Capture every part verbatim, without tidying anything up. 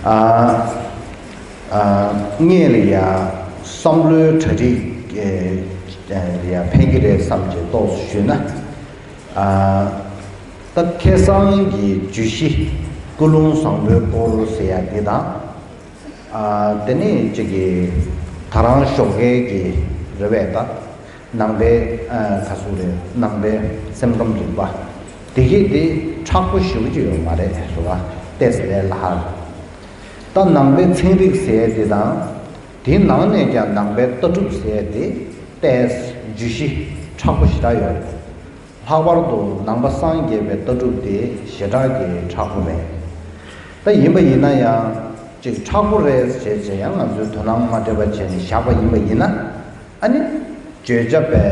ཨ། ཨ། ངས་ལ་ཡ་བསམ་བློའི་གྲ་སྒྲིག་ཨེ་ལ་ཡ་ཕན་གྱི་རེད་བསམ་གྱི་ཏོག་ཙམ་ཞུས་ན། ཨ། ད་ཁ་སང་གི་བརྗོད་གཞི་ཀུན་སློང་བཟང་པོའི་སྐོར་ཟེར་ཡ་འདི་དང་། ཨ། དེ་ནས་གཅིག་གི་ད་རང་ཞོགས་ཀས་ཀྱི་རེ་བས་ད་ནང་པའི་ཨ་ག་ཟུག་རེད། ནང་པའི་སེམས་ཁམས་རིག་པ་དེ་གས་དེ་མཁྲེགས་པོ་ཞེ་པོ་ཅིག་ཡོད་མ་རེད། རེད་བ། ཏོག་ཙམ་ལས་སླ་ཧ་རེད། ད་ནང་པའི་ཚན་རིག་ཟེར་དེ་དང་། དེའི་ནང་ནས་ཀྱང་ནང་པའི་ལྟ་གྲུབ་ཟེར་དེ་ཏོག་ཙམ་བརྗོད་གཞི་མཁྲེགས་པོ་ཞེ་དྲག་ཡོད་རེད། ལྷག་པར་དུ་ནང་པ་སངས་རྒྱས་པའི་ལྟ་གྲུབ་དེ་ཞེ་དྲག་གི་མཁྲེགས་པོ་རེད། ད་ཡིན་པ་ཡིན་ན་ཡང་ཅིག་མཁྲེགས་པོ་རེད་ཟེར་བྱས་ཡང་ང་ཚོས་དོ་སྣང་མ་སྤྲད་པ་བྱས་ནས་བཞག་པ་ཡིན་པ་ཡིན་ན། ཨ་ནི་བརྗོད་བྱ་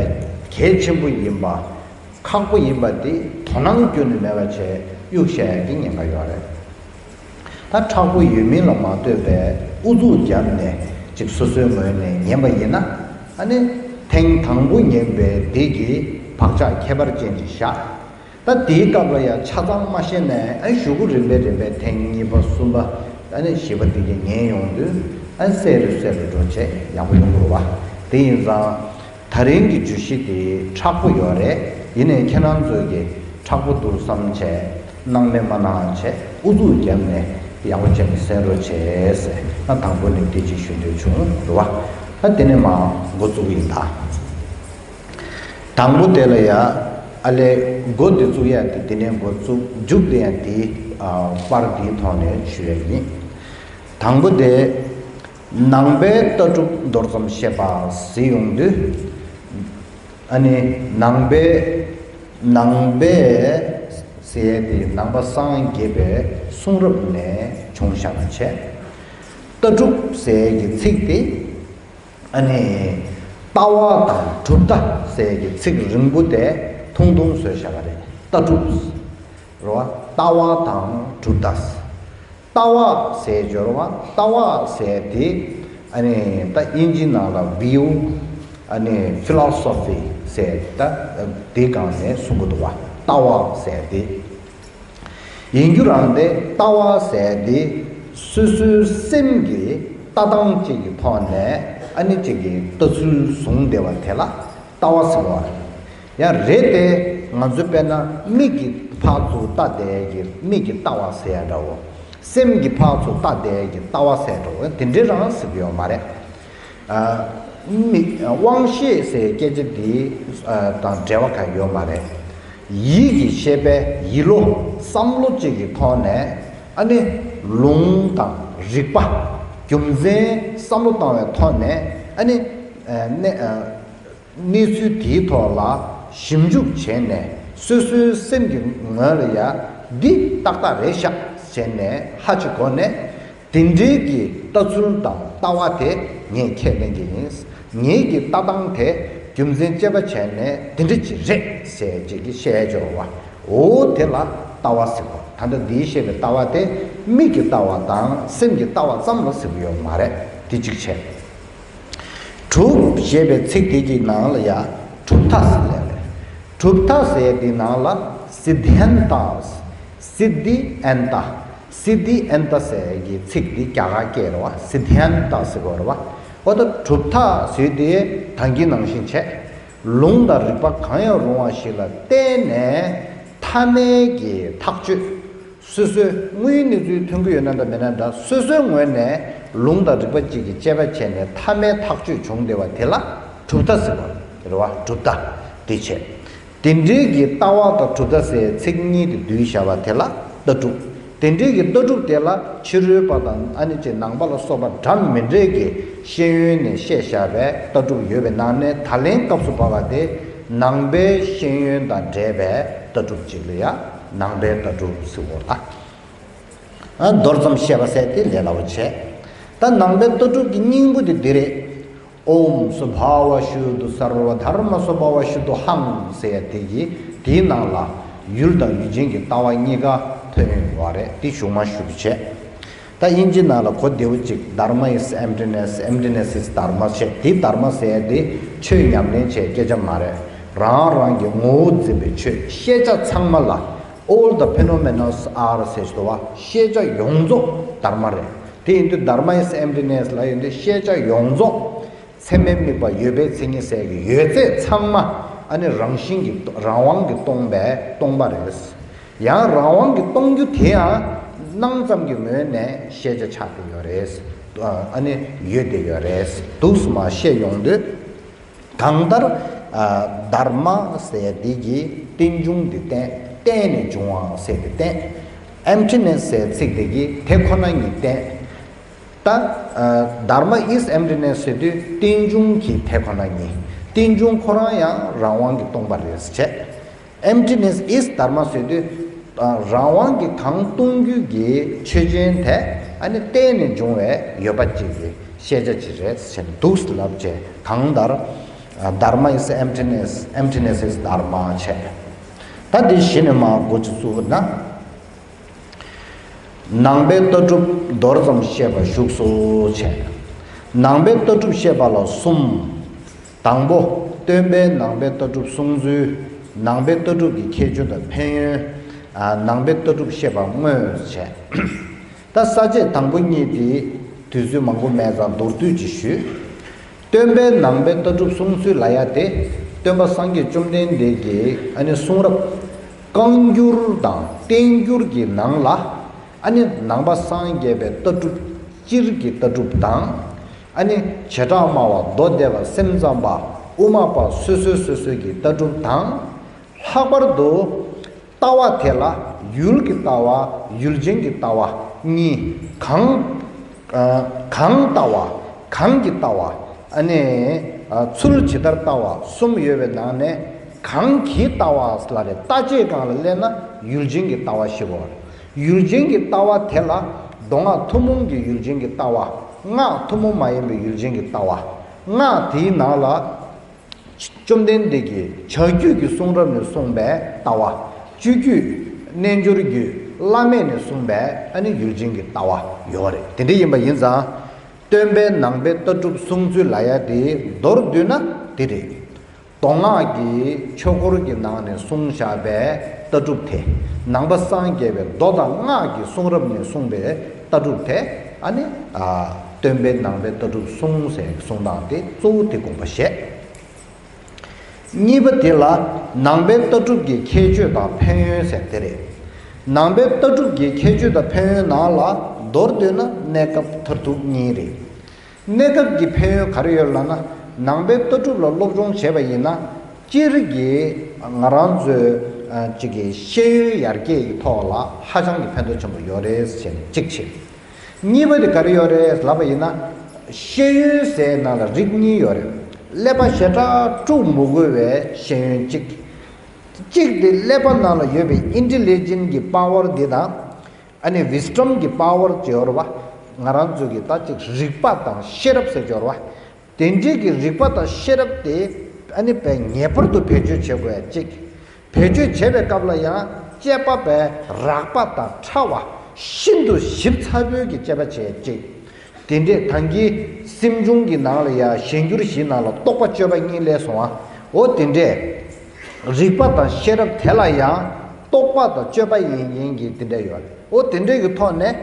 པས་གལ་ཆེན་པོ་ཡིན་པ། ཁག་པོ་ཡིན་པ་དེ་དོ་སྣང་ཁྱོན་ནས་མེད་པ་བྱས་གཡུག་བཞག་ཡག་གི་ཉེན་ཁ་ཡོད་རེད། ད་མཁྲེགས་པོ་ཡོད་མིན་ལ་མ་ལྟོས་པའི་ཨུ་ཚུགས་བརྒྱབ་ནས་ཅིག་སོ་སོའི་ངོས་ནས་ཉན་པ་ཡིན་ན། ཨ་ནི་ཐེངས་དང་པོ་ཉན་པའི་དེ་གི་བག་ཆགས་ཁྱད་པར་ཅན་ཅིག་བཞག་ད་དེའི་སྐབས་ལ་ཡང་ཆ་ཚང་མ་ཤེས་ནའི་ཨ་གཞུག་གུ་རིམ་པས་རིམ་པས་ཐེངས་གཉིས་པ་གསུམ་པ་ཨ་ནི་བཞི་པ་དེ་གི་ཉན་ཡོང་དུས་ཨ་གསལ་རུ་གསལ་རུ་འགྲོ་བྱས་ཡག་པོ་ཡོང་དགོས་པ། དེ་ཡིན་ཙང་། ད་རིང་གི་བརྗོད་གཞི་དེ་མཁྲེགས་པོ་ཡོད་རེད། ཡིན་ནའི་ཁྱེད་རང་ཚོས་ཀྱི་མཁྲེགས་པོ་འདུག་བསམ་བྱས་སྣང་མེད་མ་གནང་བྱས་ཨུ་ཚུགས་བརྒྱབ་ནས་ཡག་པོ་བྱས་ནས་གསན་རོགས་བྱས་ཟེར་ང་དང་པོ་ནས་དེ་ཅིག་ཞུ་འདོད་བྱུང་རེད་བ། ད་དེ་ནས་མར་འགོ་བཙུགས་ཡིན་ད། དང་པོ་དེ་ལ་ཡ་ཨ་ལས་འགོ་འདི་བཙུགས་ཡ་དེ་དེ་ནས་འགོ་བཙུགས་མཇུག་དེ་ཡང་དེའི་ཨ་པར་འདིའི་ཐོག་ནས་ཞུ་ཡ་ཡིན། དང་པོ་དེ། ནང་པའི་ལྟ་གྲུབ་མདོར་ཙམ་བཤད་པ་ཟེར་ཡོང་དུས། ཨ་ནི་ནང་པའི་ནང་པའི་ཟེར་ཡས་དེ་ནང་པ་སངས་རྒྱས་པའི་གསུང་རབ་ནས་བྱུང་བཞག་པ་བྱས། ལྟ་གྲུབ་ཟེར་ཡས་ཀྱི་ཚིག་དེ་ཨ་ནི་ལྟ་བ་དང་གྲུབ་མཐའ་ཟེར་ཡས་ཀྱི་ཚིག་རིང་པོ་དེ་ཐུང་ཐུང་བཟོས་བཞག་པ་རེད། ལྟ་གྲུབ། རེད་བ། ལྟ་བ་དང་གྲུབ་མཐའ། ལྟ་བ་ཟེར་སྦྱོར་བ། ལྟ་བ་ཟེར་དེ་ཨ་ནི་ད་དབྱིན་ཇི་ནང་ལ་view ཨ་ནི་philosophy ཟེར་ད་དེ་སྒང་ནས་གསུང་གི་འདུག་བ། ལྟ་བ་ཟེར་དེ་ཡིན་རྒྱུ་རང་དེ་ལྟ་བ་ཟེར་དེ་སོ་སོའི་སེམས་ཀྱི་ལྟ་སྟངས་གཅིག་གི་ཐོག་ནས་ཨ་ནི་གཅིག་གི་ལྟ་ཚུལ་བཟུང་བསྡད་པ་དེ་ལ་ལྟ་བ་ཟེར་བ་རེད། ཡང་རེད་དེ། ང་ཚོ་དཔེར་ན་མིག་གིས་ཕར་ཚུར་ལྟ་བསྡད་ཀྱི་མིག་གི་ལྟ་བ་ཟེར་ཡ་འདྲ་བོ། སེམས་ཀྱིས་ཕར་ཚུར་ལྟ་བསྡད་ཀྱི་ལྟ་བ་ཟེར་འདྲ་བོ་དེ་འདྲའི་རང་ཟེར་གྱི་ཡོད་མ་རེད། ཨ། མིག་དབང་ཤེས་ཟེར་སྐད་ཆ་འདི་ཨ་དང་འབྲེལ་བ་གང་ཡོད་མ་རེད། ཡིད་ཀྱི་ཤེས་པས་ཡིད་བློ་བསམ་བློ་གཅིག་གི་ཐོག་ནས་ཨ་ནི་ལུང་དང་རིགས་པ་རྒྱུ་མཚན་བསམ་བློ་བཏང་བའི་ཐོག་ནས་ཨ་ནི་ཨ་གནས་ཨ། གནས་ཚུལ་དེའི་ཐོག་ལ་ཞིབ་འཇུག་བྱས་ནས་སོ་སོའི་སེམས་ཀྱི་ངོས་ལ་ཡ་འདི་ཏག་ཏག་རེད་ཤག་བྱས་ནས་ཧ་ཅིག་གོ་ནས་དེ་འདྲའི་གི་ལྟ་ཚུལ་དང་ལྟ་བ་དེ་ངས་ཁས་ལེན་གྱི་ཡིན། ངེད་ཀྱི་ལྟ་སྟངས་དེ་རྒྱུ་མཚན་དཔྱད་པ་བྱས་ནས་དེ་འདྲ་ཅིག་རེད་ཟེར་ཅིག་གི་བཤད་སྦྱོར་བ། འོ་དེ་ལ་ལྟ་བ་ཟེར་གོ། ད་ལྟ་འདིའི་བཤད་པའི་ལྟ་བ་དེ་མིག་གི་ལྟ་བ་དང་སེམས་ཀྱི་ལྟ་བ་ཙམ་ལ་ཟེར་གྱི་ཡོད་མ་རེད། དེ་གཅིག་བྱས། གྲུབ་ཞེས་པའི་ཚིག་དེ་གི་ནང་ལ་ཡང་གྲུབ་མཐའ་ཟེར་ཡ་རེད། གྲུབ་མཐའ་ཟེར་ཡ་དེའི་ནང་ལ་སིདྡྷན་ཏ། སིདྡྷི་ཨན་ཏ། སིདྡྷི་ཨན་ཏ་ཟེར་ཡ་གི་ཚིག་འདི་རྒྱ་གར་སྐད་རེད་བ། སིདྡྷན་ཏ་ཟེར་གོ་རེད་བ། འོ་ད་གྲུབ་མཐའ་ཟེར་དེ་ད་གིན་ནང་བཞིན་བྱས། ལུང་དང་རིགས་པ་གང་ཡང་རུང་བ་ཞིག་ལ་བརྟེན་ནས་ཐ་མལ་གྱི་ཐག་གཅོད། སོ་སོའི་དངོས་ཡོད་གནས་ཚུལ་ཐོན་གྱི་ཡོད་ན་འདྲ་མེད་ན་འདྲ་སོ་སོའི་ངོས་ནས་ལུང་དང་རིགས་པ་གཅིག་གིས་དཔྱད་པ་བྱས་ནས་ཐ་མལ་ཐག་གཅོད་བྱུང་བསྡད་པ་དེ་ལ་གྲུབ་མཐའ་ཟེར་བ་རེད་བ། གྲུབ་མཐའ་དེ་བྱས། དེ་འདྲའི་གི་ལྟ་བ་དང་གྲུབ་མཐའ་ཟེར་ཚིག་གཉིས་དེ་བསྡུས་བཞག་པ་དེ་ལ་ལྟ་གྲུབ། དེ་འདྲའི་གི་ལྟ་གྲུབ་དེ་ལ་ཕྱི་རོལ་པ་དང་ཨ་ནི་ཅིག་ནང་པ་ལ་སོགས་པ་འདྲ་མི་འདྲའི་གི་ཤེས་ཡོན་ནས་བཤད་བཞག་པའི་ལྟ་གྲུབ་ཡོད་པའི་ནང་ནས་ད་ལན་སྐབས་སུ་བབས་པ་དེ་ནང་པའི་ཤེས་ཡོན་དང་འབྲེལ་བའི་ལྟ་གྲུབ་ཅིག་ལ་ཡ། ནང་པའི་ལྟ་གྲུབ་ཟེར་བ་ལ། ཨ། མདོར་ཙམ་བཤད་པ་ཟེར་དེ་ལས་སླ་བོ་བྱས། ད་ནང་པའི་ལྟ་གྲུབ་ཀྱི་སྙིང་པོ་དེ་འདི་རེད། ཨོཾ་སྭ་བྷཱ་ཝ་ཤུདྡྷ་སརྦ་དྷརྨ་སྭ་བྷཱ་ཝ་ཤུདྡྷོ་ཧཾ་ཟེར་ཡ་དེ་གི་དེའི་ནང་ལ་ཡུལ་དང་ཡུལ་ཅན་གྱི་ལྟ་བ་གཉིས་ཀ་ཐོན་ཡོང་བ་རེད། དེ་གཞུག་མ་ཞུ་རྒྱུ་བྱས། ད་དབྱིན་ཇི་ནང་ལ་གོ་བདེ་བོ་ཅིག Dharma is emptiness, emptiness is Dharma བྱས། དེ་Dharma ཟེར་ཡ་དེ་ཆོས་ཉམས་ལེན་བྱས་སྐད་ཆ་མ་རེད། རང་རང་གི་ངོ་བོ་འཛིན་པའི་ཆོས། ཤེས་བྱ་ཚང་མ་ལ། All the phenomena are ཟེར་ཞིག་འདུག་བ། ཤེས་བྱ་ཡོངས་རྫོགས་དྷརྨ་རེད། དེ་ཡིན་དུས་Dharma is emptiness ལབ་ཡོང་དུས་ཤེས་བྱ་ཡོངས་རྫོགས་ཚད་མས་དམིགས་པ་ཡོད་པའི་མཚན་ཉིད་ཟེར་གྱི་ཡོད་ཚད་ཚང་མ་ཨ་ནི་རང་བཞིན་གྱིས་རང་དབང་གིས་སྟོང་པའི་སྟོང་པ་རེད། ཡང་རང་དབང་གིས་སྟོང་རྒྱུ་དེ་ཡང་སྣང་ཙམ་གྱི་ངོས་ནས་ཤེས་བྱ་ཆགས་བསྡད་ཡོད་རེད། ཨ་ནི་ཡོད་བསྡད་ཡོད་རེད། འདུག་སེ་མར་བཤད་ཡོང་དུས། གང་ལྟར། ཨ། Dharma ཟེར་འདི་གིས་རྟེན་འབྱུང་འདི་བསྟན། བརྟེན་ནས་འབྱུང་བ་ཟེར་འདི་བསྟན། Emptiness ཟེར་ཚིག་འདི་གིས་དེ་ཁོ་ན་ཉིད་བསྟན། ད། ཨ། Dharma is emptiness ཟེར་དུས་རྟེན་འབྱུང་གི་དེ་ཁོ་ན་ཉིད། རྟེན་འབྱུང་ཁོ་རང་ཡང་རང་དབང་གིས་སྟོང་པ་རེད་བྱས། Emptiness is Dharma ཟེར་དུས། ཨ། རང་དབང་གིས་གང་སྟོང་རྒྱུ་གི་ཆོས་ཅན་དེ་ཨ་ནི་བརྟེན་ནས་འབྱུང་བའི་ཡོད་པ་ཅིག་གི་ཤེས་བྱ་ཅིག་རེད་ཟེར་ནས་འདུག་སེ་ལབ་བྱས། གང་ལྟར། ཨ། Dharma is emptiness, emptiness is Dharma བྱས། ད་འདི་གཞི་ནས་མར་འགོ་ཅིག་བཙུགས་ན། ནང་པའི་ལྟ་གྲུབ་མདོར་ཙམ་བཤད་པ་བཞུགས་སོ་བྱས། ནང་པའི་ལྟ་གྲུབ་བཤད་པ་ལ་གསུམ། དང་པོ། སྟོན་པས་ནང་པའི་ལྟ་གྲུབ་གསུངས་ཚུལ། ནང་པའི་ལྟ་གྲུབ་ཀྱི་ཁྱད་ཆོས་དང་ཕན་ཡོན། ཨ། ནང་པའི་ལྟ་གྲུབ་བཤད་པ་དངོས་བྱས། ད་ས་བཅད་དང་པོ་གཉིས་དེ་དུས་ཚོད་མང་པོ་མེད་ཙང་མདོར་བསྡུས་ཅིག་ཞུས། སྟོན་པས་ནང་པའི་ལྟ་གྲུབ་གསུངས་ཚུལ་ལབ་ཡ་དེ། སྟོན་པ་སངས་རྒྱས་བཅོམ་ལྡན་འདས་ཀྱི་ཨ་ནི་གསུང་རབ་བསྐང་འགྱུར་དང་བསྟན་འགྱུར་གྱི་ནང་ལ། ཨ་ནི་ནང་པ་སངས་རྒྱས་པའི་ལྟ་གྲུབ། སྤྱིར་གྱི་ལྟ་གྲུབ་དང་། ཨ་ནི་བྱེ་བྲག་སྨྲ་བ་མདོ་སྡེ་པ་སེམས་ཙམ་པ་དབུ་མ་པ་སོ་སོ་སོ་སོའི་གི་ལྟ་གྲུབ་དང་། ལྷག་པར་དུ་ལྟ་བ་དེ་ལ་ཡུལ་གྱི་ལྟ་བ། ཡུལ་ཅན་གྱི་ལྟ་བ་གཉིས། གང་། ཨ། གང་ལྟ་བ། གང་གི་ལྟ་བ། ཨ་ནི། ཨ། ཚུལ་ཇི་ལྟར་ལྟ་བ་གསུམ་ཡོད་པའི་ནང་ནས། གང་གི་ལྟ་བ་ལབ་རེད། ལྟ་བྱེད་སྒང་ལ་སླེབས་ན་ཡུལ་ཅན་གྱི་ལྟ་བ་ཞིག་དགོས་པ་རེད། ཡུལ་ཅན་གྱི་ལྟ་བ་དེ་ལ་མདོ་སྔགས་ཐུན་མོང་གི་ཡུལ་ཅན་གྱི་ལྟ་བ། སྔགས་ཐུན་མོང་མ་ཡིན་པའི་ཡུལ་ཅན་གྱི་ལྟ་བ། སྔགས་དེའི་ནང་ལ་བཅོམ་ལྡན་འདས་ཀྱི་བྱ་རྒྱུད་ཀྱི་གསུང་རབ་ནས་གསུངས་པའི་ལྟ་བ། སྤྱོད་རྒྱུད། རྣལ་འབྱོར་རྒྱུད། བླ་མེད་ནས་གསུངས་པའི་ཨ་ནི་ཡུལ་ཅན་གྱི་ལྟ་བ་ཡོད་རེད། དེ་འདྲ་ཡིན་པ་ཡིན་ཙང་། སྟོན་པས་ནང་པའི་ལྟ་གྲུབ་གསུངས་ཚུལ་ལབ་ཡ་དེ་མདོར་བསྡུས་ན་དེ་རེད། མདོ་སྔགས་ཀྱི་ཆོས་འཁོར་གྱི་ནང་ནས་གསུངས་བཞག་པའི་ལྟ་གྲུབ་དེ། ནང་པ་སངས་རྒྱས་པའི་མདོ་དང་སྔགས་ཀྱི་གསུང་རབ་ནས་གསུངས་པའི་ལྟ་གྲུབ་དེ། ཨ་ནི། ཨ། སྟོན་པས་ནང་པའི་ལྟ་གྲུབ་གསུངས་ཟེར་གསུང་སྟངས་དེ་གཙོ་བོ་དེ་དགོངས་པ་བཞེས། གཉིས་པ་དེ་ལ་ནང་པའི་ལྟ་གྲུབ་ཀྱི་ཁྱད་ཆོས་དང་ཕན་ཡོན་ཟེར་དེ་རེད། ནང་པའི་ལྟ་གྲུབ་ཀྱི་ཁྱད་ཆོས་དང་ཕན་ཡོན་ནང་ལ་མདོར་བསྡུས་ན་གནས་སྐབས་མཐར་ཐུག་གཉིས་རེད། གནས་སྐབས་ཀྱི་ཕན་ཡོན་ག་རེ་ཡོད་ལབ་ན། ནང་པའི་ལྟ་གྲུབ་ལ་སློབ་སྦྱོང་བྱས་པ་ཡིན་ན། སྤྱིར་གྱི་ང་རང་ཚོའི་ཅིག་གི་ཤེས་ཡོན་ཡར་རྒྱས་ཀྱི་ཐོག་ལ་ཧ་ཅང་གི་ཕན་ཐོགས་ཆེན་པོ་ཡོད་རེད་ཟེར་ནས་གཅིག་བྱས། གཉིས་པ་དེ་ག་རེ་ཡོད་རེད་ལབ་པ་ཡིན་ན། ཤེས་ཡོན་ཟེར་ནང་ལ་རིགས་གཉིས་ཡོད་རེད། ཀླད་པ་ཞེ་དྲག་དཀྲུག་མི་དགོས་པའི་ཤེས་ཡོན་གཅིག་གཅིག་དེ་ཀླད་པ་ནང་ལ་ཡོད་པའི་ཨིན་ཊེ་ལི་ཇེན་གྱི་པ་ཝར་འདི་དང་། ཨ་ནི་ཝིས་ཌམ་གྱི་པ་ཝར་ཅིག་ཡོད་རེད་བ། ང་རང་ཚོ་གི་ད་ཅིག་རིག་པ་དང་ཤེས་རབ་ཟེར་ཅིག་ཡོད་རེད་བ། དེ་འདྲའི་གི་རིག་པ་དང་ཤེས་རབ་དེ་ཨ་ནི་དཔེ་ངེས་པར་དུ་བེད་སྤྱོད་བྱེད་དགོས་ཡ་གཅིག་བེད་སྤྱོད་བྱེད་པའི་སྐབས་ལ་ཡང་དཔྱད་པ་དཔེ་རགས་པ་དང་ཕྲ་བ། ཤིན་ཏུ་ཞིབ་ཚགས་པོའི་གི་དཔྱད་པ་བྱེད་ཡ་གཅིག་དེ་འདྲས་ད་གིན་སེམས་བྱུང་གི་ནང་ལ་ཡ་གཞན་འགྱུར་བཞིའི་ནང་ལ་རྟོག་པ་དཔྱོད་པ་གཉིས་སླེབས་སོང་ཨ། འོ་དེ་འདྲས། རིག་པ་དང་ཤེས་རབ་དེ་ལ་ཡང་རྟོག་པ་དང་དཔྱོད་པ་ཡིན་ཡིན་གྱི་དེ་འདྲས་ཡོད་རེད། འོ་དེ་འདྲས་ཀྱི་ཐོག་ནས་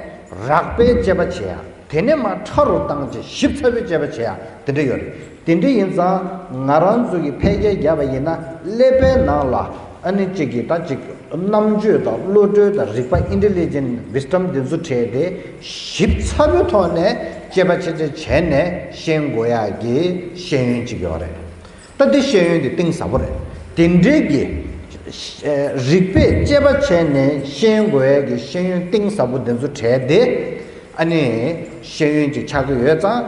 རགས་པའི་དཔྱད་པ་བྱེད་ཡ། དེ་ནས་མར་ཕྲ་རུ་བཏང་བྱས་ཞིབ་ཚགས་པོའི་དཔྱད་པ་བྱེད་ཡ་དེ་འདྲས་ཡོད་རེད། དེ་འདྲས་ཡིན་ཙང་ང་རང་ཚོ་གི་ཕལ་སྐད་བརྒྱབ་པ་ཡིན་ན་ཀླད་པའི་ནང་ལ་ཨ་ནི་གཅིག་གི་ད་གཅིག་རྣམ་དཔྱོད་དང་བློ་གྲོས་དང་རིག་པ་ཨིན་ཊེ་ལི་ཇེན་ཊི་ཝིས་ཌམ་འདི་ཚོ་བྲལ་ཏེ་ཞིབ་ཚགས་པོའི་ཐོག་ནས་དཔྱད་པ་ཆེ་ཆེ་བྱས་ནས་ཤེས་དགོས་ཡག་གི་ཤེས་ཡོན་གཅིག་ཡོད་རེད། ད་འདི་ཤེས་ཡོན་འདི་གཏིང་ཟབ་པོ་རེད། དེ་འདྲའི་གི་རིག་པས་དཔྱད་པ་བྱས་ནས་ཤེས་དགོས་ཡག་གི་ཤེས་ཡོན་གཏིང་ཟབ་པོ་འདི་ཚོ་བྲལ་ཏེ་ཨ་ནི་ཤེས་ཡོན་གཅིག་ཆགས་ཀྱི་ཡོད་ཙང་།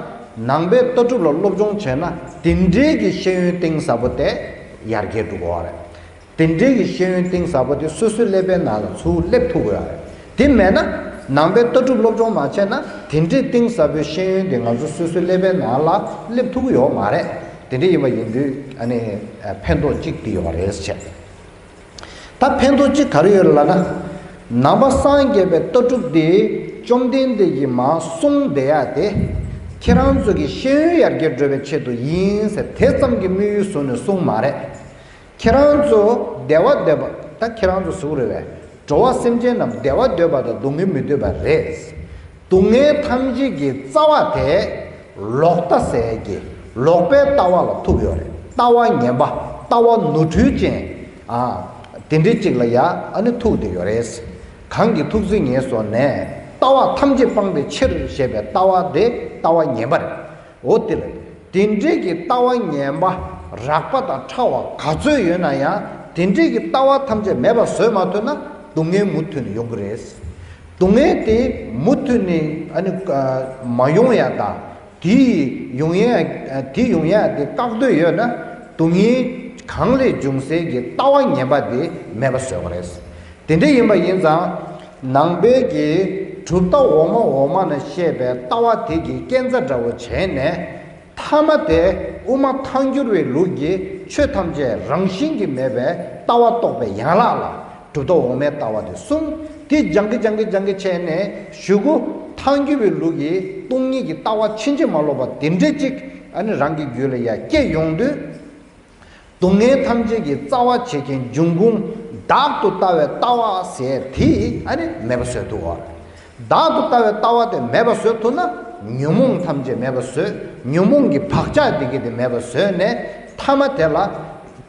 ནང་པའི་ལྟ་གྲུབ་ལ་སློབ་སྦྱོང་བྱས་ན་དེ་འདྲའི་གི་ཤེས་ཡོན་གཏིང་ཟབ་པོ་དེ་ཡར་རྒྱས་འགྲོ་གི་ཡོད་རེད། དེ་འདྲའི་གི་ཤེས་ཡོན་གཏིང་ཟབ་པོ་དེ་སོ་སོའི་ཀླད་པའི་ནང་ལ་ཚུར་སླེབས་ཐུབ་ཀྱི་ཡོད་རེད། དེ་མེད་ན་ནང་པའི་ལྟ་གྲུབ་སློབ་སྦྱོང་མ་བྱས་ན་དེ་འདྲའི་གཏིང་ཟབ་པོའི་ཤེས་ཡོན་དེ་ང་ཚོ་སོ་སོའི་ཀླད་པའི་ནང་ལ་སླེབས་ཐུབ་ཀྱི་ཡོད་མ་རེད། དེ་འདྲ་ཡིན་པ་ཡིན་དུས་ཨ་ནི་ཕན་ཐོགས་གཅིག་དེ་ཡོད་རེད་ཟེར། ད་ཕན་ཐོགས་གཅིག་ག་རེ་ཡོད་ལབ་ན། ནང་པ་སངས་རྒྱས་པའི་ལྟ་གྲུབ་དེ་བཅོམ་ལྡན་འདས་ཀྱིས་མར་གསུངས་བསྡད་ཡ་དེ། ཁྱེད་རང་ཚོ་གི་ཤེས་ཡོན་ཡར་རྒྱས་འགྲོ་བའི་ཆེད་དུ་ཡིན་ཟེར་དེ་ཙམ་གྱི་དམིགས་ཡུལ་བཟུང་ནས་གསུངས་མ་རེད། ཁྱེད་རང་ཚོ་བདེ་བ་འདོད་པ། ད་ཁྱེད་རང་ཚོ་ཟེར་གྱི་རེད་པས། འགྲོ་བ་སེམས་ཅན་རྣམས་བདེ་བ་འདོད་པ་དང་སྡུག་བསྔལ་མི་འདོད་པ་རེད། སྡུག་བསྔལ་ཐམས་ཅད་ཀྱི་རྩ་བ་དེ་ལོག་ལྟ་ཟེར་གྱི་ལོག་པའི་ལྟ་བ་ལ་ཐུག་ཡོད་རེད། ལྟ་བ་ངན་པ། ལྟ་བ་ནོར་འཁྲུལ་ཅན། ཨ། དེ་འདྲའི་ཅིག་ལ་ཡ་ཨ་ནི་ཐུག་བསྡད་ཡོད་རེད། གང་གིས་ཐུགས་བརྩེ་ངེས་སོ་ནས། ལྟ་བ་ཐམས་ཅད་སྤངས་པའི་ཕྱིར་ཞེས་པའི་ལྟ་བ་དེ་ལྟ་བ་ངན་པ་རེད། འོ་དེ་ལ། དེ་འདྲའི་གི་ལྟ་བ་ངན་པ་རགས་པ་དང་ཕྲ་བ་ག་ཚོད་ཡོད་ན་ཡང་དེ་འདྲའི་གི་ལྟ་བ་ཐམས་ཅད་མེད་པ་བཟོས་མ་ཐུབ་ན་སྡུག་བསྔལ་མུ་མཐུད་ནས་ཡོང་གི་རེད། སྡུག་བསྔལ་དེ་མུ་མཐུད་ནས་ཨ་ནི་མ་ཡོང་ཡ་དང་དེ་ཡོང་ཡ་དེ་ཡོང་ཡ་དེ་བཀག་འདོད་ཡོད་ན་སྡུག་བསྔལ་གང་ལས་འབྱུང་སའི་གི་ལྟ་བ་ངན་པ་དེ་མེད་པ་བཟོས་པ་རེད། དེ་འདྲ་ཡིན་པ་ཡིན་ཙང་། ནང་པའི་གི་གྲུབ་མཐའ་འོག་མ་འོག་མ་ན་བཤད་པའི་ལྟ་བ་དེ་གི་སྐས་འཛེག་འདྲ་བོ་བྱས་ནས། མཐའ་མ་དེ་དབུ་མ་ཐལ་འགྱུར་བའི་ལུགས་ཀྱི་ཆོས་ཐམས་ཅད་རང་བཞིན་གྱིས་མེད་པའི་ལྟ་བ་རྟོགས་པའི་ཡན་ལག་ལ་གྲུབ་མཐའ་འོག་མའི་ལྟ་བ་དེ་གསུངས། དེ་སྦྱང་གི་སྦྱང་གི་སྦྱང་གི་བྱས་ནས་གཞུག་གུ་ཐལ་འགྱུར་བའི་ལུགས་ཀྱི་སྟོང་ཉིད་ཀྱི་ལྟ་བ་ཕྱིན་ཅི་མ་ལོག་པ་དེ་འདྲ་ཅིག་ཨ་ནི་རང་གི་རྒྱུད་ལ་ཡ་སྐྱེ་ཡོང་དུས། སྡུག་བསྔལ་ཐམས་ཅད་ཀྱི་རྩ་བ་བྱེད་མཁན་འབྱུང་ཁུངས་བདག་ཏུ་ལྟ་བའི་ལྟ་བ་ཟེར་དེ་ཨ་ནི་མེད་པ་བཟོས་ཐུབ་བ། བདག་ཏུ་ལྟ་བའི་ལྟ་བ་དེ་མེད་པ་བཟོས་ཐུབ་ན་ཉོན་མོངས་ཐམས་ཅད་མེད་པ་བཟོས། ཉོན་མོངས་ཀྱི་བག་ཆགས་དེ་གི་དེ་མེད་པ་བཟོས་ནས་མཐའ་མ་དེ་ལ་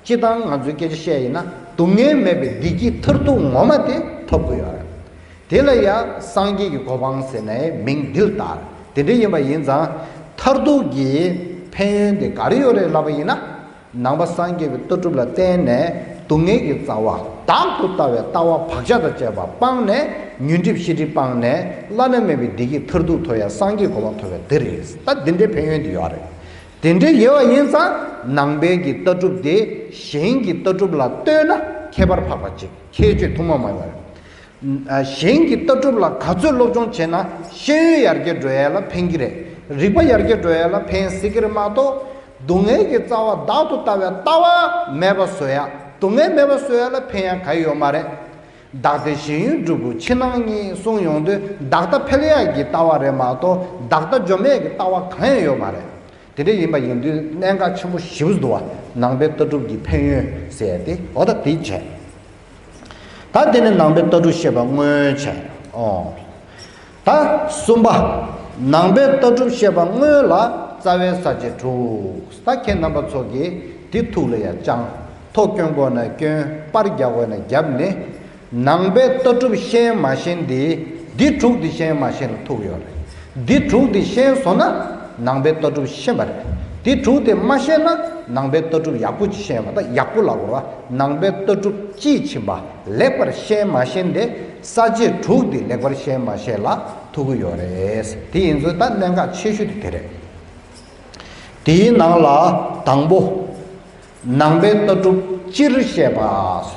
སྤྱི་བཏང་ང་ཚོའི་སྐད་ཆ་བཤད་ཡིན་ན་སྡུག་བསྔལ་མེད་པའི་བདེ་སྐྱིད་མཐར་ཐུག་ངོ་མ་དེ་ཐོབ་ཀྱི་ཡོད་རེད། དེ་ལ་ཡང་སངས་རྒྱས་ཀྱི་གོ་འཕང་ཟེར་ནས་མིང་འདི་ལ་བཏགས། དེ་འདྲ་ཡིན་པ་ཡིན་ཙང་མཐར་ཐུག་གི་ཕན་ཡོན་དེ་ག་རེ་ཡོད་རེད་ལབ་པ་ཡིན་ན། ནང་པ་སངས་རྒྱས་པའི་ལྟ་གྲུབ་ལ་བརྟེན་ནས་སྡུག་བསྔལ་གྱི་རྩ་བ་བདག་ཏུ་ལྟ་བའི་ལྟ་བ་བག་ཆགས་དང་བཅས་པ་སྤངས་ནས་ཉོན་སྒྲིབ་ཤེས་སྒྲིབ་སྤངས་ནས་བླ་ན་མེད་པའི་བདེ་སྐྱིད་མཐར་ཐུག་ཐོབ་ཡ་སངས་རྒྱས་གོ་འཕང་ཐོབ་ཡ་དེ་རེད། ད་འདི་འདྲའི་ཕན་ཡོན་དེ་ཡོད་རེད། དེ་འདྲའི་ཡོད་པ་ཡིན་ཙང་ནང་པའི་གི་ལྟ་གྲུབ་དེ་གཞན་གྱི་ལྟ་གྲུབ་ལ་ལྟོས་ན་ཁྱད་པར་འཕགས་པ་ཅིག་ཁྱད་ཆོས་ཐུན་མོང་མ་ཡིན་པ་རེད། གཞན་གྱི་ལྟ་གྲུབ་ལ་ག་ཚོད་སློབ་སྦྱོང་བྱས་ན་ཤེས་ཡོན་ཡར་རྒྱས་འགྲོ་ཡ་ལ་ཕན་གྱི་རེད། རིག་པ་ཡར་རྒྱས་འགྲོ་ཡ་ལ་ཕན་སྲིད་ཀྱི་རེད་མ་གཏོགས། སྡུག་བསྔལ་གྱི་རྩ་བ་བདག་ཏུ་ལྟ་བའི་ལྟ་བ་མེད་པ་བཟོ་ཡ། སྡུག་བསྔལ་མེད་པ་བཟོ་ཡ་ལ་ཕན་ཡ་ག་ཡོད་མ་རེད། བདག་ལྟའི་ཞེན་ཡུལ་སྒྲུབ་པོ་ཕྱི་ནང་གཉིས་གསུངས་ཡོང་དུས་བདག་ལྟ་འཕེལ་ཡ་གི་ལྟ་བ་རེད་མ་གཏོགས་བདག་ལྟ་འཇོམས་ཡ་གི་ལྟ་བ་གང་ཡང་ཡོད་མ་རེད། དེ་འདྲ་ཡིན་པ་ཡིན་དུས་གནད་འགག་ཆེན་པོ་ཞེ་པོ་འདུག་བ། ནང་པའི་ལྟ་གྲུབ་ཀྱི་ཕན་ཡོན་ཟེར་ཏེ་འོ་ད་དེ་བྱས། ད་དེ་ནི་ནང་པའི་ལྟ་གྲུབ་བཤད་པ་སྔོན་བྱས། ཨོ། ད་གསུམ་པ། ནང་པའི་ལྟ་གྲུབ་བཤད་པ་སྔོན་ལ་རྩ་བའི་ས་བཅད་དྲུག་ད་ཁྱེད་རྣམ་པ་ཚོ་གིས་དེ་ཐུགས་ལ་ཡ་བཅངས། ཐོ་སྐྱོན་དགོས་ན་སྐྱོན། པར་རྒྱག་དགོས་ན་རྒྱབ་ནས། ནང་པའི་ལྟ་གྲུབ་ཤེས་མ་ཤེས་དེ། འདི་དྲུག་དེ་ཤེས་མ་ཤེས་ལ་ཐུག་ཡོད་རེད། འདི་དྲུག་དེ་ཤེས་སོང་ན་ནང་པའི་ལྟ་གྲུབ་ཤེས་པ་རེད། འདི་དྲུག་དེ་མ་ཤེས་ན་ནང་པའི་ལྟ་གྲུབ་ཡག་པོ་ཅིག་ཤེས་པ་དང་ཡག་པོ་ལབ་དགོས་པ་ནང་པའི་ལྟ་གྲུབ་དཔྱིས་ཕྱིན་པ་ལེགས་པར་ཤེས་མ་ཤེས་དེ་ས་བཅད་དྲུག་དེ་ལེགས་པར་ཤེས་མ་ཤེས་ལ་ཐུག་གི་ཡོད་རེད། དེ་ཡིན་ཚུལ་ད་གནད་འགག་ཆེ་ཤོས་དེ་དེ་རེད། དེའི་ནང་ལ་དང་པོ། ནང་པའི་ལྟ་གྲུབ་སྤྱིར་བཤད་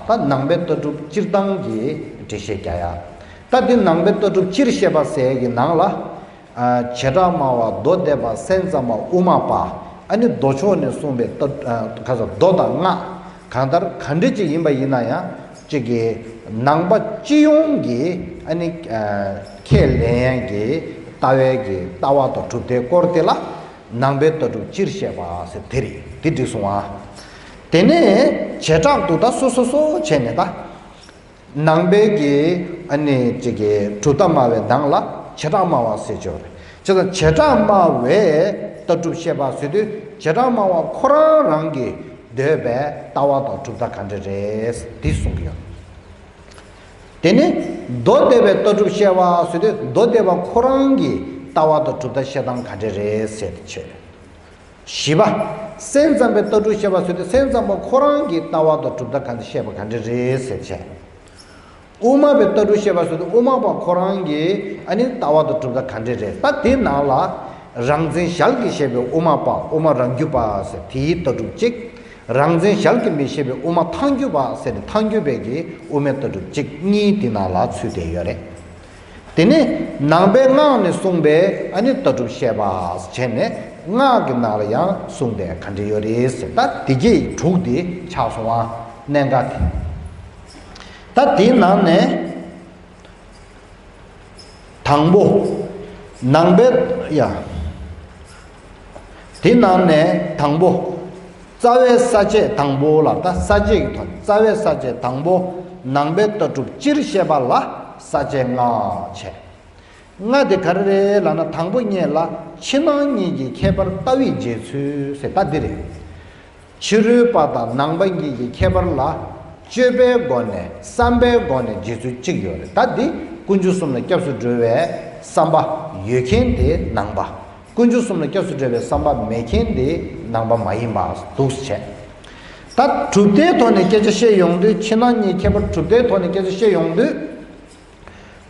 པ། ད་ནང་པའི་ལྟ་གྲུབ་སྤྱིར་བཏང་གི་འགྲེལ་བཤད་རྒྱག་ཡ། ད་འདི་ནང་པའི་ལྟ་གྲུབ་སྤྱིར་བཤད་པ་ཟེར་གྱི་ནང་ལ། བྱེ་བྲག་སྨྲ་བ་མདོ་སྡེ་པ་སེམས་ཙམ་པ་དབུ་མ་པ། ཨ་ནི་མདོ་ཕྱོགས་ནས་གསུངས་པའི་ལྟ་ག་ས་མདོ་དང་སྔགས་གང་ལྟར་ག་འདྲ་ཅིག་ཡིན་པ་ཡིན་ན་ཡང་གཅིག་གི་ནང་པ་སྤྱི་ཡོངས་ཀྱི་ཨ་ནི་ཁས་ལེན་ཡ་གི་ལྟ་བའི་གི་ལྟ་བ་དང་གྲུབ་མཐའི་སྐོར་དེ་ལ། ནང་པའི་ལྟ་གྲུབ་སྤྱིར་བཤད་པ་ཟེར་དེ་རེད། དེ་འགྲིག་སོང་ཨ། དེ་ནས་བྱེ་བྲག་ཏུ་ད་སོ་སོ་སོ་བྱས་ནས་ད། ནང་པའི་གི་ཨ་ནི་ཅིག་གི་གྲུབ་མཐའ་སྨྲ་བའི་ནང་ལ་བྱེ་བྲག་སྨྲ་བ་ཟེར་གྱི་ཡོད་རེད། བྱས་ཙང་བྱེ་བྲག་སྨྲ་བའི་ལྟ་གྲུབ་བཤད་པ་ཟེར་དུས་བྱེ་བྲག་སྨྲ་བ་ཁོ་རང་རང་གིས་འདོད་པའི་ལྟ་བ་དང་གྲུབ་མཐའ་ག་འདྲ་རེད་འདི་གསུང་གི་ཡོད། དེ་ནི་མདོ་སྡེ་པའི་ལྟ་གྲུབ་བཤད་པ་ཟེར་དུས་མདོ་སྡེ་པ་ཁོ་རང་གི་ལྟ་བ་དང་གྲུབ་མཐའ་བཤད་སྟངས་ག་འདྲ་རེད་ཟེར་ཏེ་བྱས། བཞི་པ། སེམས་ཙམ་པའི་ལྟ་གྲུབ་བཤད་པ་ཟེར་དུས་སེམས་ཙམ་པ་ཁོ་རང་གི་ལྟ་བ་དང་གྲུབ་མཐའ་ག་འདྲ་བཤད་པ་ག་འདྲ་རེད་ཟེར་བྱས། དབུ་མ་པའི་ལྟ་གྲུབ་བཤད་པ་ཟེར་དུས་དབུ་མ་པ་ཁོ་རང་གི་ཨ་ནི་ལྟ་བ་དང་གྲུབ་མཐའ་ག་འདྲ་རེད། ད་དེ་ནང་ལ་རང་འཛིན་ཞལ་གྱིས་བཞེས་པའི་དབུ་མ་པ་དབུ་མ་རང་རྒྱུད་པ་ཟེར་དེའི་ལྟ་གྲུབ་གཅིག་རང་འཛིན་ཞལ་གྱིས་མི་བཞེས་པའི་དབུ་མ་ཐལ་འགྱུར་བ་ཟེར་ནས་ཐལ་འགྱུར་བའི་གི་དབུ་མའི་ལྟ་གྲུབ་གཅིག་གཉིས་དེ་ནང་ལ་ཚུད་བསྡད་ཡོད་རེད། དེ་ནས་ནང་པའི་སྔགས་ནས་གསུངས་པའི་ཨ་ནི་ལྟ་གྲུབ་བཤད་པ་བྱས་ནས་སྔགས་ཀྱི་ནང་ལ་ཡང་གསུངས་པའི་ག་འདྲ་ཡོད་རེད་ཟེར། ད་དེ་གའི་དྲུག་དེ་ཆགས་སོང་བ་གནད་འགག་དེ། ད་དེའི་ནང་ནས། དང་པོ། ནང་པའི་ཡ། དེ་ནང་ནས་དང་པོ། རྩ་བའི་ས་བཅད་དང་པོ་ལ་ད་ས་བཅད་ཀྱི་ཐོག་རྩ་བའི་ས་བཅད་དང་པོ། ནང་པའི་ལྟ་གྲུབ་སྤྱིར་བཤད་པ་ལ་ས་བཅད་ལྔ་བྱས། ལྔ་དེ་ག་རེ་རེད་ལབ་ན། དང་པོ་གཉིས་ལ་ཕྱི་ནང་གཉིས་ཀྱི་ཁྱད་པར་ལྟ་བའི་འབྱེད་ཚུལ་ཟེར་ད་འདི་རེད། ཕྱི་རོལ་པ་དང་ནང་པ་གཉིས་ཀྱི་ཁྱད་པར་ལ་སྤྱོད་པའི་སྒོ་ནས་བསམ་པའི་སྒོ་ནས་འབྱེད་ཚུལ་གཅིག་ཡོད་རེད། ད་འདི་དཀོན་མཆོག་གསུམ་ལ་སྐྱབས་སུ་འགྲོ་བའི་བསམ་པ་ཡོད་མཁན་དེ་ནང་པ། དཀོན་མཆོག་གསུམ་ལ་སྐྱབས་སུ་འགྲོ་བའི་བསམ་པ་མེད་མཁན་དེ་ནང་པ་མ་ཡིན་པ་འདུག་སེ་བྱས། ད་གྲུབ་མཐའི་ཐོག་ནས་སྐད་ཆ་བཤད་ཡོང་དུས། ཕྱི་ནང་གཉིས་ཁྱད་པར་གྲུབ་མཐའི་ཐོག་ནས་སྐད་ཆ་བཤད་ཡོང་དུས།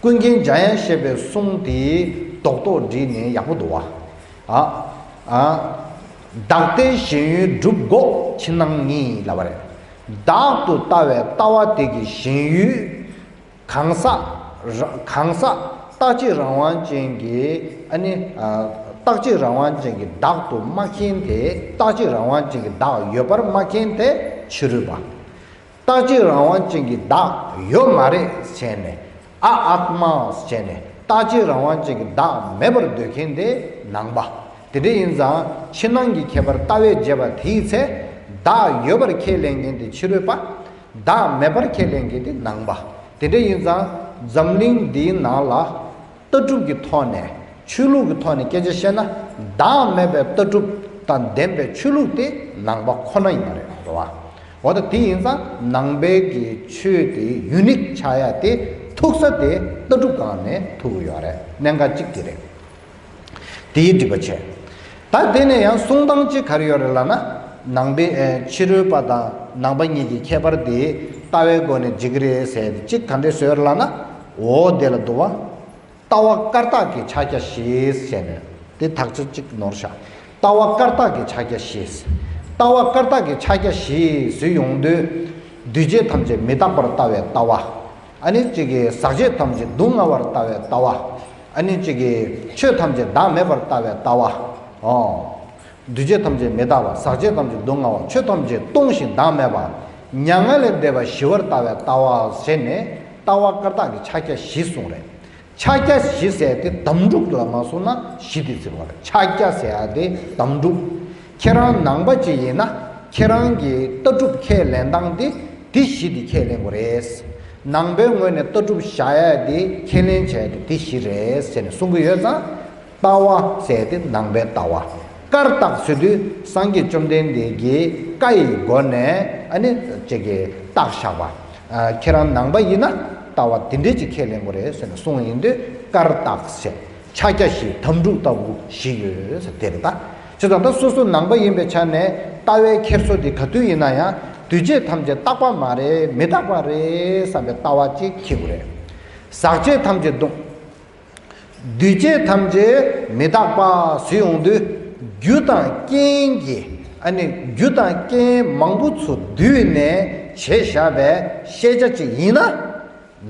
ཀུན་མཁྱེན་འཇམ་དབྱངས་བཞད་པའི་གསུང་དེའི་རྡོག་རྡོག་བསྒྲིལ་ནས་ཡག་པོ་འདུག་བ། ཨ། ཨ། བདག་ལྟའི་ཞེན་ཡུལ་སྒྲུབ་འགོག་ཕྱི་ནང་གཉིས་ལབ་པ་རེད། བདག་ཏུ་ལྟ་བའི་ལྟ་བ་དེ་གི་ཞེན་ཡུལ། གང་ཟག་ར་གང་ཟག་རྟག་གཅིག་རང་དབང་ཅན་གྱི། ཨ་ནི། ཨ། རྟག་གཅིག་རང་དབང་ཅན་གྱི་བདག་ཏུ་སྨྲ་མཁན་དེ། རྟག་གཅིག་རང་དབང་ཅན་གྱི་བདག་ཡོད་པར་སྨྲ་མཁན་དེ་ཕྱི་རོལ་པ། རྟག་གཅིག་རང་དབང་ཅན་གྱི་བདག་ཡོད་མ་རེད་ཟེར་ནས། ཨ་ཨཱཏྨ་ཟེར་ནས། རྟག་གཅིག་རང་དབང་ཅན་གྱི་བདག་མེད་པར་འདོད་མཁན་དེ་ནང་པ། དེ་འདྲ་ཡིན་ཙང་ཕྱི་ནང་གི་ཁྱད་པར་ལྟ་བས་འབྱེད་པ་དེའི་ཚེ། བདག་ཡོད་པར་ཁས་ལེན་མཁན་དེ་ཕྱི་རོལ་པ། བདག་མེད་པར་ཁས་ལེན་མཁན་དེ་ནང་པ། དེ་འདྲ་ཡིན་ཙང་འཛམ་གླིང་འདིའི་ནང་ལ། ལྟ་གྲུབ་ཀྱི་ཐོག་ནས། ཆོས་ལུགས་ཀྱི་ཐོག་ནས་སྐད་ཆ་བཤད་ན། བདག་མེད་པའི་ལྟ་གྲུབ་དང་ལྡན་པའི་ཆོས་ལུགས་དེ་ནང་པ་ཁོ་ན་ཡིན་པ་རེད། རེད་བ། འོ་ད་དེ་ཡིན་ཙང་ནང་པའི་གི་ཆོས་དེ་ཡུ་ནིག་ཆགས་ཡ་དེ། ཐུག་ས་དེ་ལྟ་གྲུབ་སྒང་ནས་ཐུག་གི་ཡོད་རེད། གནད་འགག་གཅིག་དེ་རེད། དེའི་སྒྲིག་པ་བྱས། ད་དེ་ནས་ཡང་གསུང་སྟངས་གཅིག་ག་རེ་ཡོད་རེད་ལབ་ན། ནང་པའི། ཨེ། ཕྱི་རོལ་པ་དང་ནང་པ་གཉིས་ཀྱི་ཁྱད་པར་དེ་ལྟ་བའི་སྒོ་ནས་འཇིག་གི་རེད་ཟེར་དེ་གཅིག་ག་འདྲས་བཟོས་ཡོད་རེད་ལབ་ན། འོ་དེ་ལ་འདུག་བ། ལྟ་བ་བཀར་བཏགས་ཀྱི་ཕྱག་རྒྱ་བཞི་ཟེར་ནས། དེ་དག་ཆ་གཅིག་ནོར་ཤག་ལྟ་བ་བཀར་བཏགས་ཀྱི་ཕྱག་རྒྱ་བཞི། ལྟ་བ་བཀར་བཏགས་ཀྱི་ཕྱག་རྒྱ་བཞི་ཟེར་ཡོང་དུས། འདུས་བྱས་ཐམས་ཅད་མི་རྟག་པར་ལྟ་བའི་ལྟ་བ། ཨ་ནི་གཅིག་གིས་ཟག་བཅས་ཐམས་ཅད་སྡུག་བསྔལ་བར་ལྟ་བའི་ལྟ་བ། ཨ་ནི་གཅིག་གིས་ཆོས་ཐམས་ཅད་བདག་མེད་པར་ལྟ་བའི་ལྟ་བ། ཨོ། འདུས་བྱས་ཐམས་ཅད་མི་རྟག་པ། ཟག་བཅས་ཐམས་ཅད་སྡུག་བསྔལ་བ། ཆོས་ཐམས་ཅད་སྟོང་ཞིང་བདག་མེད་པ། མྱ་ངན་ལས་འདས་པ་ཞི་བར་ལྟ་བའི་ལྟ་བ་ཟེར་ནས། ལྟ་བ་བཀར་བཏགས་ཀྱི་ཕྱག་རྒྱ་བཞི་གསུངས་རེད། ཕྱག་རྒྱ་བཞི་ཟེར་དེ་དམ་སྒྲུབ་ལ་མ་སོང་ན་བཞི་དེ་ཟེར་བ་རེད། ཕྱག་རྒྱ་ཟེར་ཡ་དེ་དམ་སྒྲུབ། ཁྱེད་རང་ནང་པ་ཅིག་ཡིན་ན། ཁྱེད་རང་གི་ལྟ་གྲུབ་ཁས་ལེན་སྟངས་དེ་དེ་བཞི་དེ་ཁས་ལེན་དགོས་རེད། ནང་པའི་ངོས་ནས་ལྟ་གྲུབ་བཞག་ཡ་དེ། ཁས་ལེན་བྱ་ཡ་དེ་དེ་བཞི་རེད་ཟེར་ནས་གསུང་གི་ཡོད་ཙང་། ལྟ་བ་ཟེར་དེ་ནང་པའི་ལྟ་བ། བཀར་བཏགས་ཟེར་དུས་སངས་རྒྱས་བཅོམ་ལྡན་འདས་ཀྱི་བཀའ་ཡི་སྒོ་ནས། ཨ་ནི་ཅིག་གིས་བཏགས་བཞག་པ། ཨ། ཁྱེད་རང་ནང་པ་ཡིན་ན་ལྟ་བ་དེ་འདྲས་ཅིག་ཁས་ལེན་དགོས་རེད་ཟེར་ནས་གསུངས་ཡིན་དུས། བཀར་བཏགས་ཟེར། ཕྱག་རྒྱ་བཞི། དམ་སྒྲུབ་ལྟ་བུ་བཞི་ཡོད་ཟེར་དེ་རེད་ད། བྱས་ཙང་ད་སོ་སོ་ནང་པ་ཡིན་པའི་ཆ་ནས་ལྟ་བའི་འཁྱེར་སོ་དེ་ག་དུས་ཡིན་ན་ཡང་། འདུས་བྱས་ཐམས་ཅད་རྟག་པ་མ་རེད། མི་རྟག་པ་རེད་བསམ་པའི་ལྟ་བ་ཅིག་འཁྱེར་དགོས་རེད། ཟག་བཅས་ཐམས་ཅད་སྡུག་འདུས་བྱས་ཐམས་ཅད་མི་རྟག་པ་ཟེར་ཡོང་དུས། རྒྱུ་དང་རྐྱེན་གྱིས། ཨ་ནི་རྒྱུ་དང་རྐྱེན་མང་པོ་ཚོ་བསྡུས་ནས་བྱས་བཞག་པའི་ཤེས་བྱ་ཅིག་ཡིན་ན།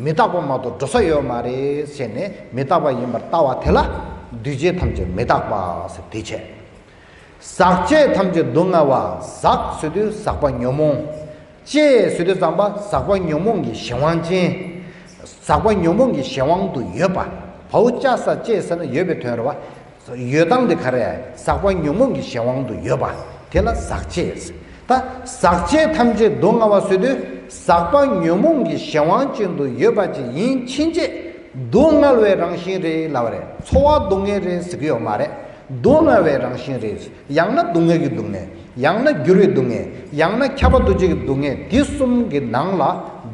མི་རྟག་པ་མ་གཏོགས་འགྲོ་ས་ཡོད་མ་རེད་ཟེར་ནས། མི་རྟག་པ་ཡིན་པར་ལྟ་བ་དེ་ལ་འདུས་བྱས་ཐམས་ཅད་མི་རྟག་པ་ཟེར་དེ་བྱས། ཟག་བཅས་ཐམས་ཅད་སྡུག་བསྔལ་བ། ཟག་ཟེར་དུས་ཟག་པ་ཉོན་མོངས། བཅས་ཟེར་དུས་ཙམ་པ་ཟག་པ་ཉོན་མོངས་ཀྱི་གཞན་དབང་ཅན། ཟག་པ་ཉོན་མོངས་ཀྱི་གཞན་དབང་དུ་ཡོད་པ། བའོ་ཅ་ས་བཅས་ཟེར་ན་ཡོད་པའི་དོན་རེད་བ། ཡོད་སྟངས་དེ་ག་རེ། ཟག་པ་ཉོན་མོངས་ཀྱི་གཞན་དབང་དུ་ཡོད་པ། དེ་ལ་ཟག་བཅས། ད་ཟག་བཅས་ཐམས་ཅད་སྡུག་བསྔལ་བ་ཟེར་དུས། ཟག་པ་ཉོན་མོངས་ཀྱི་གཞན་དབང་ཅན་དུ་ཡོད་པ་ཅིག་ཡིན་ཕྱིན་ཆད། སྡུག་བསྔལ་བའི་རང་བཞིན་རེད་ལབ་པ་རེད། ཚོར་བ་སྡུག་བསྔལ་རེད་ཟེར་གྱི་ཡོད་མ་རེད། སྡུག་བསྔལ་བའི་རང་བཞིན་རེད། ཡང་ན་སྡུག་བསྔལ་གྱི་སྡུག་བསྔལ། ཡང་ན་འགྱུར་བའི་སྡུག་བསྔལ། ཡང་ན་ཁྱབ་པ་འདུ་བྱེད་ཀྱི་སྡུག་བསྔལ། འདི་གསུམ་གྱི་ནང་ལ་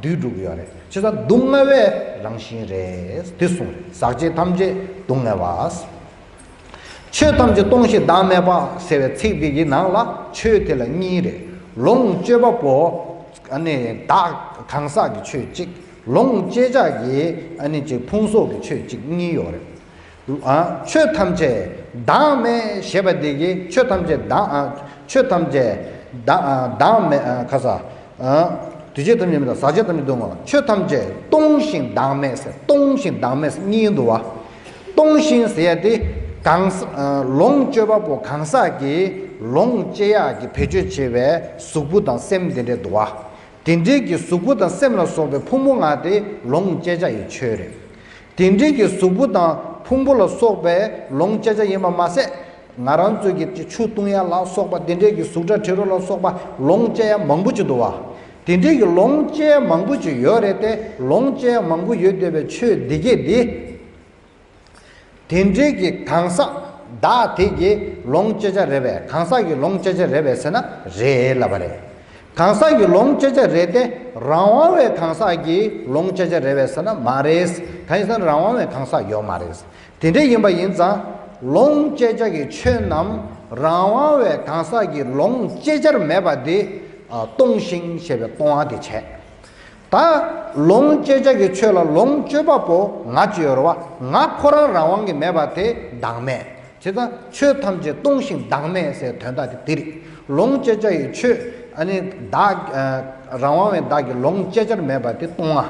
འདུས་འགྲོ་གི་ཡོད་རེད། བྱས་ཙང་སྡུག་བསྔལ་བའི་རང་བཞིན་རེད་འདི་གསུངས་རེད། ཟག་བཅས་ཐམས་ཅད་སྡུག་བསྔལ་བ། ཆོས་ཐམས་ཅད་སྟོང་ཞིང་བདག་མེད་པ་ཟེར་བའི་ཚིག་འདི་གི་ནང་ལ་ཆོས་དེ་ལ་གཉིས་རེད། ལོངས་སྤྱོད་པ་པོ། ཨ་ནི་བདག་གང་ཟག་གི་ཆོས་གཅིག་ལོངས་སྤྱད་བྱ་གི། ཨ་ནི་ཅིག་ཕུང་སོགས་ཀྱི་ཆོས་གཅིག་གཉིས་ཡོད་རེད། ཨ། ཆོས་ཐམས་ཅད་བདག་མེད་ཞེས་པ་འདི་གིས་ཆོས་ཐམས་ཅད་བདག་ཨ། ཆོས་ཐམས་ཅད་བདག་ཨ། བདག་མེད་ཨ། ཁ་ས། ཨ། འདུས་བྱས་ཐམས་ཅད་མི་རྟག་ཟག་བཅས་ཐམས་ཅད་སྡུག་བསྔལ་བ། ཆོས་ཐམས་ཅད་སྟོང་ཞིང་བདག་མེད་ཟེར། སྟོང་ཞིང་བདག་མེད་ཟེར་གཉིས་འདུག་བ། སྟོང་ཞིང་ཟེར་ཡ་དེ་གང་ཟག་ཨ། ལོངས་སྤྱོད་པ་པོ་གང་ཟག་གིས་ལོངས་སྤྱད་ཡག་གི་བེད་སྤྱོད་བྱེད་པའི་གཟུགས་པོ་དང་སེམས་དེ་འདྲས་འདུག་བ། དེ་འདྲའི་གི་གཟུགས་པོ་དང་སེམས་ལ་སོགས་པའི་ཕུང་པོ་ལྔ་དེ་ལོངས་སྤྱད་བྱ་ཡི་ཆོས་རེད། དེ་འདྲའི་གི་གཟུགས་པོ་དང་ཕུང་པོ་ལ་སོགས་པའི་ལོངས་སྤྱད་བྱ་ཡིན་པ་མ་ཟད། ང་རང་ཚོས་ཀྱི་ཆུ་བཏུང་ཡ་ལ་སོགས་པ། དེ་འདྲའི་གི་གཟུགས་སྒྲ་དྲི་རོ་ལ་སོགས་པ་ལོངས་སྤྱད་ཡ་མང་པོ་ཅིག་འདུག་བ། དེ་འདྲའི་གི་ལོངས་སྤྱད་ཡ་མང་པོ་ཅིག་ཡོད་རེད་དེ། ལོངས་སྤྱད་ཡ་མང་པོ་ཡོད་བསྡད་པའི་ཆོས་འདི་གས་འདི། དེ་འདྲའི་གི་གང་ཟག་བདག་དེ་གི་ལོངས་སྤྱད་བྱ་རེད་པས། གང་ཟག་གི་ལོངས་སྤྱད་བྱ་རེད་པས་ཟེར་ན་རེད་ལབ་པ་རེད། གང་ཟག་གི་ལོངས་སྤྱད་བྱ་རེད་དེ། རང་དབང་བའི་གང་ཟག་གི་ལོངས་སྤྱད་བྱ་རེད་པས་ཟེར་ན་མ་རེད། གང་ཡིན་ཟེར་ན་རང་དབང་བའི་གང་ཟག་ཡོད་མ་རེད། དེ་འདྲ་ཡིན་པ་ཡིན་ཙང་། ལོངས་སྤྱད་བྱ་གི་ཆོས་རྣམས་རང་དབང་བའི་གང་ཟག་གི་ལོངས་སྤྱད་བྱར་མེད་པ་དེ། ཨ། སྟོང་ཞིང་ཞེས་པའི་སྟོང་བ་དེ་བྱས། ད་ལོངས་སྤྱད་བྱ་གི་ཆོས་ལ་ལོངས་སྤྱོད་པ་པོ་ང་ཅིག་ཡོད་རེད་བ། ང་ཁོ་རང་རང་དབང་གིས་མེད་པ་དེ་བདག་མེད། བྱས་ཙང་ཆོས་ཐམས་ཅད་སྟོང་ཞིང་བདག་མེད་ཟེར་དོན་དག་དེ་འདི་རེད། ལོངས་སྤྱད་བྱ་ཡི་ཆོས། ཨ་ནི་བདག་ཨ། རང་དབང་བའི་བདག་གི་ལོངས་སྤྱད་བྱར་མེད་པ་དེ་སྟོང་བ།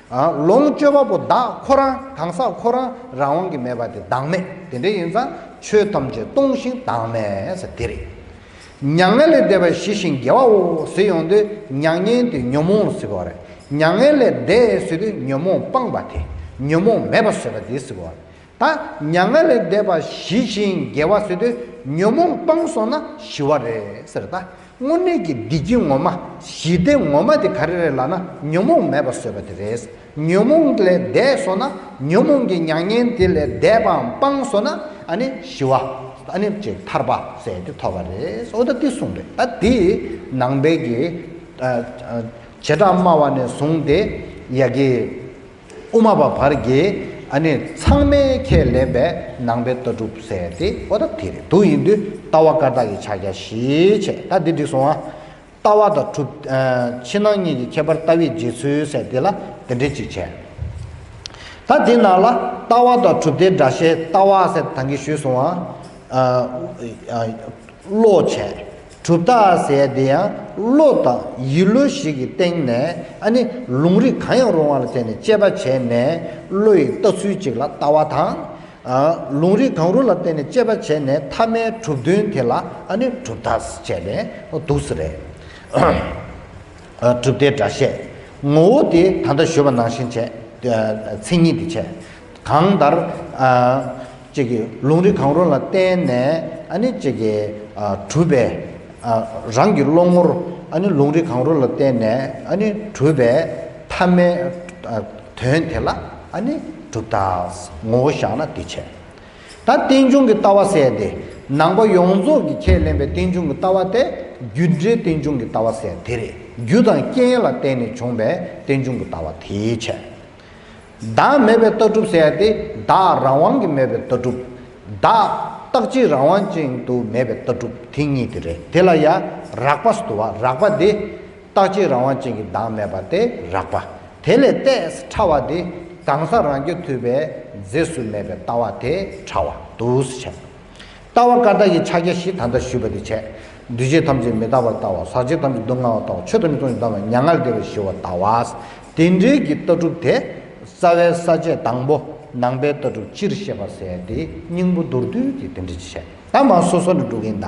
ཨ། ལོངས་སྤྱོད་པ་པོ་བདག་ཁོ་རང་གང་ཟག་ཁོ་རང་རང་དབང་གིས་མེད་པ་དེ་བདག་མེད། དེ་འདྲ་ཡིན་ཙང་ཆོས་ཐམས་ཅད་སྟོང་ཞིང་བདག་མེད་ཟེར་དེ་རེད། མྱ་ངན་ལས་འདས་པ་ཞི་ཞིང་དགེ་བའོ་ཟེར་ཡོང་དུས། མྱ་ངན་དེ་ཉོན་མོངས་ཟེར་གོ་རེད། མྱ་ངན་ལས་འདས་ཟེར་དུས་ཉོན་མོངས་སྤངས་པ་དེ། ཉོན་མོངས་མེད་པ་བཟོས་པ་དེ་ཟེར་གོ་རེད། ད་མྱ་ངན་ལས་འདས་པ་ཞི་ཞིང་དགེ་བ་ཟེར་དུས་ཉོན་མོངས་སྤངས་སོང་ན་ཞི་བ་རེད་ཟེར། ད་དངོས་གནས་ཀྱི་བདེ་སྐྱིད་ངོ་མ། ཞི་བདེ་ངོ་མ་དེ་ག་རེ་རེད་ལབ་ན་ཉོན་མོངས་མེད་པ་བཟོས་པ་དེ་རེད། ཉོན་མོངས་ལས་འདས་སོང་ན། ཉོན་མོངས་ཀྱི་མྱ་ངན་དེ་ལས་འདས་པའམ་སྤངས་སོང་ན། ཨ་ནི་ཞི་བ། ཨ་ནི་ཅིག་ཐར་པ་ཟེར་དེ་ཐོབ་པ་རེད། འོ་ད་དེ་གསུངས་རེད། ད་དེ་ནང་པའི་གི། ཨ། ཨ། བྱེ་བྲག་སྨྲ་བ་ནས་བཟུང་སྟེ་ཡ་གི་དབུ་མ་པ་བར་གྱི། ཨ་ནི་ཚང་མས་ཁས་ལེན་པའི་ནང་པའི་ལྟ་གྲུབ་ཟེར་དེ་འོ་ད་དེ་རེད། དེ་ཡིན་དུས་ལྟ་བ་བཀའ་རྟགས་ཀྱི་ཕྱག་རྒྱ་བཞི་བྱས། ད་འདི་འགྲིག་སོང་ཨ། ལྟ་བ་དང་གྲུབ། ཨ། ཕྱི་ནང་གཉིས་ཀྱི་ཁྱད་པར་ལྟ་བའི་རྗེས་སུ་ཟེར་དེ་ལ་དེ་འདྲའི་ཅིག་བྱས། ད་དེ་ནང་ལ་ལྟ་བ་དང་གྲུབ་མཐའི་སྒྲ་བཤད། ལྟ་བ་ཟེར་ད་གིན་ཞུས་སོང་ཨ། ཨ། ཨ། བློ་བྱས། གྲུབ་མཐའ་ཟེར་དེ་ཡང་བློ་དང་ཡིད་བློ་ཞིག་གི་སྟེང་ནས། ཨ་ནི་ལུང་རིགས་གང་ཡང་རུང་བ་ལ་བརྟེན་ནས་དཔྱད་པ་བྱས་ནས་བློ་ཡིས་ལྟ་ཚུལ་ཅིག་ལ་ལྟ་བ་དང་། ཨ། ལུང་རིགས་གང་རུང་ལ་བརྟེན་ནས་དཔྱད་པ་བྱས་ནས་ཐ་མའི་གྲུབ་དོན་དེ་ལ་ཨ་ནི་གྲུབ་མཐའ་བྱས་ནས་འདུག་སེ་རེད། ཨ། གྲུབ་མཐའི་སྒྲ་བཤད། ངོ་བོ་དེ་ད་ལྟ་ཞུས་པ་ནང་བཞིན་བྱས། ཨ། མཚན་ཉིད་དེ་བྱས། གང་ལྟར། ཨ། ཅིག་གི་ལུང་རིགས་གང་རུང་ལ་བརྟེན་ནས། ཨ་ནི་ཅིག་གི། ཨ། གྲུབ་པའི། ཨ། རང་གི་བློ་ངོར། ཨ་ནི་ལུང་རིགས་གང་རུང་ལ་བརྟེན་ནས། ཨ་ནི་གྲུབ་པའི་ཐ་མའི། ཨ། དོན་དེ་ལ་ཨ་ནི་གྲུབ་མཐའ་ངོ་བོ་བཞག་ན་དེ་བྱས། ད་རྟེན་འབྱུང་གི་ལྟ་བ་ཟེར་དེ། ནང་པ་ཡོངས་རྫོགས་ཀྱིས་ཁས་ལེན་པའི་རྟེན་འབྱུང་གི་ལྟ་བ་དེ་རྒྱུ་འབྲས་རྟེན་འབྱུང་གི་ལྟ་བ་ཟེར་དེ་རེད། རྒྱུ་དང་རྐྱེན་ལ་བརྟེན་ནས་བྱུང་བའི་རྟེན་འབྱུང་གི་ལྟ་བ་དེ་བྱས། བདག་མེད་པའི་ལྟ་གྲུབ་ཟེར་ཡ་དེ་བདག་རང་དབང་གིས་མེད་པའི་ལྟ་གྲུབ། བདག་རྟག་གཅིག་རང་དབང་ཅན་དུ་མེད་པའི་ལྟ་གྲུབ་དེ་གཉིས་དེ་རེད། དེ་ལ་ཡ་རགས་པ་ཟེར་འདུག་བ། རགས་པ་དེ། རྟག་གཅིག་རང་དབང་ཅན་གྱི་བདག་མེད་པ་དེ་རགས་པ། དེ་ལས་ཏོག་ཙམ་ཕྲ་བ་དེ་གང་ཟག་རང་རྐྱ་ཐུབ་པའི་རྫས་སུ་མེད་པའི་ལྟ་བ་དེ་ཕྲ་བ་འདུག་སེ་བྱས། ལྟ་བ་བཀའ་རྟགས་ཀྱི་ཕྱག་རྒྱ་བཞི་ད་ལྟ་ཞུས་པ་དེ་བྱས། འདུས་བྱས་ཐམས་ཅད་མི་རྟག་པར་ལྟ་བ། ཟག་བཅས་ཐམས་ཅད་སྡུག་བསྔལ་བར་ལྟ་བ། ཆོས་ཐམས་ཅད་སྟོང་ཞིང་བདག་མེད་པར། མྱ་ངན་ལས་འདས་པ་ཞི་བར་ལྟ་བ། དེ་འདྲའི་གི་ལྟ་གྲུབ་དེ་རྩ་བའི་ས་བཅད་དང་པོ་ནང་པའི་ལྟ་གྲུབ་སྤྱིར་བཤད་པ་ཟེར་དེ་སྙིང་པོ་མདོར་བསྡུས་ཀྱི་དེ་འདྲ་ཅིག་བཤད། ད་མར་སོ་སོ་ནས་འགྲོ་གི་ཡིན་ད།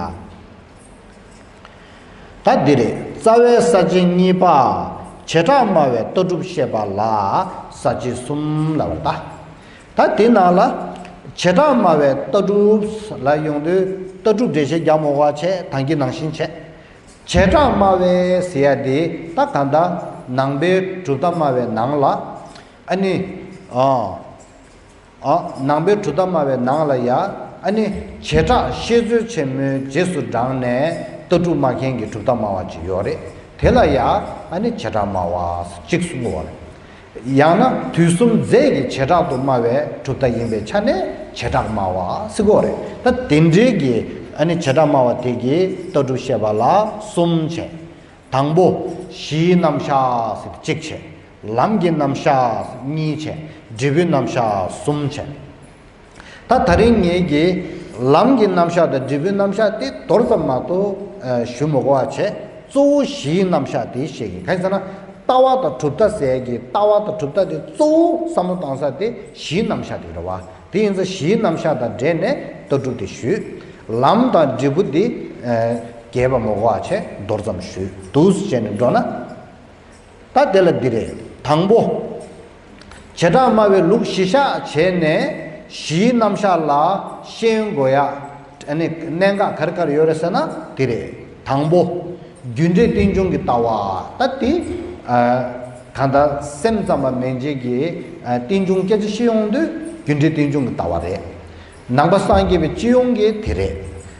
ད་འདི་རེད། རྩ་བའི་ས་བཅད་གཉིས་པ། བྱེ་བྲག་སྨྲ་བའི་ལྟ་གྲུབ་བཤད་པ་ལ་ས་བཅད་གསུམ་ལབ་པ་རེད་ད། ད་དེ་ནང་ལ་བྱེ་བྲག་སྨྲ་བའི་ལྟ་གྲུབ་ལ་ཡོང་དུས་ལྟ་གྲུབ་འགྲེལ་བཤད་རྒྱག་མི་དགོས་པ་བྱས། ད་གིན་ནང་བཞིན་བྱས། བྱེ་བྲག་སྨྲ་བའི་ཟེར་ཡ་དེ་ད་གང་ལྟར་ནང་པའི་གྲུབ་མཐའ་སྨྲ་བའི་ནང་ལ། ཨ་ནི། ཨ། ཨ། ནང་པའི་གྲུབ་མཐའ་སྨྲ་བའི་ནང་ལ་ཡ། ཨ་ནི་བྱེ་བྲག་བཤད་མཛོད་ཆེན་མོའི་རྗེས་སུ་འབྲངས་ནས་ལྟ་གྲུབ་སྨྲ་མཁན་གྱི་གྲུབ་མཐའ་སྨྲ་བ་ཅིག་ཡོད་རེད། དེ་ལ་ཡ་ཨ་ནི་བྱེ་བྲག་སྨྲ་བ་གཅིག་གསུང་གི་ཡོད་རེད། ཡང་ན་དུས་གསུམ་རྫས་ཀྱི་བྱེ་བྲག་ཏུ་སྨྲ་བའི་གྲུབ་མཐའ་ཡིན་པའི་ཆ་ནས་བྱེ་བྲག་སྨྲ་བ་ཟེར་གི་ཡོད་རེད། ད་དེ་འདྲའི་གི་ཨ་ནི་བྱེ་བྲག་སྨྲ་བ་དེ་གི་ལྟ་གྲུབ་བཤད་པ་ལ་གསུམ་བྱས། དང་པོ་གཞིའི་རྣམ་གཞག་ཟེར་ཏེ་གཅིག་བྱས། ལམ་གྱི་རྣམ་གཞག་གཉིས་བྱས། འབྲས་བུའི་རྣམ་གཞག་གསུམ་བྱས། ད་ད་རིང་ངེད་ཀྱིས་ལམ་གྱི་རྣམ་གཞག་དང་འབྲས་བུའི་རྣམ་གཞག་དེ་མདོར་ཙམ་མ་གཏོགས་ཞུ་མི་དགོས་པ་བྱས། གཙོ་བོ་གཞིའི་རྣམ་གཞག་དེ་བཤད་ཀྱི། གང་ཡིན་ཟེར་ན་ལྟ་བ་དང་གྲུབ་མཐའ་ཟེར་གྱི་ལྟ་བ་དང་གྲུབ་མཐའ་དེ་གཙོ་བོ་བསམ་བློ་བཏང་ས་དེ་གཞིའི་རྣམ་གཞག་དེ་རེད་བ། དེ་ཡིན་ཙང་གཞིའི་རྣམ་གཞག་དང་འབྲེལ་ནས་ལྟ་གྲུབ་དེ་ཞུས། ལམ་དང་འབྲས་བུ་དེ་རྒྱས་པ་མི་དགོས་པ་བྱས་མདོར་ཙམ་ཞུས་འདུག་སེ་བྱས་ནས་འགྲོ་ན། ད་དེ་ལ་འདི་རེད། དང་པོ། བྱེ་བྲག་སྨྲ་བའི་ལུགས་གཞི་བཞག་བྱས་ནས་གཞིའི་རྣམ་གཞག་ལ་ཤེས་ཡོན་དགོས་ཡ། ཨ་ནི་གནད་འགག་ག་རེ་ག་རེ་ཡོད་རེད་ཟེར་ན་དེ་རེད། དང་པོ། རྒྱུ་འབྲས་རྟེན་འབྱུང་གི་ལྟ་བ། ད་དེ། ཨ། གང་ལྟར་སེམས་ཙམ་པ་མན་ཆད་ཀྱིས། ཨ། རྟེན་འབྱུང་སྐད་ཆ་བཤད་ཡོང་དུས་རྒྱུ་འབྲས་རྟེན་འབྱུང་གི་ལྟ་བ་རེད། ནང་པ་སངས་རྒྱས་པའི་སྤྱི་ཡོངས་ཀྱི་དེ་རེད།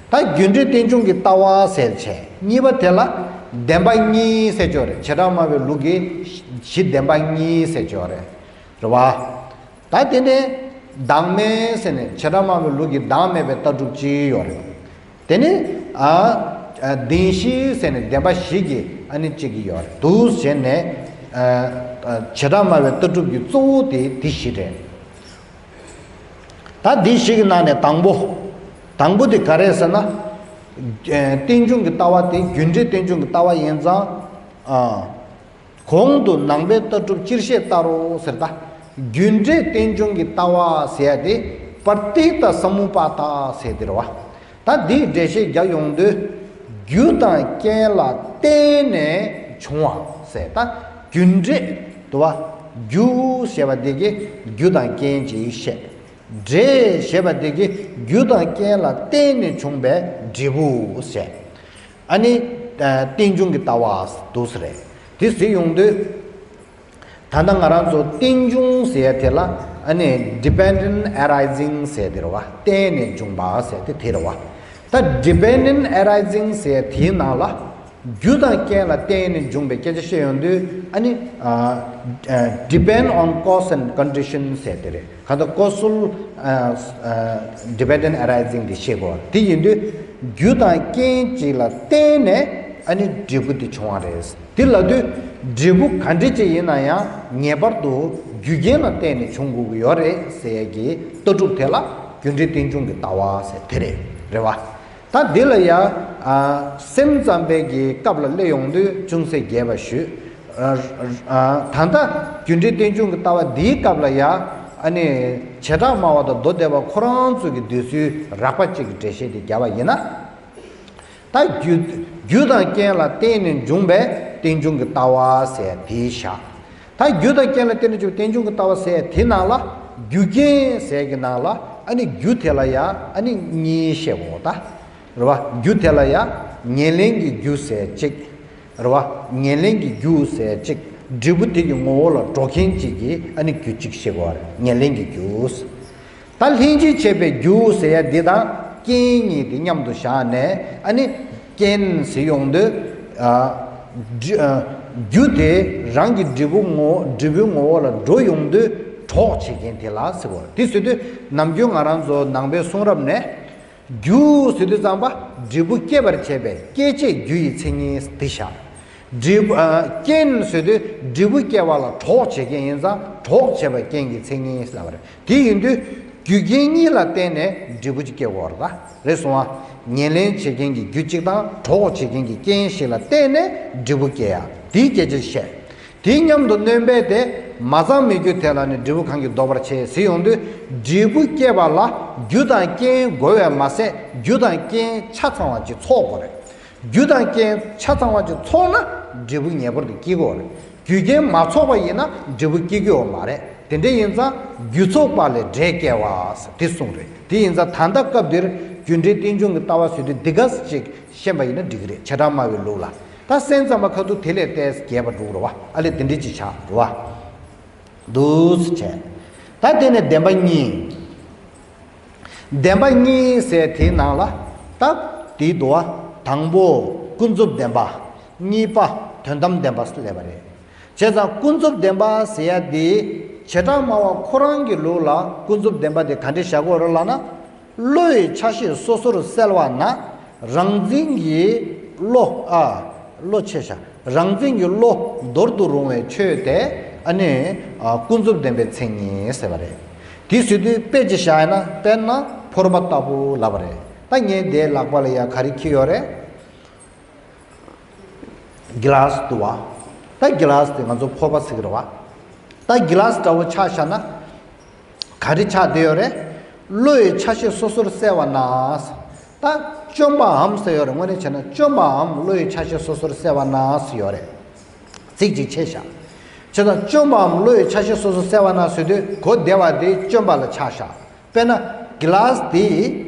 ད་རྒྱུ་འབྲས་རྟེན་འབྱུང་གི་ལྟ་བ་ཟེར་བྱས་གཉིས་པ་དེ་ལ་བདེན་པ་གཉིས་ཟེར་ཆོག་རེད། བྱེ་བྲག་སྨྲ་བའི་ལུགས་ཀྱི་གཞི་བདེན་པ་གཉིས་ཟེར་ཆོག་རེད། རེད་བ། ད་དེ་ནས་བདག་མེད་ཟེར་ནས་བྱེ་བྲག་སྨྲ་བའི་ལུགས་ཀྱི་བདག་མེད་པའི་ལྟ་གྲུབ་ཅིག་ཡོད་རེད། དེ་ནས་ཨ་ཨ་བདེན་བཞི་ཟེར་ནས་བདེན་པ་བཞི་གི་ཨ་ནི་གཅིག་གི་ཡོད་རེད་འདུག་བྱས་ནས་ཨ་ཨ་བྱེ་བྲག་སྨྲ་བའི་ལྟ་གྲུབ་ཀྱི་གཙོ་བོ་དེ་དེ་བཞི་རེད། ད་འདི་ཞིག་གི་ནང་ནས་དང་པོ། དང་པོ་དེ་ག་རེ་ཟེར་ན། ཨེ་རྟེན་འབྱུང་གི་ལྟ་བ་དེ་རྒྱུ་འབྲས་རྟེན་འབྱུང་གི་ལྟ་བ་ཡིན་ཙང་། ཨ། གོང་དུ་ནང་པའི་ལྟ་གྲུབ་སྤྱིར་བཤད་ལྟར་རོ་ཟེར་ད། རྒྱུ་འབྲས་རྟེན་འབྱུང་གི་ལྟ་བ་ཟེར་ཡ་དེ་པྲ་ཏི་ཏ་སམ་མུ་པཱ་ད་ཟེར་དེ་རེད་བ། ད་འདིའི་འགྲེལ་བཤད་རྒྱག་ཡོང་དུས། རྒྱུ་དང་རྐྱེན་ལ་བརྟེན་ནས་བྱུང་བ་ཟེར་ད། རྒྱུ་འབྲས་དུ་བ། རྒྱུ་ཞེས་པ་དེ་གི་རྒྱུ་དང་རྐྱེན་གྱིས་བཤད། འབྲས་ཞེས་པ་དེ་གི་རྒྱུ་དང་རྐྱེན་ལ་བརྟེན་ནས་བྱུང་བའི་འབྲས་བུ་ཟེར། ཨ་ནི། རྟེན་འབྱུང་གི་ལྟ་བ་འདུག་ཟེར་རེད། དེ་ཟེར་ཡོང་དུས། ད་ལྟ་ང་རང་ཚོ་རྟེན་འབྱུང་ཟེར་ཡ་དེ་ལ་ཨ་ནི་dependent arising ཟེར་དེ་རེད་བ། བརྟེན་ནས་བྱུང་བ་ཟེར་དེ་དེ་རེད་བ། ད་dependent arising ཟེར་དེའི་ནང་ལ་རྒྱུ་དང་རྐྱེན་ལ་བརྟེན་ནས་འབྱུང་བའི་སྐད་ཆ་བཤད་ཡོང་དུས་ཨ་ནི་ཨ་ཨ་depend on cause and condition ཟེར་དེ་རེད། གང་ལྟར་causal ཨ་ཨ་dependent arising དེ་བཤད་དགོས། དེ་ཡིན་དུས་རྒྱུ་དང་རྐྱེན་གཅིག་ལ་བརྟེན་ནས་ཨ་ནི་འབྲས་བུ་དེ་བྱུང་བ་རེད། དེ་ལབ་དུས་འབྲས་བུ་ག་འདྲ་ཅིག་ཡིན་ན་ཡང་ངེས་པར་དུ་རྒྱུ་རྐྱེན་ལ་བརྟེན་ནས་བྱུང་དགོས་ཀྱི་ཡོད་རེད་ཟེར་ཡས་ཀྱི་ལྟ་གྲུབ་དེ་ལ་རྒྱུ་འབྲས་རྟེན་འབྱུང་གི་ལྟ་བ་ཟེར་དེ་རེད། རེད་བ། ད་འདི་ལ་ཡ་ཨ་སེམས་ཙམ་པའི་གི་སྐབས་ལ་སླེབས་ཡོང་དུས་ཅུང་ཟད་རྒྱས་པ་ཞུས། ཨ་ཨ་ད་ལྟ་རྒྱུ་འབྲས་རྟེན་འབྱུང་གི་ལྟ་བ་འདིའི་སྐབས་ལ་ཡ་ཨ་ནི་བྱེ་བྲག་སྨྲ་བ་དང་མདོ་སྡེ་པ་ཁོ་རང་ཚོ་གི་འདོད་ཚུལ་རགས་པ་གཅིག་གི་འགྲེལ་བཤད་དེ་རྒྱབ་པ་ཡིན་ན། ད་རྒྱུ་རྒྱུ་དང་རྐྱེན་ལ་བརྟེན་ནས་འབྱུང་བའི་རྟེན་འབྱུང་གི་ལྟ་བ་ཟེར་དེའི་ཞག་ད་རྒྱུ་དང་རྐྱེན་ལ་བརྟེན་ནས་འབྱུང་བའི་རྟེན་འབྱུང་གི་ལྟ་བ་ཟེར་དེ་ནང་ལ་རྒྱུ་རྐྱེན་ཟེར་གྱི་ནང་ལ་ཨ་ནི་རྒྱུ་དེ་ལ་ཡ་ཨ་ནི་གཉིས་བཤད་དགོས་ད། རེད་བ། རྒྱུ་དེ་ལ་ཡ་ཉེར་ལེན་གྱི་རྒྱུ་ཟེར་གཅིག་རེད་བ། ཉེར་ལེན་གྱི་རྒྱུ་ཟེར་གཅིག་འབྲས་བུ་དེ་གི་ངོ་བོ་ལ་འགྲོ་མཁན་གཅིག་གི་ཨ་ནི་རྒྱུ་གཅིག་བཤད་དགོས་པ་རེད། ཉེར་ལེན་གྱི་རྒྱུ། ད་ལྷན་ཅིག་བྱེད་པའི་རྒྱུ་ཟེར་ཡ་འདི་དང་རྐྱེན་གཉིས་དེ་མཉམ་དུ་བཞག་ནས་ཨ་ནི་རྐྱེན་ཟེར་ཡོང་དུས། ཨ་རྒྱུ་ཨ་རྒྱུ་དེ་རང་གི་འབྲས་བུ་ངོ་འབྲས་བུའི་ངོ་བོ་ལ་འགྲོ་ཡོང་དུས་གྲོགས་བྱེད་མཁན་དེ་ལ་ཟེར་བ་རེད། དེ་ཟེར་དུས་ནམ་རྒྱུན་ང་རང་ཚོ་ནང་པའི་གསུང་རབ་ནས། རྒྱུ་ཟེར་དུས་ཙམ་པ་འབྲས་བུ་སྐྱེད་པར་བྱེད་པའི་སྐྱེད་བྱེད་རྒྱུ་ཡི་མཚན་ཉིད་དེ་བཞག་འབྲས་བུ་ཨ་རྐྱེན་ཟེར་དུས་འབྲས་བུ་སྐྱེ་བ་ལ་གྲོགས་བྱེད་མཁན་ཡིན་ཙང་གྲོགས་བྱེད་པ་རྐྱེན་གྱི་མཚན་ཉིད་ལབ་པ་རེད། དེ་ཡིན་དུས་རྒྱུ་རྐྱེན་གཉིས་ལ་བརྟེན་ནས་འབྲས་བུ་ཅིག་སྐྱེ་དགོས་རེད་ད། རེད་སོང་ཨ། ཉེར་ལེན་བྱེད་མཁན་གྱི་རྒྱུ་གཅིག་དང་གྲོགས་བྱེད་མཁན་གྱི་རྐྱེན་ཞིག་ལ་བརྟེན་ནས་འབྲས་བུ་སྐྱེ་ཡ་དེའི་སྐད་ཆ་བཤད། དེའི་མཉམ་དུ་སྣོན་པས་དེ་མ་ཚང་མི་རྒྱུ་དེ་ལ་ནི་འབྲས་བུ་གང་གིས་ལྡོག་པར་བྱེད་ཟེར་ཡོང་དུས་འབྲས་བུ་སྐྱེད་པ་ལ་རྒྱུ་དང་རྐྱེན་དགོས་པས་མ་ཟད་རྒྱུ་དང་རྐྱེན་ཆ་ཚང་བ་ཅིག་ཚོགས་དགོས་རེད། རྒྱུ་དང་རྐྱེན་ཆ་ཚང་བ་ཅིག་ཚོགས་ན་འབྲས་བུ་ངེས་པར་དུ་སྐྱེ་དགོས་རེད། རྒྱུ་རྐྱེན་མ་ཚོགས་པ་ཡིན་ན་འབྲས་བུ་སྐྱེ་རྒྱུ་ཡོད་མ་རེད། དེ་འདྲ་ཡིན་ཙང་རྒྱུ་ཚོགས་པ་ལས་འབྲས་སྐྱེ་བ་དེ་གསུངས་རེད། དེ་ཡིན་ཙང་ད་ལྟ་སྐབས་འདིར་རྒྱུ་འབྲས་རྟེན་འབྱུང་གི་ལྟ་བ་ཟེར་དུས་འདི་ག་ཅིག་ཤེས་པ་ཡིན་ན་འགྲིག་གི་རེད། བྱེ་བྲག་སྨྲ་བའི་ལུགས་ལ། ད་སེམས་ཙམ་པ་ཁ་ཐུག་དེ་ལས་ཏོག་ཙམ་རྒྱས་པ་འགྲོ་གི་རེད་བ། ཨ་ལས་དེ་འདྲ་ཅིག་བྱ་འགྲོ་བ། འདུག་སེ་བྱས། ད་དེ་ནས་བདེན་པ་གཉིས། བདེན་པ་གཉིས་ཟེར་དེའི་ནང་ལ་ད་དེའི་འདུག་བ། དང་པོ་ཀུན་རྫོབ་བདེན་པ། གཉིས་པ་དོན་དམ་བདེན་པ་སླེབས་པ་རེད། བྱས་ཙང་ཀུན་རྫོབ་བདེན་པ་ཟེར་ཡ་དེ་བྱེ་བྲག་སྨྲ་བ་ཁོ་རང་གི་ལུགས་ལ་ཀུན་རྫོབ་བདེན་པ་དེ་ག་འདྲ་བཞག་གི་ཡོད་རེད་ལབ་ན། བློ་ཡི་ཆ་ཤས་སོ་སོར་གསལ་བ་ན། རང་འཛིན་གྱི་བློ་ཨ། བློ་ཆེ་ཤ། རང་འཛིན་གྱི་བློ་འདོར་དུ་རུང་བའི་ཆོས་དེ་ཨ་ནི་ཨ་ཀུན་རྫོབ་བདེན་པའི་མཚན་ཉིད་ཟེར་བ་རེད། དེ་ཟེར་དུས་དཔེ་ཅིག་བཞག་ཡིན་ན་དཔེར་ན་ཕོར་པ་ལྟ་བུ་ལབ་པ་རེད། ད་ངས་འདིའི་ལག་པ་ལ་ཡ་ག་རེ་འཁྱེར་ཡོད་རེད། གི་ལཱ་སི་འདུག་བ། ད་གི་ལཱ་སི་དེ་ང་ཚོ་ཕོར་པ་ཟེར་གི་རེད་བ། ད་གི་ལཱ་སི་འདྲ་བོ་ཆ་བཞག་ན། ག་རེ་ཆགས་བསྡད་ཡོད་རེད། བློ་ཡི་ཆ་ཤས་སོ་སོར་གསལ་བ་ན། ད་བཅོམ་པའམ་ཟེར་ཡོད་རེད། དངོས་གནས་བྱས་ན་བཅོམ་པའམ་བློ་ཡི་ཆ་ཤས་སོ་སོར་གསལ་བ་ན་ཟེར་ཡོད་རེད། ཚིག་གཅིག་ཆད་བཞག་བྱས་ཙང་བཅོམ་པའམ་བློ་ཡི་ཆ་ཤས་སོ་སོར་གསལ་བ་ན་ཟེར་དུས་གོ་བདེ་བ་དེ་བཅོམ་པ་ལ་ཆ་བཞག་དཔེར་ན་གི་ལཱ་སི་དེ་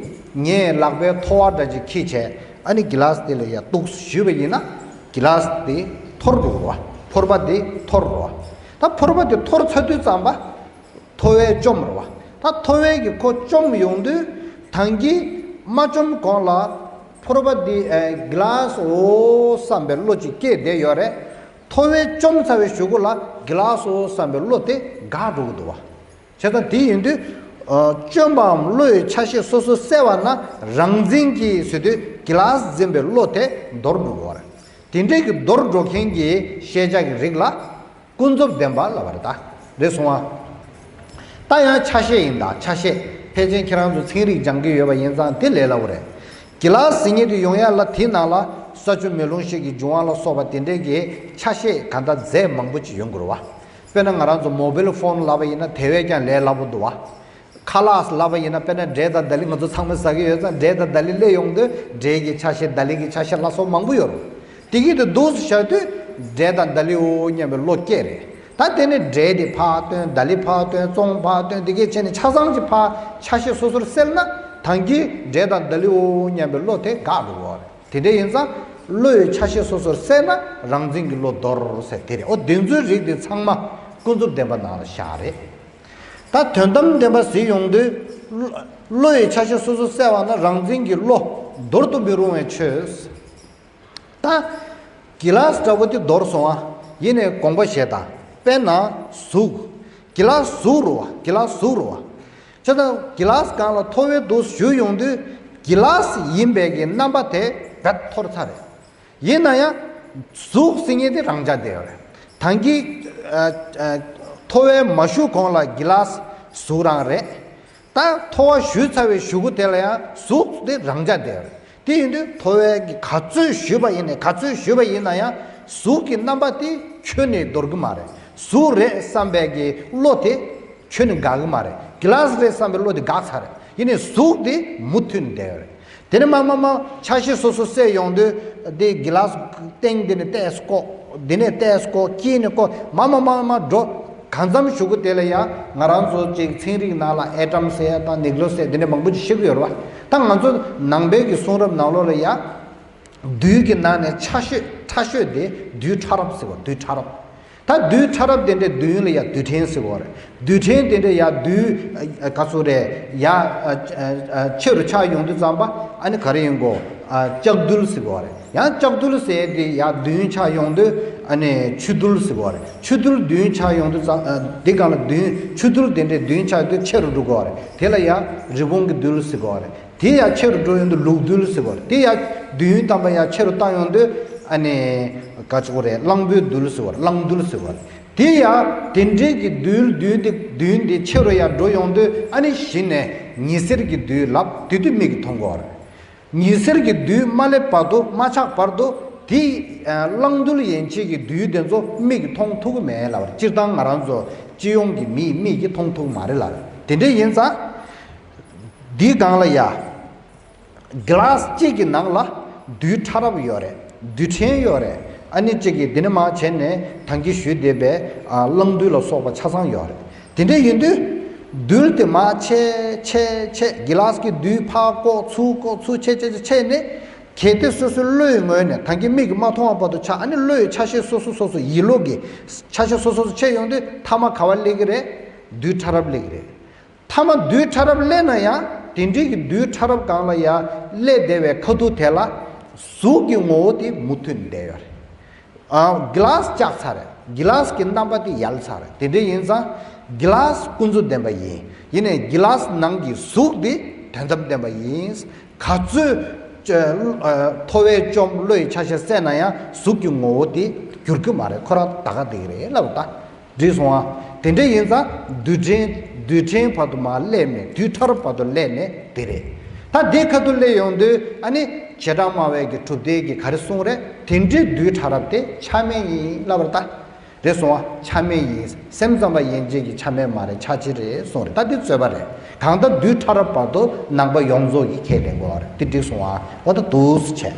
ངས་ལག་པའི་ཐོ་བ་འདྲ་ཅིག་འཁྱེར་བྱས་ཨ་ནི་གི་ལཱ་སི་དེ་ལ་ཡར་གཏུགས་ཞུས་པ་ཡིན་ན་གི་ལཱ་སི་དེ་འཐོར་འགྲོ་གི་རེད་བ། ཕོར་པ་དེ་འཐོར་འགྲོ་བ། ད་ཕོར་པ་དེ་འཐོར་ཚར་དུས་ཙམ་པ་ཐོ་བས་བཅོམ་རེད་བ། ད་ཐོ་བས་ཀྱིས་ཁོ་བཅོམ་ཡོང་དུས་ ད་གིན་མ་བཅོམ་གོང་ལ་ཕོར་པ་འདི་ཨེ་གི་ལཱས་འོ་བསམ་པའི་བློ་ཅིག་སྐྱེས་བསྡད་ཡོད་རེད། ཐོ་བས་བཅོམ་ཚར་བའི་གཞུག་གུ་ལ་གི་ལཱས་འོ་བསམ་པའི་བློ་དེ་འགག་འགྲོ་གི་འདུག་བ། བྱས་ཙང་དེ་ཡིན་དུས། ཨ་བཅོམ་པའམ་བློ་ཡི་ཆ་ཤས་སོ་སོར་གསལ་བ་ན་རང་འཛིན་གྱིས་ཟེར་དུས་གི་ལཱས་འཛིན་པའི་བློ་དེ་འདོར་འགྲོ་གི་ཡོད་རེད། དེ་འདྲའི་གི་འདོར་འགྲོ་མཁན་གྱི་ཤེས་བྱ་གི་རིགས་ལ་ཀུན་རྫོབ་བདེན་པ་ལབ་པ་རེད་ད། རེད་སོང་ཨ། ད་ཡང་ཆ་ཤས་ཡིན་ད་ཆ་ཤས། ཕལ་ཆེར་ཁྱེད་རང་ཚོ་ཚན་རིག་སྦྱང་གི་ཡོད་པ་ཡིན་ཙང་དེ་ལས་སླ་བོ་རེད། གི་ལཱས་ཟེར་མཁན་དེ་ཡོང་ཡ་ལ་དེའི་ནང་ལ་ས་ཆུ་མེ་རླུང་གཤིས་ཀྱི་འབྱུང་བ་ལ་སོགས་པ་དེ་འདྲའི་གི་ཆ་ཤས་ག་འདྲ་རྫས་མང་པོ་ཅིག་ཡོང་དགོས་རེད་བ། དཔེར་ན་ང་རང་ཚོ་མོ་བེལ་ཕོན་ལབ་པ་ཡིན་ན་དེ་བས་ཀྱང་ལས་སླ་པོ་འདུག་བ། ཁ་ལག་ལབ་པ་ཡིན་ན་དཔེར་ན་འབྲས་དང་ལྡ་ལི། ང་ཚོ་ཚང་མས་ཟ་གི་ཡོད་ཙང་འབྲས་དང་ལྡ་ལི་སླེབས་ཡོང་དུས་འབྲས་ཀྱི་ཆ་ཤས་ལྡ་ལི་གི་ཆ་ཤས་ལ་སོགས་མང་པོ་ཡོད་རེད། དེ་གི་དེ་འདུག་སེ་བཞག་དུས་འབྲས་དང་ལྡ་ལིའོ་སྙམ་པའི་བློ་སྐྱེ་རེད། ད་དེ་ནས་འབྲས་དེ་ཕར་སྟོན། ལྡ་ལི་ཕར་སྟོན། བཙོང་ཕར་སྟོན། དེ་གས་བྱས་ནས་ཆ་ཚང་གཅིག་ཕར་ཆ་ཤས་སོ་སོར་བསལ་ན་ད་གིན་འབྲས་དང་ལྡ་ལིའོ་སྙམ་པའི་བློ་དེ་འགག་འགྲོ་གི་རེད། དེ་འདྲ་ཡིན་ཙང་བློ་ཡི་ཆ་ཤས་སོ་སོར་བསལ་ན་རང་འཛིན་གྱི་བློ་འདོར་ཟེར་དེ་རེད། འོ་དེ་ཚོའི་རིགས་དེ་ཚང་མ་ཀུན་རྫོབ་བདེན་པ་ནང་ལ་བཞག་རེད། ད་དོན་དམ་བདེན་པ་ཟེར་ཡོང་དུས། བློ་ཡི་ཆ་ཤས་སོ་སོར་བསལ་བ་ན་རང་འཛིན་གྱི་བློ་འདོར་དུ་མི་རུང་བའི་ཆོས། ད་གི་ལཱས་འདྲ་བོ་དེ་འདོར་སོང་ཨ། ཡིན་ནའི་དགོངས་པ་བཞེས་དང་། དཔེར་ན་གཟུགས། གི་ལཱས་གཟུགས་རེད་བ། གི་ལཱས་གཟུགས་རེད་བ། བྱས་ཙང་གི་ལཱས་སྒང་ལ་ཐོ་བས་འདུག་ཞུས་ཡོང་དུས་གི་ལཱས་ཡིན་པའི་གི་རྣམ་པ་དེ་རྦད་འཐོར་ཚར་རེད། ཡིན་ན་ཡང་གཟུགས་ཟེར་མཁན་དེ་རང་འཇགས་བསྡད་ཡོད་རེད། ད་གིན་ཨ་ཨ་ཐོ་བས་མ་ཞུ་གོང་ལ་གི་ལཱས་གཟུགས་རང་རེད། ད་ཐོ་བ་ཞུས་ཚར་བའི་གཞུག་གུ་དེ་ལ་ཡང་གཟུགས་དེ་རང་འཇགས་བསྡད་ཡོད་རེད། དེ་ཡིན་དུས་ཐོ་བས་གི་ག་ཚོད་ཞུས་པ་ཡིན་ནའི་ག་ཚོད་ཞུས་པ་ཡིན་ན་ཡང་གཟུགས་ཀྱི་རྣམ་པ་དེ་ཁྱོན་ནས་འདོར་གི་མ་རེད། གཟུགས་རེད་བསམ་པའི་གི་བློ་དེ་ཁྱོན་ནས་འགག་གི་མ་རེད། གི་ལཱས་རེད་བསམ་པའི་བློ་དེ་འགག་ཚར་རེད། ཡིན་ནའི་གཟུགས་དེ་མུ་མཐུད་ནས་བསྡད་ཡོད་རེད། དེ་ནས་མར་མར་མར་ཆ་ཤས་སོ་སོ་བསལ་ཡོང་དུས་དེ་གི་ལཱས་སྟེང་དེ་ནས་ཏོག་ཙམ་བཀོག་དེ་ནས་ཏོག་ཙམ་བཀོག་དཀྱིལ་ནས་བཀོག་མར་མར་མར་མར་འགྲོ། གང་འཚམ་གཞུག་གུ་དེ་ལ་ཡང་ང་རང་ཚོ་ཅིག་ཚན་རིག་ནང་ལ་ཨེ་ཊམ་ཟེར་ཡ་དང་ནིའུ་ཀི་ལེ་ཡུ་སི་ཟེར་དེ་འདྲ་མང་པོ་ཅིག་ཤེས་ཀྱི་ཡོད་རེད་བ། ད་ང་ཚོ་ནང་པའི་གི་གསུང་རབ་ནང་ལོགས་ལ་ཡང་རྡུལ་གྱི་ནང་ནས་ཆ་ཤས་ཕྲ་ཤོས་དེ་རྡུལ་ཕྲ་རབ་ཟེར་བ། རྡུལ་ཕྲ་རབ། ད་རྡུལ་ཕྲ་རབ་དེ་འདྲའི་རྡུལ་ལ་ཡ་རྡུལ་ཕྲན་ཟེར་བ་རེད། རྡུལ་ཕྲན་དེ་འདྲ་ཡ་རྡུལ་ཨ་ག་ཚོད་རེད་ཡ། ཨ་ཨ་ཆེ་རུ་ཆགས་ཡོང་དུས་ཙམ་པ་ཨ་ནི་ག་རེ་ཡིན་གོ། ཨ་ལྕགས་རྡུལ་ཟེར་བ་རེད། ཡང་ལྕགས་རྡུལ་ཟེར་དེ་ཡ་རྡུལ་ཆགས་ཡོང་དུས་ཨ་ནི་ཆུ་རྡུལ་ཟེར་བ་རེད། ཆུ་རྡུལ་རྡུལ་ཆགས་ཡོང་དུས་ཙམ་ཨ་དེ་གང་ལ་རྡུལ་ཆུ་རྡུལ་དེ་འདྲའི་རྡུལ་ཆགས་དུས་ཆེ་རུ་འགྲོ་གི་བ་རེད། དེ་ལ་ཡ་རི་བོང་གི་རྡུལ་ཟེར་གི་བ་རེད། དེ་ཡང་ཆེ་རུ་འགྲོ་ཡོང་དུས་ལུག་རྡུལ་ཟེར་བ་རེད། དེ་ཡང་རྡུལ་དམ་པ་ཡང་ཆེ་རུ་བཏང་ཡོང་དུས་ཨ་ནི་ག་ཅིག་རེད། གླང་པོའི་རྡུལ་ཟེར་བ་རེད། གླང་རྡུལ་ཟེར་བ་རེད། དེ་ཡང་དེ་འདྲའི་གི་རྡུལ་རྡུལ་དེ་རྡུལ་འདི་ཆེ་རུ་ཡང་འགྲོ་ཡོང་དུས་ཨ་ནི་གཞི་ནས་ཉི་ཟེར་གྱི་རྡུལ་ལབ་དེ་དུས་མིག་གིས་མཐོང་གི་བ་རེད། ཉི་ཟེར་གྱི་རྡུལ་མ་སླེབས་བར་དུ་མ་ཆགས་བར་དུ་དེ་གླང་རྡུལ་ཡན་ཆད་ཀྱི་རྡུལ་དེ་ཚོ་མིག་གིས་མཐོང་ཐུབ་ཀྱི་མེད་ལབ་པ་རེད། སྤྱིར་བཏང་ང་རང་ཚོ་སྤྱི་ཡོངས་ཀྱི་མིའི་མིག་གིས་མཐོང་ཐུབ་ཀྱི་མ་རེད་ལབ་རེད། དེ་འདྲ་ཡིན་ཙང་། འདིའི་སྒང་ལ་ཡ། གི་ལཱས་གཅིག་གི་ནང་ལ་རྡུལ་ཕྲ་རབ་ཡོད་རེད། རྡུལ་ཕྲན་ཡོད་རེད། ཨ་ནི་གཅིག་གི་འདི་ནས་མར་བྱས་ནས་ད་གིན་ཞུས་བསྡད་པའི་ཨ་གླང་རྡུལ་ལ་སོགས་པ་ཆ་ཚང་ཡོད་རེད། དེ་འདྲ་ཡིན་དུས་རྡུལ་དེ་མར་ཆད་ཆད་ཆད། གི་ལཱས་ཀྱི་རྡུལ་ཕར་བཀོག་ཚུར་བཀོག་ཚུར་ཆད་ཆད་ཆད་ཆད་ནས་གལ་ཏེ་སོ་སོའི་བློའི་ངོས་ནས་ད་གིན་མིག་གིས་མ་མཐོང་བ་བར་དུ་ཆགས། ཨ་ནི་བློའི་ཆ་ཤས་སོ་སོ་སོ་སོ་ཡིད་བློ་གི་ཆ་ཤས་སོ་སོ་སོ་ཆད་ཡོང་དུས་མཐའ་མ་ག་བ་སླེབས་ཀྱི་རེད། རྡུལ་ཕྲ་རབ་སླེབས་ཀྱི་རེད། མཐའ་མ་རྡུལ་ཕྲ་རབ་སླེབས་ན་ཡང་དེ་འདྲའི་གི་རྡུལ་ཕྲ་རབ་སྒང་ལ་ཡང་སླེབས་བསྡད་པའི་ཁ་ཐུག་དེ་ལ་གཟུགས་ཀྱི་ངོ་བོ་དེ་མུ་མཐུད་ནས་བསྡད་ཡོད་རེད། ཨ་གི་ལཱས་བཅག་ཚར་རེད། གི་ལཱས་ཀྱི་རྣམ་པ་དེ་ཡལ་ཚར་རེད། དེ་འདྲ་ཡིན་ཙང་གི་ལཱས་ཀུན་རྫོབ་བདེན་པ་ཡིན། ཡིན་ནའི་གི་ལཱས་ནང་གི་གཟུགས་དེ་དོན་དམ་བདེན་པ་ཡིན། ག་ཚོད་ཨ་ཐོ་བས་བཅོམ་བློ་ཡི་ཆ་ཤས་བསལ་ན་ཡང་གཟུགས་ཀྱི་ངོ་བོ་དེ་འགྱུར་གྱི་མ་རེད། ཁོ་རང་ད་ག་བསྡད་ཀྱི་རེད་ལབ་ད། འགྲིག་སོང་ཨ། དེ་འདྲ་ཡིན་ཙང་རྡུལ་ཕྲན་རྡུལ་ཕྲན་བར་དུ་མར་སླེབས་ནས་རྡུལ་ཕྲ་རབ་བར་དུ་སླེབས་ནས་དེ་རེད། ད་དེ་ཁ་ཐུག་སླེབས་ཡོང་དུས་ཨ་ནི་བྱེ་བྲག་སྨྲ་བའི་གི་གྲུབ་མཐའི་གི་ག་རེ་གསུངས་རེད། དེ་འདྲའི་རྡུལ་ཕྲ་རབ་དེ་ཆ་མེད་ཡིན་ལབ་པ་རེད་ད། རེད་སོང་ཨ། ཆ་མེད་ཡིན། སེམས་ཙམ་པ་ཡན་ཆད་ཀྱི་ཆ་མེད་མ་རེད། ཆ་གཅིག་རེད་གསུངས་རེད། ད་དེ་རྩོད་པ་རེད། གང་ལྟར་རྡུལ་ཕྲ་རབ་བར་དུ་སྣང་བ་ཡོངས་རྫོགས་ཀྱིས་ཁས་ལེན་དགོས་པ་རེད། དེ་འགྲིག་སོང་ཨ། འོ་ད་འདུག་སེ་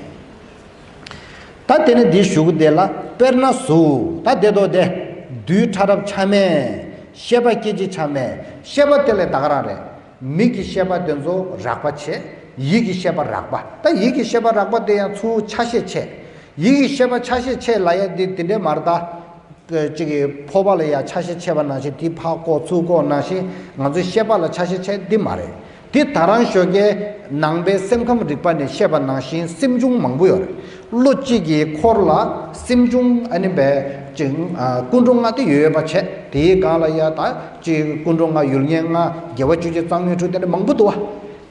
བྱས། ད་དེ་ནས་འདིའི་གཞུག་གུ་དེ་ལ་དཔེར་ན་གཟུགས། ད་དེ་དོ་དེ་རྡུལ་ཕྲ་རབ་ཆ་མེད། ཤེས་པ་སྐད་ཅིག་ཆ་མེད། ཤེས་པ་དེ་ལས་ད་ག་རང་རེད། མིག་གི་ཤེས་པ་དེ་ཚོ་རགས་པ་བྱས། ཡིད་ཀྱི་ཤེས་པ་རགས་པ། ད་ཡིད་ཀྱི་ཤེས་པ་རགས་པ་དེ་ཡང་ཚུར་ཆ་ཤས་ཆད། ཡིད་ཀྱི་ཤེས་པ་ཆ་ཤས་ཆད་ལབ་ཡ་དེ་དེ་འདྲས་མ་རེད་ད། ཅིག་གི་ཕོར་པ་ལ་ཡ་ཆ་ཤས་ཆད་པ་ནང་བཞིན་དེ་ཕར་བཀོག་ཚུར་བཀོག་ནང་བཞིན་ང་ཚོའི་ཤེས་པ་ལ་ཆ་ཤས་ཆད་འདི་མ་རེད། དེ་ད་རང་ཞོགས་ཀའི་ནང་པའི་སེམས་ཁམས་རིག་པ་ནས་བཤད་པ་ནང་བཞིན་སེམས་བྱུང་མང་པོ་ཡོད་རེད། བློ་གཅིག་གི་འཁོར་ལ་སེམས་བྱུང་ཨ་ནི་བས་ཅིག་ཨ་ཀུན་འགྲོ་ལྔ་དེ་ཡོད་པ་བྱས། དེའི་སྒང་ལ་ཡ་ད་ཅིག་ཀུན་འགྲོ་ལྔ་ཡུལ་ངེས་ལྔ་དགེ་བ་བཅུ་གཅིག་གཙང་མའི་དྲུག་དེ་འདྲ་མང་པོ་འདུག་བ།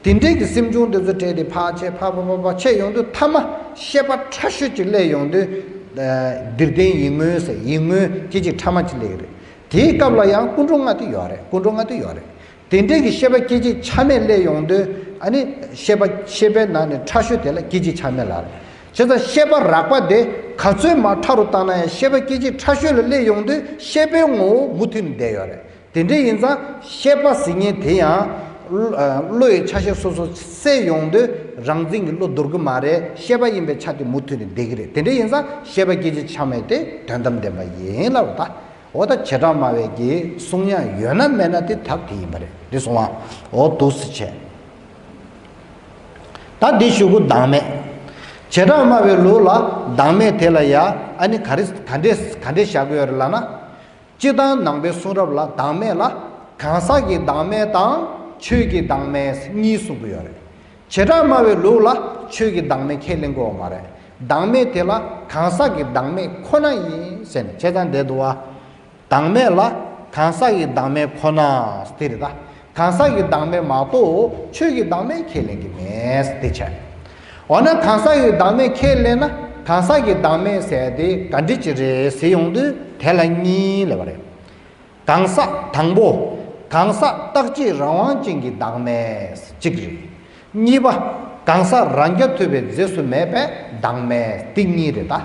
དེ་འདྲས་ཀྱི་སེམས་བྱུང་དེ་ཚོ་སྤྲད་དེ་ཕར་ཆད་ཕར་ཕར་ཕར་ཕར་ཆད་ཡོང་དུས་མཐའ་མ་ཤེས་པ་ཕྲ་ཤོས་ཅིག་སླེབས་ཡོང་དུས། ཨ་འདིར་བསྟན་ཡིད་མངོན་ཟེར་ཡིད་མངོན་སྐད་ཅིག་ཕྲ་མ་ཅིག་སླེབས་ཀྱི་རེད། དེའི་སྐབས་ལ་ཡང་ཀུན་འགྲོ་ལྔ་དེ་ཡོད་རེད། ཀུན་འགྲོ་ལྔ་དེ་ཡོད་རེད། དེ་འདྲས་ཀྱི་ཤེས་པ་སྐད་ཅིག་ཆ་མེད་སླེབས་ཡོང་དུས། ཨ་ནི་ཤེས་པ་ཤེས་པའི་ནང་ནས་ཕྲ་ཤོས་དེ་ལ་སྐད་ཅིག་ཆ་མེད་ལབ་རེད། བྱས་ཙང་ཤེས་པ་རགས་པ་དེ་ག་ཚོད་མར་ཕྲ་རུ་བཏང་ན་ཡང་ཤེས་པ་སྐད་ཅིག་ཕྲ་ཤོས་ལ་སླེབས་ཡོང་དུས་ཤེས་པའི་ངོ་བོ་མུ་མཐུད་ནས་བསྡད་ཡོད་རེད། དེ་འདྲ་ཡིན་ཙང་ཤེས་པ་ཟེར་མཁན་དེ་ཡང་བློ་ཡི་ཆ་ཤས་སོ་སོ་སད་ཡོང་དུས་རང་འཛིན་གྱི་བློ་འདོར་གི་མ་རེད། ཤེས་པ་ཡིན་པའི་ཆ་དེ་མུ་མཐུད་ནས་བསྡད་ཀྱི་རེད། དེ་འདྲ་ཡིན་ཙང་ཤེས་པ་སྐད་ཅིག་ཆ་མེད་དེ་དོན་དམ་བདེན་པ་ཡིན་ལབ་པ་ད། འོ་ད་བྱེ་བྲག་སྨྲ་བའི་གི་གསུང་ཡག་ཡོད་ན་མེད་ན་དེ་དག་དེ་ཡིན་པ་རེད། འདི་གསུང་བ་འོ་འདུག་སེ་བྱས། ད་འདི་ཞུ་གུ་བདག་མེད། བྱེ་བྲག་སྨྲ་བའི་ལུགས་ལ་བདག་མེད་དེ་ལ་ཡ་ཨ་ནི་ག་རེ་ག་འདྲས་ག་འདྲས་བཞག་གི་ཡོད་རེད་ལབ་ན། སྤྱིར་བཏང་ནང་པའི་གསུང་རབ་ལ་བདག་མེད་ལ་གང་ཟག་གི་བདག་མེད་དང་ཆོས་ཀྱི་བདག་མེད་གཉིས་གསུང་གི་ཡོད་རེད། བྱེ་བྲག་སྨྲ་བའི་ལུགས་ལ་ཆོས་ཀྱི་བདག་མེད་ཁས་ལེན་དགོས་པ་མ་རེད། བདག་མེད་དེ་ལ་གང་ཟག་གི་བདག་མེད་ཁོ་ན་ཡིན་ཟེར་ནས་བྱས་ཙང་བསྡད་འདུག་བ། བདག་མེད་ལ་གང་ཟག་གི་བདག་མེད་ཁོ་ན་དེ་རེད་ད། གང་ཟག་གི་བདག་མེད་མ་གཏོགས་ཆོས་ཀྱི་བདག་མེད་ཁས་ལེན་གྱི་མེད་དེ་བྱས། འོ་ན་གང་ཟག་གི་བདག་མེད་ཁས་ལེན་ན་གང་ཟག་གི་བདག་མེད་ཟེར་དེ་ག་འདྲ་ཅིག་རེད་ཟེར་ཡོང་དུས་དེ་ལ་གཉིས་ལབ་པ་རེད། གང་ཟག་དང་པོ། གང་ཟག་རྟག་གཅིག་རང་དབང་ཅན་གྱི་བདག་མེད་གཅིག་རེད། གཉིས་པ། གང་ཟག་རང་རྐྱ་ཐུབ་པའི་རྫས་སུ་མེད་པའི་བདག་མེད་དེ་གཉིས་རེད་ད།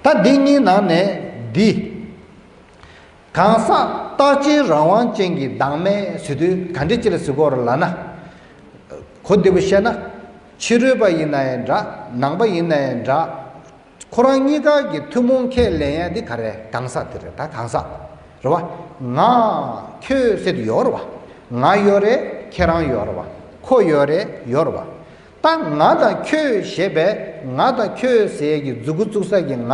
ད་འདི་གཉིས་ནང་ནས་འདི། གང་ཟག་རྟག་གཅིག་རང་དབང་ཅན་གྱི་བདག་མེད་ཟེར་དུས་ག་འདྲ་ཅིག་ལ་ཟེར་དགོས་རེད་ལབ་ན། གོ་བདེ་པོ་བཤད་ན། ཕྱི་རོལ་པ་ཡིན་ན་ཡང་འདྲ། ནང་པ་ཡིན་ན་ཡང་འདྲ། ཁོ་རང་གཉིས་ཀ་གི་ཐུན་མོང་ཁས་ལེན་ཡ་འདི་ག་རེ་གང་ཟག་དེ་རེད་ད། གང་ཟག་རེད་བ། ང་ཁྱོད་ཟེར་དུས་ཡོད་རེད་བ། ང་ཡོད་རེད། ཁྱེད་རང་ཡོད་རེད་བ། ཁོ་ཡོད་རེད། ཡོད་རེད་བ། ད་ང་དང་ཁྱོད་ཞེས་པའི་ང་དང་ཁྱོད་ཟེར་གྱི་མཛུ་གུ་བཙུགས་ས་གི་ང་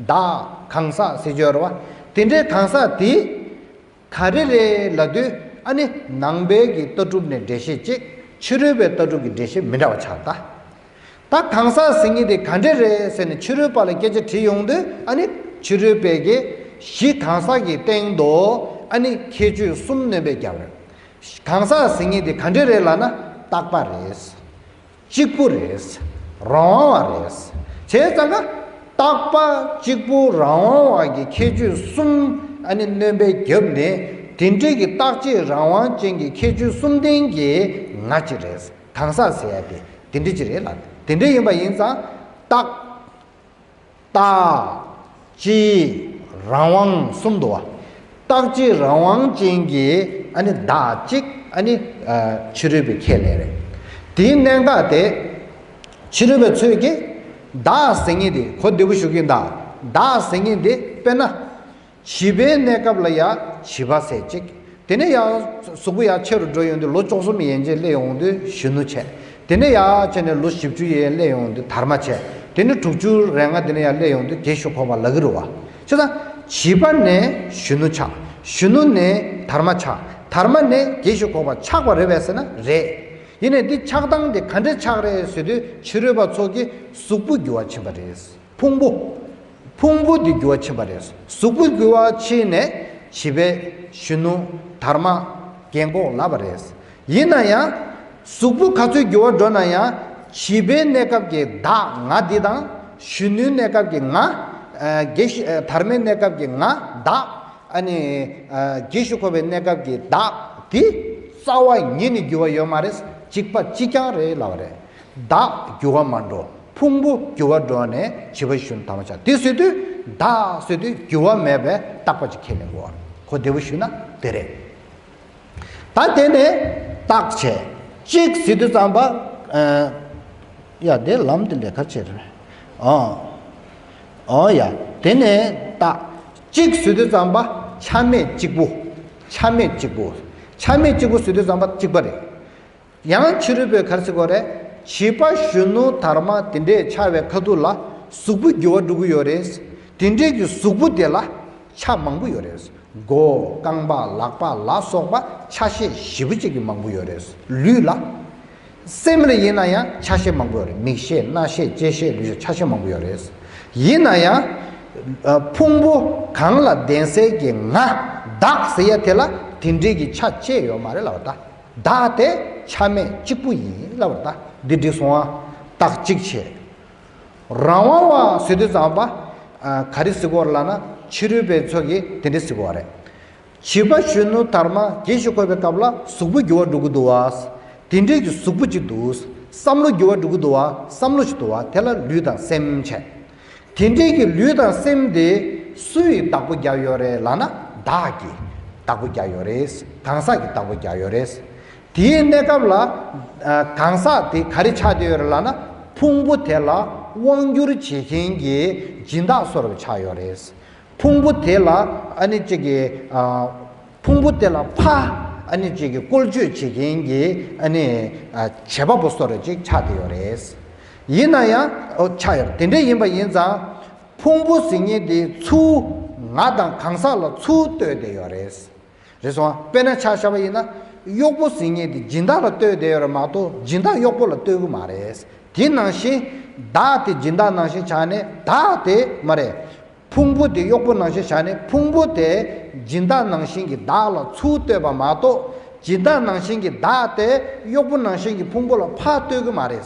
བདག་གང་ཟག་ཟེར་གྱི་ཡོད་རེད་བ། དེ་འདྲའི་གང་ཟག་དེ་ག་རེ་རེད་ལབ་དུས་ཨ་ནི་ནང་པའི་གི་ལྟ་གྲུབ་ནས་འགྲེལ་བཤད་གཅིག་ཕྱི་རོལ་པའི་ལྟ་གྲུབ་ཀྱི་འགྲེལ་བཤད་མི་འདྲ་བ་ཆགས་ད། ད་གང་ཟག་ཟེར་མཁན་དེ་ག་འདྲ་རེད་ཟེར་ནས་ཕྱི་རོལ་པ་ལ་སྐད་ཆ་དྲིས་ཡོང་དུས་ཨ་ནི་ཕྱི་རོལ་པས་གི་གཞི་གང་ཟག་གི་སྟེང་དུ་ཨ་ནི་ཁྱད་ཆོས་གསུམ་སྣོན་པའི་རྒྱབ་རེད། གང་ཟག་ཟེར་མཁན་དེ་ག་འདྲ་རེད་ལབ་ན་རྟག་པ་རེད། གཅིག་པུ་རེད། རང་དབང་བ་རེད། བྱས་ཙང་ཀ་རྟག་པ་གཅིག་པུ་རང་དབང་བ་གི་ཁྱད་ཆོས་གསུམ་ཨ་ནི་སྣོན་པའི་རྒྱབ་ནས་དེ་འདྲའི་གི་རྟག་གཅིག་རང་དབང་ཅན་གྱི་ཁྱད་ཆོས་གསུམ་ལྡན་གྱི་ང་གཅིག་རེད། གང་ཟག་ཟེར་ཡ་དེ་དེ་འདྲ་གཅིག་རེད་ལ། དེ་འདྲ་ཡིན་པ་ཡིན་ཙང་རྟག་རྟག་གཅིག་རང་དབང་གསུམ་འདུག་བ། རྟག་གཅིག་རང་དབང་ཅན་གྱི་ཨ་ནི་བདག་གཅིག་ཨ་ནི་ཨ་ཕྱི་རོལ་པའི་ཁས་ལེན་རེད། དེའི་གནད་འགག་དེ་ཕྱི་རོལ་པའི་ཚོས་ཀྱིས་བདག་ཟེར་མཁན་དེ་གོ་བདེ་པོ་ཞུ་གི་ཡིན་ད། བདག་ཟེར་མཁན་དེ་དཔེར་ན། བྱིས་པའི་གནས་སྐབས་ལ་ཡང་བྱིས་པ་ཟེར་གཅིག་དེ་ནས་ཡང་གཟུགས་པོ་ཡང་ཆེ་རུ་འགྲོ་ཡོང་དུས་ལོ་བཅུ་གསུམ་ཡན་ཆད་སླེབས་ཡོང་དུས་གཞོན་ནུ་བྱས། དེ་ནས་ཡང་བྱས་ནས་ལོ་བཞི་བཅུ་ཡན་སླེབས་ཡོང་དུས་དར་མ་བྱས། དེ་ནས་དྲུག་ཅུ་རེ་ལྔ་དེ་ནས་ཡང་སླེབས་ཡོང་དུས་རྒས་ཤོས་ཁོག་པ་ལབ་ཀྱི་རེད་བ། བྱས་ཙང་བྱིས་པ་ནས་གཞོན་ནུ་ཆགས། གཞོན་ནུ་ནས་དར་མ་ཆགས། དར་མ་ནས་རྒས་ཤོས་ཁོག་པ་ཆགས་པ་རེད་པས་ཟེར་ན་རེད། ཡིན་ནའི་འདི་ཆགས་སྟངས་དེ་ག་འདྲས་ཆགས་རེད་ཟེར་དུས་ཕྱི་རོལ་པ་ཚོ་གིས་གཟུགས་པོ་འགྱུར་བ་ཕྱིན་པ་རེད། ཕུང་པོ། ཕུང་པོ་འདི་འགྱུར་བ་ཕྱིན་པ་རེད། གཟུགས་པོ་འགྱུར་བ་ཕྱིན་ནས་བྱིས་པའི་གཞོན་ནུ་དར་མ་རྒན་གོག་ལབ་པ་རེད། ཡིན་ན་ཡང་གཟུགས་པོ་ག་ཚོད་འགྱུར་བ་འགྲོ་ན་ཡང་བྱིས་པའི་གནས་སྐབས་ཀྱི་བདག་ང་འདི་དང་གཞོན་ནུའི་གནས་སྐབས་ཀྱི་ང་། ཨ་རྒས་ཤི་ཨ་དར་མའི་གནས་སྐབས་ཀྱི་ང་བདག་ཨ་ནི་ཨ་རྒས་ཤི་ཁོག་པའི་གནས་སྐབས་ཀྱི་བདག་དེ་རྩ་བ་ཉིད་ནས་འགྱུར་བ་ཡོད་མ་རེད། གཅིག་པ་གཅིག་རྐྱང་རེད་ལབ་པ་རེད། བདག་འགྱུར་བ་མ་འགྲོ། ཕུང་པོ་འགྱུར་བ་འགྲོ་ནས་བྱིས་པ་གཞོན་དར་མ་ཆགས། དེ་ཟེར་དུས་བདག་ཟེར་དུས་འགྱུར་བ་མེད་པའི་རྟག་པ་ཅིག་ཁས་ལེན་དགོས། གོ་བདེ་པོ་ཞུས་ན་དེ་རེད། ད་དེ་ནས་རྟག་བྱས། གཅིག་ཟེར་དུས་ཙམ་པ། ཨ་ཡ་དེ་ལམ་དེ་ལས་ཁ་ཕྱེ་རེད། ཨོ། ཨོ་ཡ། དེ་ནས་རྟག་གཅིག་ཟེར་དུས་ཙམ་པ་ཆ་མེད་གཅིག་པུ། ཆ་མེད་གཅིག་པུ། ཆ་མེད་གཅིག་པུ་ཟེར་དུས་ཙམ་པ་གཅིག་པ་རེད། ཡང་ཕྱི་རོལ་པས་ག་རེ་ཟེར་གོ་རེད། བྱིས་པ་གཞོན་ནུ་དར་མ་དེ་འདྲས་ཆགས་པའི་ཁ་ཐུག་ལ་གཟུགས་པོ་འགྱུར་བ་འགྲོ་གི་ཡོད་རེད། དེ་འདྲས་ཀྱི་གཟུགས་པོ་དེ་ལ་ཆ་མང་པོ་ཡོད་རེད། མགོ་རྐང་པ་ལག་པ་ལ་སོགས་པ་ཆ་ཤས་བཞི་པོ་གཅིག་གི་མང་པོ་ཡོད་རེད། ལུས་ལ། སེམས་ལ་ཡིན་ན་ཡང་ཆ་ཤས་མང་པོ་ཡོད་རེད། མིག་ཤས་རྣ་ཤས་ལྕེ་ཤས་ལུས་ཤས་ཆ་ཤས་མང་པོ་ཡོད་རེད། ཡིན་ན་ཡང་། ཕུང་པོ་གང་ལ་ལྡན་སའི་གི་ང་བདག་ཟེར་ཡ་དེ་ལ་དེ་འདྲའི་གི་ཆ་བཅས་ཡོད་མ་རེད་ལབ་པ་ད། བདག་དེ་ཆ་མེད་གཅིག་པུ་ཡིན་ལབ་པ་ད། འདི་འགྲིག་སོང་ཨ། རྟགས་གཅིག་བྱས། རང་དབང་བ་ཟེར་དུས་ཙམ་པ། ག་རེ་ཟེར་གོ་ལབ་ན་ཕྱི་རོལ་པའི་ཚོ་གིས་དེ་འདྲ་ཟེར་གོ་རེད། བྱིས་པ་གཞོན་ནུ་དར་མ་སྐྱེ་ཤི་འཁོར་བའི་སྐབས་ལ་གཟུགས་པོ་འགྱུར་བ་འགྲོ་གི་འདུག་བ། དེ་འདྲའི་གི་གཟུགས་པོ་ཅིག་འདུག་བསམ་བློ་འགྱུར་བ་འགྲོ་གི་འདུག་བ། བསམ་བློ་ཞིག་འདུག་བ། དེ་ལ་ལུས་དང་སེམས་བྱས། དེ་འདྲའི་གི་ལུས་དང་སེམས་དེ་སུ་ཡིས་བདག་པོ་རྒྱག་ཡོད་རེད་ལབ་ན་བདག་གིས་བདག་པོ་རྒྱག་ཡོད་རེད། གང་ཟག་གིས་བདག་པོ་རྒྱག་ཡོད་རེད། དེའི་གནས་སྐབས་ལ། གང་ཟག་དེ་ག་རེ་ཆགས་བསྡད་ཡོད་རེད་ལབ་ན་ཕུང་པོ་དེ་ལ་དབང་སྒྱུར་བྱེད་མཁན་གྱི་སྦྱིན་བདག་བཟོ་འདྲ་ཆགས་ཡོད་རེད། ཕུང་པོ་དེ་ལ་ཨ་ནི་གཅིག་གི་ཕུང་པོ་དེ་ལ་ཕ་ཨ་ནི་གཅིག་གི་བཀོལ་སྤྱོད་བྱེད་མཁན་གྱི་ཨ་ནི་བྱེད་པ་པོ་བཟོ་འདྲ་ཅིག་ཆགས་བསྡད་ཡོད་རེད། ཡིན་ན་ཡང་ཨོ་ཆགས་ཡོད་རེད། དེ་འདྲ་ཡིན་པ་ཡིན་ཙང་ཕུང་པོ་ཟེར་མཁན་དེ་ཚུར་ང་དང་གང་ཟག་ལ་ཚུར་ལྟོས་བསྡད་ཡོད་རེད། རེད་སོང་ཨ། དཔེར་ན་ཆ་བཞག་པ་ཡིན་ན་གཡོག་པོ་ཟེར་མཁན་དེ་སྦྱིན་བདག་ལ་ལྟོས་བསྡད་ཡོད་རེད་མ་གཏོགས་སྦྱིན་བདག་གཡོག་པོ་ལ་ལྟོས་ཀྱི་མ་རེད། དེ་ནང་བཞིན་བདག་དེ་སྦྱིན་བདག་ནང་བཞིན་ཆགས་ནས་བདག་དེ་མ་རེད། ཕུང་པོ་དེ་གཡོག་པོ་ནང་བཞིན་བཞག་ནས་ཕུང་པོ་དེ་སྦྱིན་བདག་ནང་བཞིན་གྱི་བདག་ལ་ཚུར་ལྟོས་པ་མ་གཏོགས་སྦྱིན་བདག་ནང་བཞིན་གྱི་བདག་དེ་གཡོག་པོ་ནང་བཞིན་གྱི་ཕུང་པོ་ལ་ཕར་ལྟོས་ཀྱི་མ་རེད།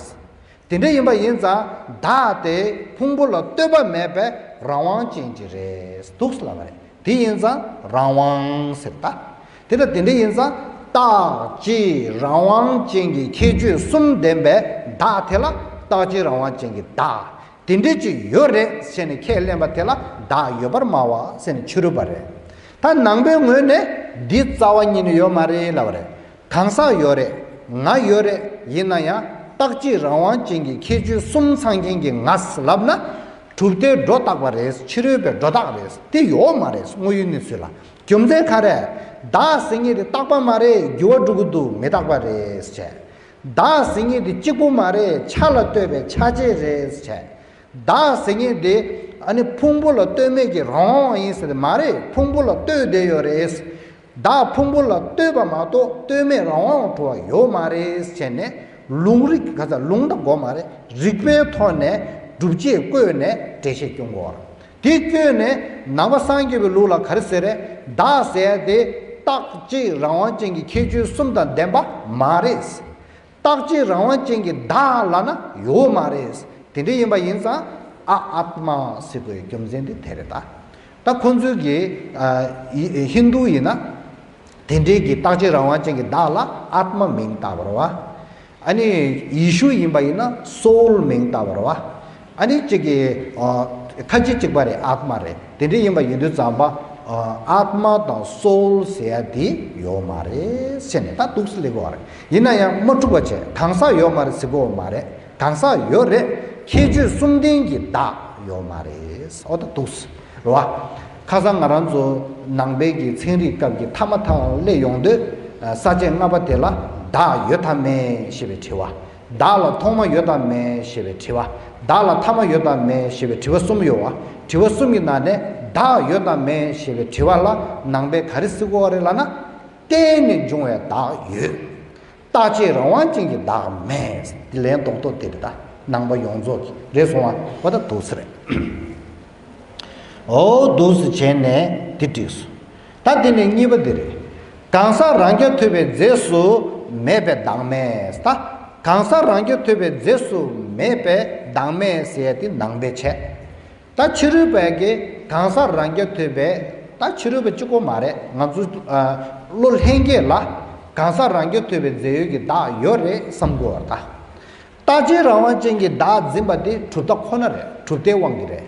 དེ་འདྲ་ཡིན་པ་ཡིན་ཙང་བདག་དེ་ཕུང་པོ་ལ་ལྟོས་པ་མེད་པའི་རང་དབང་ཅན་གྱི་རེད་འདུག་ཟེར་ལབ་པ་རེད། དེ་ཡིན་ཙང་རང་དབང་ཟེར་ད། དེ་ལ་དེ་འདྲ་ཡིན་ཙང་རྟག་གཅིག་རང་དབང་ཅན་གྱི་ཁྱད་ཆོས་གསུམ་ལྡན་པའི་བདག་དེ་ལ་རྟག་གཅིག་རང་དབང་ཅན་གྱི་བདག་དེ་འདྲས་ཅིག་ཡོད་རེད་ཟེར་ནས་ཁས་ལེན་པ་དེ་ལ་བདག་ཡོད་པར་སྨྲ་བ་ཟེར་ནས་ཕྱི་རོལ་པ་རེད། ད་ནང་པའི་ངོས་ནས་འདི་རྩ་བ་ཉིད་ནས་ཡོད་མ་རེད་ལབ་པ་རེད། གང་ཟག་ཡོད་རེད། ང་ཡོད་རེད། ཡིན་ན་ཡང་རྟག་གཅིག་རང་དབང་ཅན་གྱི་ཁྱད་ཆོས་གསུམ་ཚང་མཁན་གྱི་ང་ཟེར་ལབ་ན་གྲུབ་མཐའི་སྒྲོ་བཏགས་པ་རེད། ཕྱི་རོལ་པའི་སྒྲོ་བཏགས་རེད། དེ་ཡོད་མ་རེད། དངོས་ཡོད་གནས་ཚུལ་ལ་རྒྱུ་མཚན་ག་རེ། བདག་ཟེར་མཁན་དེ་རྟག་པ་མ་རེད། འགྱུར་བ་འགྲོ་གི་འདུག་མི་རྟག་པ་རེད་ཟེར། བདག་ཟེར་མཁན་དེ་གཅིག་པུ་མ་རེད། ཆ་ལ་ལྟོས་པའི་ཆ་བཅས་རེད་ཟེར། བདག་ཟེར་མཁན་དེ་ཨ་ནི་ཕུང་པོ་ལ་ལྟོས་མེད་ཀྱི་རང་དབང་ཡིན་ཟེར་དེ་མ་རེད། ཕུང་པོ་ལ་ལྟོས་བསྡད་ཡོད་རེད། བདག་ཕུང་པོ་ལ་ལྟོས་པ་མ་གཏོགས་ལྟོས་མེད་རང་དབང་འགྲོ་བ་ཡོད་མ་རེད་ཟེར་ནས་ལུང་རིགས་ག་ཚ་ལུང་དང་དགོས་མ་རེད། རིགས་པའི་ཐོག་ནས་སྒྲུབ་བྱེད་བཀོད་ནས་འགྲེལ་བཤད་སྐྱོན་དགོས་པ་རེད། དེ་བཀོད་ནས་ནང་པ་སངས་རྒྱས་པའི་ལུགས་ལ་ག་རེ་ཟེར་རེད། བདག་ཟེར་ཡ་དེ་རྟག་གཅིག་རང་དབང་ཅན་གྱི་ཁྱད་ཆོས་གསུམ་དང་ལྡན་པ་མ་རེད། རྟག་གཅིག་རང་དབང་ཅན་གྱི་བདག་ལབ་ན་ཡོད་མ་རེད། དེ་འདྲ་ཡིན་པ་ཡིན་ཙང་ཨ་ཨཱཏྨ་ཟེར་དགོས་རྒྱུ་མཚན་དེ་དེ་རེད་ད། ད་ཁོང་ཚོས་ཀྱི་ཨ་ཧི་ཧིན་དུ་ཡིན་ན་དེ་འདྲའི་གི་རྟག་གཅིག་རང་དབང་ཅན་གྱི་བདག་ལ་ཨཱཏྨ་མིང་བཏགས་པ་རེད་བ། ཨ་ནི་ཡེ་ཤུ་ཡིན་པ་ཡིན་ན་སོའུལ་མིང་བཏགས་པ་རེད་བ། ཨ་ནི་གཅིག་གི་ཨ་ཁ་ཅིག་གཅིག་པ་རེད། ཨཱཏྨ་རེད། དེ་འདྲ་ཡིན་པ་ཡིན་དུས་ཙམ་པ་ཨ་ཨཱཏྨ་དང་སོའུལ་ཟེར་ཡ་དེ་ཡོད་མ་རེད་ཟེར་ནས་ད་འདུག་སེ་ལབ་ཀྱི་ཡོད་རེད། ཡིན་ན་ཡང་མ་འཁྲུག་པ་བྱས། གང་ཟག་ཡོད་མ་རེད་ཟེར་གྱི་ཡོད་མ་རེད། གང་ཟག་ཡོད་རེད། ཁྱད་ཆོས་གསུམ་ལྡན་གྱི་བདག་ཡོད་མ་རེད། འོ་ད་འདུག་སེ་རེད་བ། ཁ་སང་ང་རང་ཚོ་ནང་པའི་གི་ཚན་རིག་སྐབས་ཀྱི་མཐའ་མ་མཐའ་མ་སླེབས་ཡོང་དུས་ས་བཅད་ལྔ་པ་དེ་ལ་བདག་ཡོད་དམ་མེད་ཞེས་པའི་དྲི་བ། བདག་ལ་ཐོག་མ་ཡོད་དམ་མེད་ཞེས་པའི་དྲི་བ། བདག་ལ་ཐ་མ་ཡོད་དམ་མེད་ཞེས་པའི་དྲི་བ་གསུམ་ཡོད་བ། དྲི་བ་གསུམ་གྱི་ནང་ནས་བདག་ཡོད་དམ་མེད་ཞེས་པའི་དྲི་བ་ལ་ནང་པས་ག་རེ་ཟེར་གྱི་ཡོད་རེད་ལབ་ན། གཏན་ནས་འབྱུང་བའི་བདག་ཡོད། རྟག་གཅིག་རང་དབང་ཅན་གྱི་བདག་མེད། འདི་ལན་རྡོག་རྡོག་དེ་རེད་ད། ནང་པ་ཡོངས་རྫོགས་ཀྱི་རེད་སོང་བ། འོ་ད་འདུག་སེ་རེད། འོ་འདུག་སེ་བྱས་ནས་འདི་བསྒྲིགས་སོང་། ད་དེ་ནས་གཉིས་པ་འདི་རེད། གང་ཟག་རང་རྐྱ་ཐུབ་པའི་རྫས་སུ་མེད་པའི་བདག་མེད། ད་གང་ཟག་རང་རྐྱ་ཐུབ་པའི་རྫས་སུ་མེད་པའི་བདག་མེད་ཟེར་ཡ་དེ་ནང་པའི་བྱས། ད་ཕྱི་རོལ་པ་གིས་གང་ཟག་རང་རྐྱ་ཐུབ་པའི། ད་ཕྱི་རོལ་པ་གཅིག་པོ་མ་རེད། ང་ཚོ་ཨ་བློ་ལྷན་སྐྱེས་ལ་གང་ཟག་རང་རྐྱ་ཐུབ་པའི་རྫས་ཡོད་ཀྱི་བདག་ཡོད་རེད་བསམ་དགོས་པ་རེད་ད། རྟག་གཅིག་རང་དབང་ཅན་གྱི་བདག་འཛིན་པ་དེ་གྲུབ་མཐའ་ཁོ་ན་རེད། གྲུབ་མཐའི་དབང་གིས་རེད།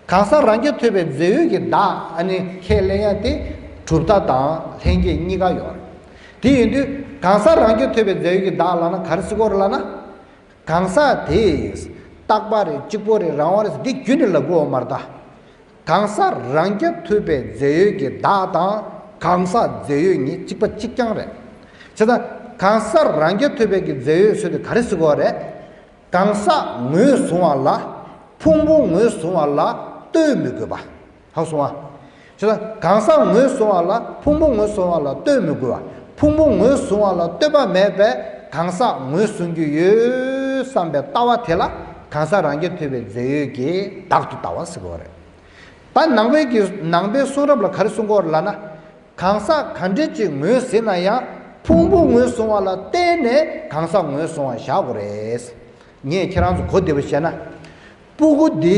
གང་ཟག་རང་རྐྱ་ཐུབ་པའི་རྫས་ཡོད་ཀྱི་བདག་ཨ་ནི་ཁས་ལེན་ཡ་དེ་གྲུབ་མཐའ་དང་ལྷན་སྐྱེས་གཉིས་ཀ་ཡོད་རེད། དེ་ཡིན་དུས་གང་ཟག་རང་རྐྱ་ཐུབ་པའི་རྫས་ཡོད་ཀྱི་བདག་ལབ་ན་ག་རེ་ཟེར་དགོས་རེད་ལབ་ན། གང་ཟག་དེ་རྟག་པ་རེད། གཅིག་པོ་རེད། རང་དབང་རེད་ཟེར་འདི་རྒྱུན་ནས་ལབ་དགོས་པ་མ་རེད་ད། གང་ཟག་རང་རྐྱ་ཐུབ་པའི་རྫས་ཡོད་ཀྱི་བདག་དང་གང་ཟག་རྫས་ཡོད་གཉིས་གཅིག་པ་གཅིག་རྐྱང་རེད། བྱས་ཙང་གང་ཟག་རང་རྐྱ་ཐུབ་པའི་གི་རྫས་ཡོད་ཟེར་དུས་ག་རེ་ཟེར་དགོས་རེད། གང་ཟག་ངོས་བཟུང་བ་ལ། ཕུང་པོ་ངོས་བཟུང་བ་ལ་ལྟོས་མི་དགོས་པ། ཧ་གོ་སོང་ང་ བྱས་ཙང་གང་ཟག་ངོས་བཟུང་བ་ལ་ཕུང་པོ་ངོས་བཟུང་བ་ལ་ལྟོས་མི་དགོས་པ། ཕུང་པོ་ངོས་བཟུང་བ་ལ་ལྟོས་པ་མེད་པས་གང་ཟག་ངོས་བཟུང་རྒྱུ་ཡོད་བསམ་པའི་ལྟ་བ་དེ་ལ་གང་ཟག་རང་རྐྱ་ཐུབ་པའི་རྫས་ཡོད་ཀྱི་བདག་ཏུ་ལྟ་བ་ཟེར་གྱི་ཡོད་རེད། ད་ནང་པའི་གི་ནང་པའི་གསུང་རབ་ལ་ག་རེ་གསུང་གི་ཡོད་རེད་ལབ་ན། གང་ཟག་ག་འདྲ་ཅིག་ངོས་ཟིན་ན་ཡང་ཕུང་པོ་ངོས་བཟུང་བ་ལ་བརྟེན་ནས་གང་ཟག་ངོས་བཟུང་བ་བཞག་དགོས་རེད། ངས་ཁྱེད་རང་ཚོ་གོ་བདེ་པོ་བཤད་ན། སྤུ་གུ་འདི་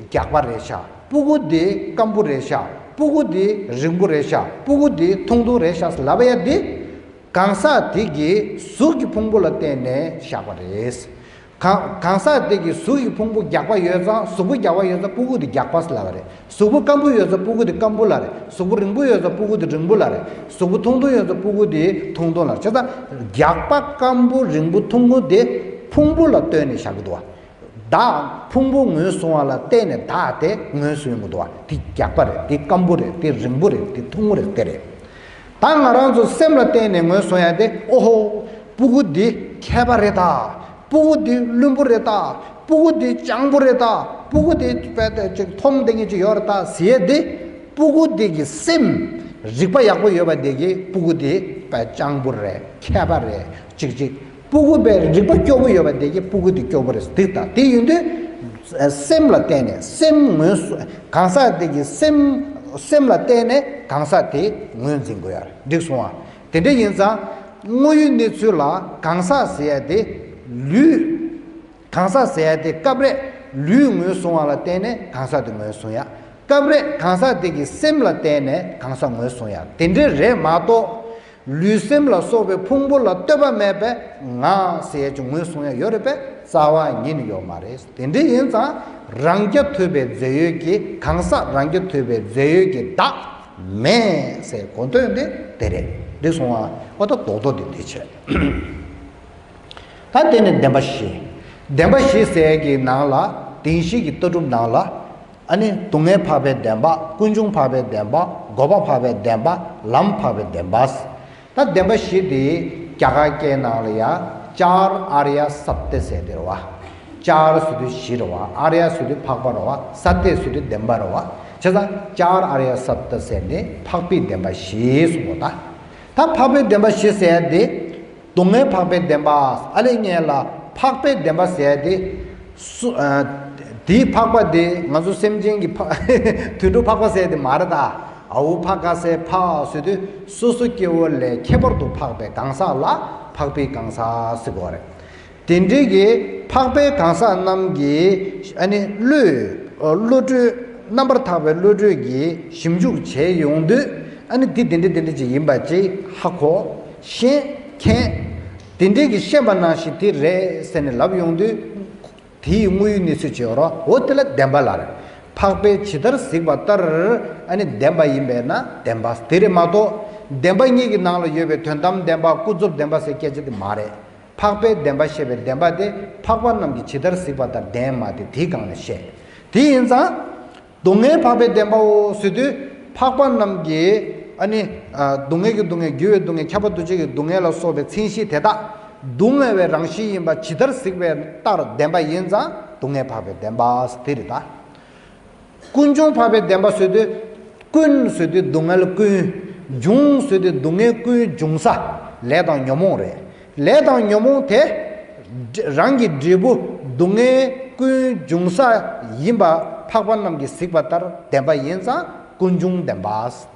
རྒྱགས་པ་རེད་ཤག་སྤུ་གུ་འདི་སྐམ་པོ་རེད་ཤག་སྤུ་གུ་འདི་རིང་པོ་རེད་ཤག་སྤུ་གུ་འདི་ཐུང་ཐུང་རེད་ཤག་ལབ་ཡ་འདི། གང་ཟག་དེ་གི་གཟུགས་ཀྱི་ཕུང་པོ་ལ་བརྟེན་ནས་བཞག་པ་རེད། གང་གང་ཟག་དེ་གི་གཟུགས་ཀྱི་ཕུང་པོ་རྒྱགས་པ་ཡོད་ཙང་། གཟུགས་པོ་རྒྱགས་པ་ཡོད་ཙང་སྤུ་གུ་དེ་རྒྱགས་པ་ལབ་པ་རེད། གཟུགས་པོ་སྐམ་པོ་ཡོད་ཙང་སྤུ་གུ་དེ་སྐམ་པོ་ལབ་རེད། གཟུགས་པོ་རིང་པོ་ཡོད་ཙང་སྤུ་གུ་དེ་རིང་པོ་ལབ་རེད། གཟུགས་པོ་ཐུང་ཐུང་ཡོད་ཙང་སྤུ་གུ་དེ་ཐུང་ཐུང་ལབ་རེད། བྱས་ཙང་རྒྱགས་པ་སྐམ་པོ་རིང་པོ་ཐུང་ངུ་དེ་ཕུང་པོ་ལ་ལྟོས་ནས་བཞག་གི་འདུག་བ། བདག་ཕུང་པོ་ངོས་བཟུང་བ་ལ་བརྟེན་ནས་བདག་དེ་ངོས་བཟུང་གི་འདུག་བ། དེ་རྒྱགས་པ་རེད། དེ་སྐམ་པོ་རེད། དེ་རིང་པོ་རེད། དེ་ཐུང་ངུ་རེད། དེ་རེད། ད་ང་རང་ཚོ་སེམས་ལ་བརྟེན་ནས་ངོས་བཟུང་ཡ་དེ། ཨོ་ཧོ། སྤུ་གུ་འདི་མཁས་པ་རེད་ད། སྤུ་གུ་འདི་བླུན་པོ་རེད་ད། སྤུ་གུ་འདི་སྤྱང་པོ་རེད་ད། སྤུ་གུ་འདི་དཔེ་དེ་ཅིག་འཐོམ་བསྡད་མཁན་ཅིག་ཡོད་རེད་ད་ཟེར་ཡ་དེ། སྤུ་གུ་འདི་གི་སེམས་རིག་པ་ཡག་པོ་ཡོད་པ་དེ་གིས་སྤུ་གུ་འདི་དཔེ་སྤྱང་པོ་རེད། མཁས་པ་རེད། ཅིག་ཅིག་སྤུ་གུ་དཔེ་རིག་པ་སྐྱོ་པོ་ཡོད་པ་དེ་གིས་སྤུ་གུ་འདི་སྐྱོ་པོ་རེད་ཟེར། དེ་ད་དེ་ཡིན་དུས། སེམས་ལ་བརྟེན་ནས་སེམས་ངོས་སུ། གང་ཟག་དེ་གི་སེམས་སེམས་ལ་བརྟེན་ནས་གང་ཟག་དེ་ངོས་འཛིན་དགོས་ཡ་རེད། འགྲིག་སོང་ང་། དེ་འདྲ་ཡིན་ཙང་། དངོས་ཡོད་གནས་ཚུལ་ལ་གང་ཟག་ཟེར་ཡ་དེ་ལུས། གང་ཟག་ཟེར་ཡ་དེ་སྐབས་རེ་ལུས་ངོས་བཟུང་བ་ལ་བརྟེན་ནས་གང་ཟག་དེ་ངོས་བཟུང་ཡ། སྐབས་རེ་གང་ཟག་དེ་གི་སེམས་ལ་བརྟེན་ནས་གང་ཟག་ངོས་བཟུང་ཡ། དེ་འདྲ་རེད་མ་གཏོགས། ལུས་སེམས་ལ་སོགས་པའི་ཕུང་པོ་ལ་ལྟོས་པ་མེད་པས་ང་ཟེར་ཡ་ཅིག་ངོས་བཟུང་ཡ་ཡོད་རེད་པས། རྩ་བ་ཉིད་ནས་ཡོད་མ་རེད། དེ་འདྲ་ཡིན་ཙང་། རང་རྐྱ་ཐུབ་པའི་རྫས་ཡོད་ཀྱི་གང་ཟག་རང་རྐྱ་ཐུབ་པའི་རྫས་ཡོད་ཀྱི་བདག་མེད་ཟེར་གོ་དོན་དེ་དེ་རེད། འགྲིག་སོང་ང་། འོ་ད་རྡོག་རྡོག་དེ་དེ་བྱས། ད་དེ་ནས་བདེན་པ་བཞི། བདེན་པ་བཞི་ཟེར་གྱི་ནང་ལ། བདེན་བཞི་གི་ལྟ་གྲུབ་ནང་ལ། ཨ་ནི་སྡུག་བསྔལ་འཕགས་པའི་བདེན་པ། ཀུན་འབྱུང་འཕགས་པའི་བདེན་པ། འགོག་པ་འཕགས་པའི་བདེན་པ། ལམ་འཕགས་པའི་བདེན་པ། ད་བདེན་པ་བཞི་དེ་རྒྱ་གར་སྐད་ནང་ལ་ཡ། ཅར་ཨཱརྱ་སཏྱ་ཟེར་དེ་རེད་བ། ཅར་ཟེར་དུས་བཞི་རེད་བ། ཨཱརྱ་ཟེར་དུས་འཕགས་པ་རེད་བ། སཏྱ་ཟེར་དུས་བདེན་པ་རེད་བ། བྱས་ཙང་ཅར་ཨཱརྱ་སཏྱ་ཟེར་ནས་འཕགས་པའི་བདེན་པ་བཞི་གསུངས་པ་ད། ད་འཕགས་པའི་བདེན་པ་བཞི་ཟེར་ཡ་དེ། སྡུག་བསྔལ་འཕགས་པའི་བདེན་པ། ཨ་ལས་ངན་ལ་འཕགས་པའི་བདེན་པ་ཟེར་ཡ་དེ། སུ་ཨ། དེའི་འཕགས་པ་དེ་ང་ཚོ་སེམས་ཅན་གྱི་འཕགས། དུད་འགྲོ་འཕགས་པ་ཟེར་ཡ་དེ་མ་རེད་ད། ཨ་ཧུ་འཕགས་ཀ་སའི་འཕགས་ཟེར་དུས་སོ་སོ་སྐྱེ་བོ་ལས་ཁྱད་པར་དུ་འཕགས་པའི་གང་ཟག་ལ་འཕགས་པའི་གང་ཟག་ཟེར་གོ་རེད། དེ་འདྲའི་གི་འཕགས་པའི་གང་ཟག་རྣམས་ཀྱི་ཨ་ནི་བློས། བློ་གྲོས། རྣམ་པར་ཐར་པའི་བློ་གྲོས་ཀྱིས་ཞིབ་འཇུག་བྱས་ཡོང་དུས། ཨ་ནི་འདི་དེ་འདྲ་དེ་འདྲ་ཅིག་ཡིན་པ་ཅིག་ཧ་གོ། ཤེས། མཁྱེན། དེ་འདྲའི་གི་ཤེས་པ་ནང་བཞིན་དེ་རེད་ཟེར་ནས་ལབ་ཡོང་དུས། དེའི་དངོས་ཡོད་གནས་ཚུལ་ཅིག་ཡོད་རེད། འོ་དེ་ལ་བདེན་པ་ལབ་རེད། འཕགས་པས་ཇི་ལྟར་གཟིགས་པ་ལྟར་ཨ་ནི་བདེན་པ་ཡིན་པས་ན་བདེན་པ་དེ་རེད་མ་གཏོགས། བདེན་པ་གཉིས་ཀྱི་ནང་ལ་ཡོད་པའི་དོན་དམ་བདེན་པ། ཀུན་རྫོབ་བདེན་པ་ཟེར་སྐད་ཆ་དེ་མ་རེད། འཕགས་པའི་བདེན་པ་ཞེས་པའི་བདེན་པ་དེ་འཕགས་པ་རྣམས་ཀྱིས་ཇི་ལྟར་གཟིགས་པ་ལྟར་བདེན་མ་བདེན་དེའི་སྒང་ནས་བཤད། དེ་ཡིན་ཙང་། སྡུག་བསྔལ་འཕགས་པའི་བདེན་པའོ་ཟེར་དུས། འཕགས་པ་རྣམས་ཀྱིས་ཨ་ནི། ཨ། སྡུག་བསྔལ་གྱི་སྡུག་བསྔལ། རྒྱུ་བའི་སྡུག་བསྔལ། ཁྱབ་པ་འདུ་བྱེད་ཀྱི་སྡུག་བསྔལ་ལ་སོགས་པའི་མཚན་གཞི་དེ་དག་སྡུག་བསྔལ་བའི་རང་བཞིན་ཡིན་པ་ཇི་ལྟར་གཟིགས་པའི་ལྟར་བདེན་པ་ཡིན་ཙང་སྡུག་བསྔལ་འཕགས་པའི་བདེན་པ་དེ་རེད་ད། ཀུན་འབྱུང་འཕགས་པའི་བདེན་པ་ཟེར་དུས། ཀུན་ཟེར་དུས་སྡུག་བསྔལ་ཀུན། འབྱུང་ཟེར་དུས་སྡུག་བསྔལ་ཀུན་འབྱུང་ས། ལས་དང་ཉོན་མོངས་རེད། ལས་དང་ཉོན་མོངས་དེ། རང་གི་འབྲས་བུ་སྡུག་བསྔལ་ཀུན་འབྱུང་ས་ཡིན་པ་འཕགས་པ་རྣམས་ཀྱིས་གཟིགས་པ་ལྟར་བདེན་པ་ཡིན་ཙང་ཀུན་འབྱུང་བདེན་པ་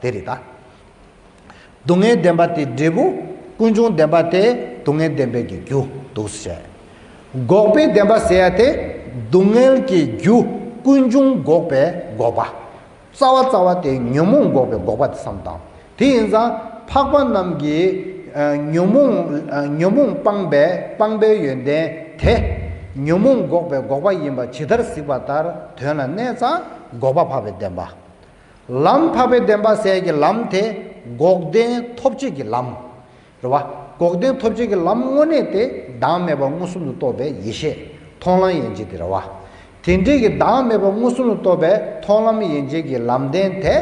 དེ་རེད་ད། སྡུག་བསྔལ་བདེན་པ་དེ་འབྲས་བུ། ཀུན་འབྱུང་བདེན་པ་དེ་སྡུག་བསྔལ་བདེན་པའི་གི་རྒྱུ་འདུག་ཟེར། འགོག་པའི་བདེན་པ་ཟེར་ཡ་དེ། སྡུག་བསྔལ་གྱི་རྒྱུ་ཀུན་འབྱུང་འགོག་པའི་འགོག་པ། རྩ་བ་རྩ་བ་དེ་ཉོན་མོངས་འགོག་པའི་འགོག་པ་དེ་བསམ་དང་། དེ་ཡིན་ཙང་འཕགས་པ་རྣམས་ཀྱིས། ཨ། ཉོན་མོངས། ཨ། ཉོན་མོངས་སྤངས་པའི་སྤངས་པའི་ཡོན་ཏན་དེ། ཉོན་མོངས་འགོག་པའི་འགོག་པ་ཡིན་པ་ཇི་ལྟར་གཟིགས་པ་ལྟར་དོན་ལ་གནས་ཙང་འགོག་པ་འཕགས་པའི་བདེན་པ། ལམ་འཕགས་པའི་བདེན་པ་ཟེར་གྱི་ལམ་དེ་འགོག་བདེན་ཐོབ་བྱེད་ཀྱི་ལམ། རེད་བ། འགོག་བདེན་ཐོབ་བྱེད་ཀྱི་ལམ་དངོས་གནས་དེ་བདག་མེད་པ་མངོན་སུམ་དུ་རྟོགས་པའི་ཡེ་ཤེས། མཐོང་ལམ་ཡན་ཆད་དེ་རེད་བ། དེ་འདྲའི་གི་བདག་མེད་པ་མངོན་སུམ་དུ་རྟོགས་པའི་མཐོང་ལམ་ཡན་ཆད་ཀྱི་ལམ་བདེན་དེ་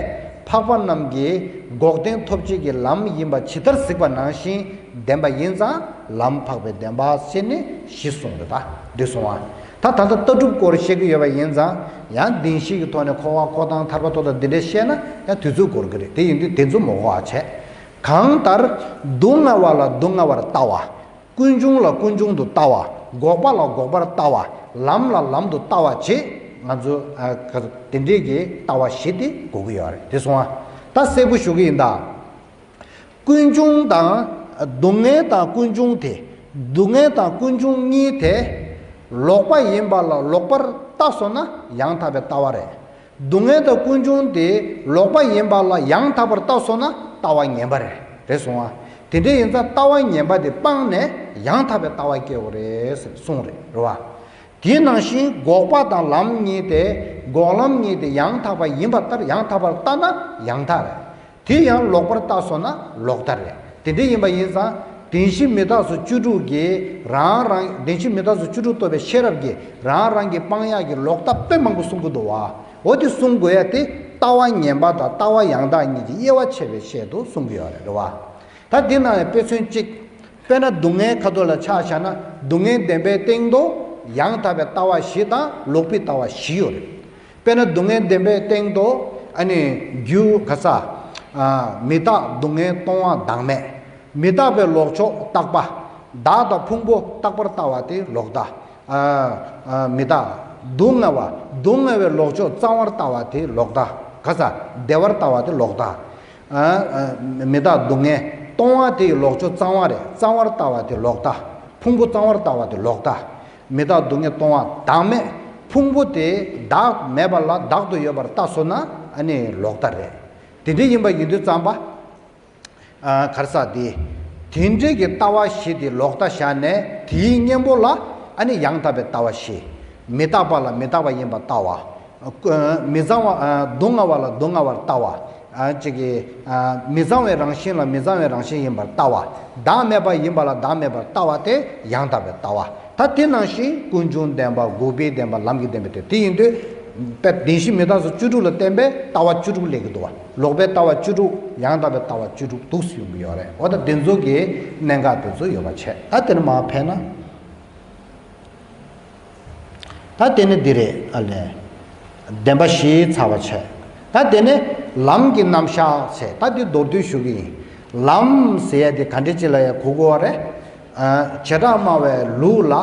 འཕགས་པ་རྣམས་ཀྱིས་འགོག་བདེན་ཐོབ་བྱེད་ཀྱི་ལམ་ཡིན་པ་ཇི་ལྟར་གཟིགས་པ་ནང་བཞིན་བདེན་པ་ཡིན་ཙང་ལམ་འཕགས་པའི་བདེན་པ་ཟེར་ནས་བཞི་གསུངས་རེད་ད། འགྲིག་སོང་ང་། ད་ད་ལྟ་ལྟ་གྲུབ་སྐོར་བཤད་ཀྱི་ཡོད་པ་ཡིན་ཙང་། ཡང་བདེན་བཞི་གི་ཐོག་ནས་འཁོར་བ་འཁོར་སྟངས་ཐར་པ་ཐོབ་སྟངས་འདི་འདྲ་བཤད་ན་ཡང་དུས་ཚོད་འགོར་གི་རེད། དེ་ཡིན་དུས་དེ་ཚོ་མ་གོ་བ་བྱས། གང་ལྟར་སྡུག་བསྔལ་བ་ལ་སྡུག་བསྔལ་བར་ལྟ་བ། ཀུན་འབྱུང་ལ་ཀུན་འབྱུང་དུ་ལྟ་བ། འགོག་པ་ལ་འགོག་པར་ལྟ་བ། ལམ་ལ་ལམ་དུ་ལྟ་བ་བཅས། ང་ཚོ་ཨ་ག་དེ་འདྲས་ཀྱི་ལྟ་བ་བཞི་དེ་དགོས་ཀྱི་ཡོད་རེད། དེ་སོང་ང་ད་གསལ་པོ་ཞུ་གི་ཡིན་ད། ཀུན་འབྱུང་དང་། སྡུག་བསྔལ་དང་ཀུན་འབྱུང་དེ། སྡུག་བསྔལ་དང་ཀུན་འབྱུང་གཉིས་དེ། ལོག་པ་ཡིན་པ་ལ་ལོག་པར་ལྟ་སོང་ན་ཡང་དག་པའི་ལྟ་བ་རེད། སྡུག་བསྔལ་དང་ཀུན་འབྱུང་དེ་ལོག་པ་ཡིན་པ་ལ་ཡང་དག་པར་ལྟ་སོང་ན་ལྟ་བ་ངན་པ་རེད། རེད་སོང་ང་། དེ་འདྲ་ཡིན་ཙང་ལྟ་བ་ངན་པ་དེ་སྤངས་ནས་ཡང་དག་པའི་ལྟ་བ་སྐྱེ་དགོས་རེད་ཟེར་གསུངས་རེད། རེད་བ། དེ་ནང་བཞིན་འགོག་པ་དང་ལམ་གཉིས་ཏེ། འགོག་ལམ་གཉིས་ཏེ་ཡང་དག་པ་ཡིན་པ་ལྟར་ཡང་དག་པར་ལྟ་ན་ཡང་དག་རེད། དེ་ཡང་ལོག་པར་ལྟ་སོང་ན་ལོག་ལྟ་རེད། དེ་འདྲ་ཡིན་པ་ཡིན་ཙང་བདེན་བཞི་མི་རྟག་སོགས་བཅུ་དྲུག་གིས་རང་རང་བདེན་བཞི་མི་རྟག་སོགས་བཅུ་དྲུག་རྟོགས་པའི་ཤེས་རབ་ཀྱིས་རང་རང་གི་སྤང་ཡག་གི་ལོག་ལྟ་དཔེ་མང་པོ་གསུང་གི་འདུག་བ། འོ་དེ་གསུང་དགོས་ཡ་དེ་ལྟ་བ་ངན་པ་དང་ལྟ་བ་ཡང་དག་གཉིས་ཀྱི་དབྱེ་བ་ཕྱེ་བའི་ཆེད་དུ་གསུང་གི་ཡོད་རེད། རེད་བ། ད་འདི་ནང་ནས་དཔེ་མཚོན་གཅིག་དཔེར་ན་སྡུག་བསྔལ་ཁ་ཐོག་ལ་ཆ་བཞག་ན་སྡུག་བསྔལ་བདེན་པའི་སྟེང་དུ་ཡང་དག་པའི་ལྟ་བ་བཞི་དང་ལོག་པའི་ལྟ་བ་བཞི་ཡོད་རེད། དཔེར་ན་སྡུག་བསྔལ་བདེན་པའི་སྟེང་དུ་ཨ་ནི་རྒྱུ་ག་ས་མི་རྟག་སྡུག་བསྔལ་སྟོང་བ་བདག་མེད། མི་རྟག་པའི་ལོག་ཕྱོགས་རྟག་པ། བདག་དང་ཕུང་པོ་རྟག་པར་ལྟ་བ་དེ་ལོག་ལྟ། མི་རྟག་སྡུག་བསྔལ་བ། སྡུག་བསྔལ་བའི་ལོག་ཕྱོགས་གཙང་བར་ལྟ་བ་དེ་ལོག་ལྟ། ག་ས་བདེ་བར་ལྟ་བ་དེ་ལོག་ལྟ། མི་རྟག་སྡུག་བསྔལ་སྟོང་བ་དེ་ཡི་ལོག་ཕྱོགས་གཙང་བ་རེད། གཙང་བར་ལྟ་བ་དེ་ལོག་ལྟ། ཕུང་པོ་གཙང་བར་ལྟ་བ་དེ་ལོག་ལྟ། མི་རྟག་སྡུག་བསྔལ་སྟོང་བ་བདག་མེད། ཕུང་པོ་དེ་བདག་མེད་པ་ལ་བདག་ཏུ་ཡོད་པར་ལྟ་སོང་ན་ཨ་ནི་ལོག་ལྟ་རེད། དེ་འདྲ་ཡིན་པ་ཡིན་དུས་ཙམ་པ། གར་ས་དེ། དེ་འདྲའི་གི་ལྟ་བ་བཞི་དེ་ལོག་ལྟ་བཞག་ནས་དེའི་གཉེན་པོ་ལ་ཨ་ནི་ཡང་དག་པའི་ལྟ་བ་བཞི། མི་རྟག་པ་ལ་མི་རྟག་པ་ཡིན་པར་ལྟ་བ། མི་གཙང་བ། སྡུག་བསྔལ་བ་ལ་སྡུག་བསྔལ་བར་ལྟ་བ། ཅིག་གི། མི་གཙང་བའི་རང་བཞིན་ལ་མི་གཙང་བའི་རང་བཞིན་ཡིན་པར་ལྟ་བ། བདག་མེད་པ་ཡིན་པ་ལ་བདག་མེད་པར་ལྟ་བ་དེ་ཡང་དག་པའི་ལྟ་བ། ད་དེ་ནང་བཞིན་ཀུན་འབྱུང་བདེན་པ། འགོག་པའི་བདེན་པ། ལམ་གྱི་བདེན་པ་དེ་དེ་ཡིན་དུས། དཔེ་བདེན་བཞི་མི་རྟག་སོགས་བཅུ་དྲུག་ལ་བརྟེན་པའི་ལྟ་བ་བཅུ་དྲུག་སླེབས་ཀྱི་འདུག་བ། ལོག་པའི་ལྟ་བ་བཅུ་དྲུག་ཡང་དག་པའི་ལྟ་བ་བཅུ་དྲུག་འདུག་སེ་ཡོང་གི་ཡོད་རེད། འོ་ད་དེ་ཚོ་གི་གནད་འགག་དེ་ཚོ་ཡོད་པ་བྱས། ད་དེ་ནས་མར་ཕེབས་ན། ད་དེ་ནི་འདི་རེད་ཨ་ལས། བདེན་པ་བཞི་ཚར་བ་བྱས། ད་དེ་ནི་ལམ་གྱི་རྣམ་གཞག་ཟེར། ད་འདི་མདོར་བསྡུས་ཞུ་གི་ཡིན། ལམ་ཟེར་ཡ་དེ་ག་འདྲ་ཅིག་ལ་ཡ་གོ་དགོས་པ་རེད། བྱེ་བྲག་སྨྲ་བའི་ལུགས་ལ་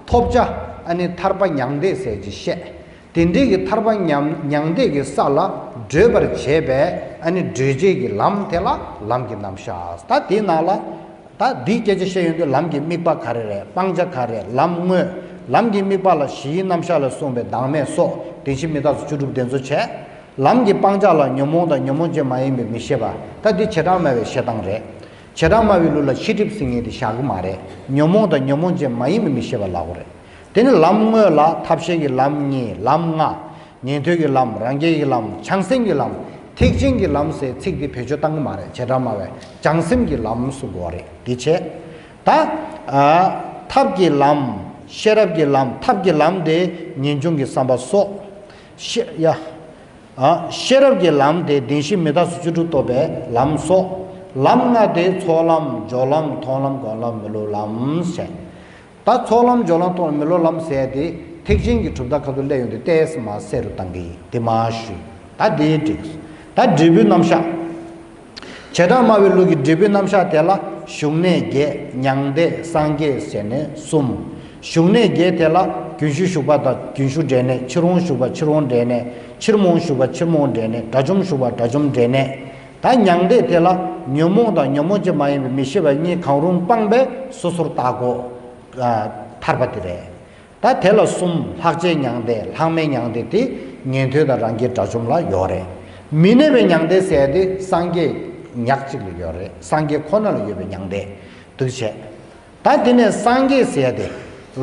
ཐོབ་བྱ་ཨ་ནི་ཐར་པ་མྱང་འདས་ཟེར་གྱི་བཤད། དེ་འདྲའི་གི་ཐར་པ་མྱང་མྱང་འདས་ཀྱི་ས་ལ་བགྲོད་པར་བྱེད་པའི་ཨ་ནི་བགྲོད་བྱེད་ཀྱི་ལམ་དེ་ལ་ལམ་གྱི་རྣམ་གཞག་ད་དེའི་ནང་ལ། ད་འདིའི་སྐད་ཆ་བཤད་ཡོང་དུས་ལམ་གྱི་དམིགས་པ་ག་རེ་རེད། སྤང་བྱ་ག་རེ་རེད། ལམ་དངོས། ལམ་གྱི་དམིགས་པ་ལ་གཞིའི་རྣམ་གཞག་ལ་གསུངས་པའི་བདག་མེད་སོགས་བདེན་བཞི་མི་རྟག་སོགས་བཅུ་དྲུག་དེ་ཚོ་བྱས། ལམ་གྱི་སྤང་བྱ་ལ་ཉོན་མོངས་དང་ཉོན་མོངས་ཅན་མ་ཡིན་པའི་མི་ཤེས་པ། ད་འདི་བྱེ་བྲག་སྨྲ་བའི་བཤད་སྟངས་རེད། བྱེ་བྲག་སྨྲ་བའི་ལུགས་ལ་ཤེས་སྒྲིབ་ཟེར་མཁན་དེ་བཞག་གི་མ་རེད། ཉོན་མོངས་དང་ཉོན་མོངས་ཅན་མ་ཡིན་པའི་མི་ཤེས་པ་ལབ་དགོས་རེད། དེ་ནི་ལམ་དངོས་ལ་ཐབས་ཤེས་ཀྱི་ལམ་གཉིས། ལམ་ལྔ། ཉན་ཐོས་ཀྱི་ལམ། རང་རྒྱལ་གྱི་ལམ། བྱང་སེམས་ཀྱི་ལམ། ཐེག་ཆེན་གྱི་ལམ་ཟེར་ཚིག་འདི་བེད་སྤྱོད་བཏང་གི་མ་རེད། བྱེ་བྲག་སྨྲ་བས་བྱང་སེམས་ཀྱི་ལམ་གསུང་གི་ཡོད་རེད། འདི་བྱས། ད། ཨ། ཐབས་ཀྱི་ལམ། ཤེས་རབ་ཀྱི་ལམ། ཐབས་ཀྱི་ལམ་དེ་ངེས་འབྱུང་གི་བསམ་པ་སོགས། ཤེས་ཡ། ཨ། ཤེས་རབ་ཀྱི་ལམ་དེ་བདེན་བཞི་མི་རྟག་སོགས་བཅུ་དྲུག་རྟོགས་པའི་ལམ་སོགས། ལམ་ལྔ་དེ་ཚོགས་ལམ། སྦྱོར་ལམ། མཐོང་ལམ། སྒོམ་ལམ། མི་སློབ་ལམ་ཟེར། ད་ཚོགས་ལམ། སྦྱོར་ལམ། མཐོང་ལམ། མི་སློབ་ལམ་ཟེར་ཡ་དེ་ཐེག་ཆེན་གྱི་གྲུབ་མཐའ་ཁ་ཐུག་སླེབས་ཡོང་དུས་ཏོག་ཙམ་མར་གསལ་རུ་བཏང་གི་ཡིན། དེ་མར་ཞུས། ད་དེ་འགྲིགས། ད་འབྲས་བུའི་རྣམ་གཞག་བྱེ་བྲག་སྨྲ་བའི་ལུགས་ཀྱི་འབྲས་བུའི་རྣམ་གཞག་དེ་ལ་བཞུགས་གནས་བརྒྱད། མྱང་འདས། སངས་རྒྱས་ཟེར་ནས་གསུམ། བཞུགས་གནས་བརྒྱད་དེ་ལ་རྒྱུན་ཞུགས་ཞུགས་པ་དང་རྒྱུན་ཞུགས་འབྲས་གནས། ཕྱིར་འོང་ཞུགས་པ་ཕྱིར་འོང་འབྲས་གནས། ཕྱིར་མི་འོང་ཞུགས་པ་ཕྱིར་མི་འོང་འབྲས་གནས། དགྲ་བཅོམ་ཞུགས་པ་དགྲ་བཅོམ་འབྲས་གནས། ད་མྱང་འདས་དེ་ལ་ཉོན་མོངས་དང་ཉོན་མོངས་ཅན་མ་ཡིན་པའི་མི་ཤེས་པ་གཉིས་གང་རུང་སྤངས་པས་སོ་སོར་བརྟགས་གོ། ཨ། ཐར་པ་དེ་རེད། ད་དེ་ལ་གསུམ། ལྷག་བཅས་མྱང་འདས། ལྷག་མེད་མྱང་འདས་དེ་ཉན་ཐོས་དང་རང་རྒྱལ་དགྲ་བཅོམ་ལ་ཡོད་རེད། མི་གནས་པའི་མྱང་འདས་ཟེར་ཡ་དེ་སངས་རྒྱས་ཉག་གཅིག་ལ་ཡོད་རེད། སངས་རྒྱས་ཁོ་ན་ལ་ཡོད་པའི་མྱང་འདས་འདུག་བྱས། ད་དེ་ནས་སངས་རྒྱས་ཟེར་ཡ་དེ།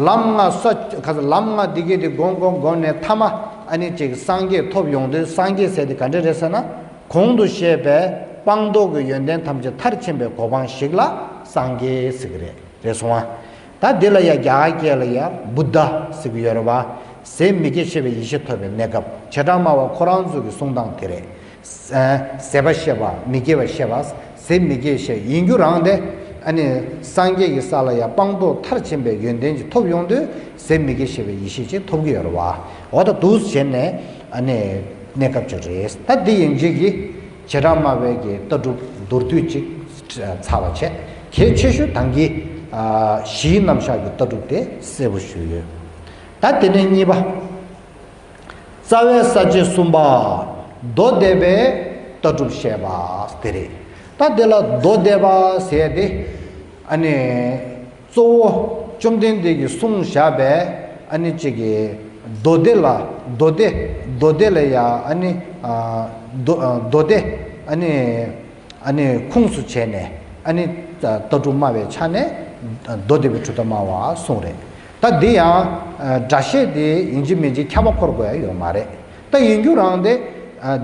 ལམ་ལྔ་ས་ཁ་ས་ལམ་ལྔ་འདི་གས་དེ་སྒོམ་སྒོམ་སྒོམ་ནས་ཐ་མ་ཨ་ནི་ཅིག་སངས་རྒྱས་ཐོབ་ཡོང་དུས་སངས་རྒྱས་ཟེར་དེ་ག་འདྲ་རེད་ཟེར་ན། གོང་དུ་བཤད་པའི་སྤངས་རྟོགས་ཀྱི་ཡོན་ཏན་ཐམས་ཅད་མཐར་ཕྱིན་པའི་གོ་འཕང་ཞིག་ལ་སངས་རྒྱས་ཟེར་གི་རེད། རེད་སོང་ང་། ད་འདི་ལ་ཡ་རྒྱ་གར་སྐད་ལ་ཡ་བུདྡྷ་ཟེར་གི་ཡོད་རེད་བ། ཟད་མི་སྐྱེ་ཤེས་པའི་ཡེ་ཤེས་ཐོབ་པའི་གནས་སྐབས། བྱེ་བྲག་སྨྲ་བ་ཁོ་རང་ཚོ་གི་གསུང་སྟངས་དེ་རེད། ཟད་པ་ཤེས་པ། མི་སྐྱེ་བ་ཤེས་པ། ཟད་མི་སྐྱེ་ཤེས་ཡིན་རྒྱུ་རང་དེ། ཨ་ནི་སངས་རྒྱས་ཀྱི་ས་ལ་ཡང་སྤངས་རྟོགས་མཐར་ཕྱིན་པའི་ཡོན་ཏན་ཅིག་ཐོབ་ཡོང་དུས་ཟད་མི་སྐྱེ་ཞེས་པའི་ཡེ་ཤེས་ཅིག་ཐོབ་ཀྱི་ཡོད་རེད་བ། འོ་ད་འདུག་བྱས་ནས་ཨ་ནི་གནས་སྐབས་ཅིག་རེད། ད་འདི་ཡན་ཆད་ཀྱི་བྱེ་བྲག་སྨྲ་བའི་གི་ལྟ་གྲུབ་མདོར་བསྡུས་ཅིག་ཚར་བ་བྱས། གལ་ཆེ་ཤོས་ད་གིན་གཞིའི་རྣམ་གཞག་གི་ལྟ་གྲུབ་དེ་གསལ་པོ་ཞུས་ཡོད། ད་དེ་ནས་གཉིས་པ། རྩ་བའི་ས་བཅད་གསུམ་པ། མདོ་སྡེ་པའི་ལྟ་གྲུབ་བཤད་པ་དེ་རེད། ད་དེ་ལ་མདོ་སྡེ་པ་ཟེར་དེ། ཨ་ནི་གཙོ་བོ་བཅོམ་ལྡན་འདས་ཀྱིས་གསུངས་བཞག་པའི་ཨ་ནི་གཅིག་གི་མདོ་སྡེ་ལ། མདོ་སྡེ། མདོ་སྡེ་ལ་ཡ་ཨ་ནི་ཨ་མདོ་ཨ་མདོ་སྡེ་ཨ་ནི། ཨ་ནི་ཁུངས་སུ་བྱས་ནས་ཨ་ནི་ལྟ་གྲུབ་སྨྲ་བའི་ཆ་ནས་མདོ་སྡེ་པའི་གྲུབ་མཐའ་སྨྲ་བ་གསུངས་རེད། ད་འདི་ཡང་སྒྲ་བཤད་དེ་ཡིན་གཅིག་མིན་གཅིག་ཁྱབ་པ་འཁོར་དགོས་ཡ་ཡོད་མ་རེད། ད་ཡིན་རྒྱུ་རང་དེ་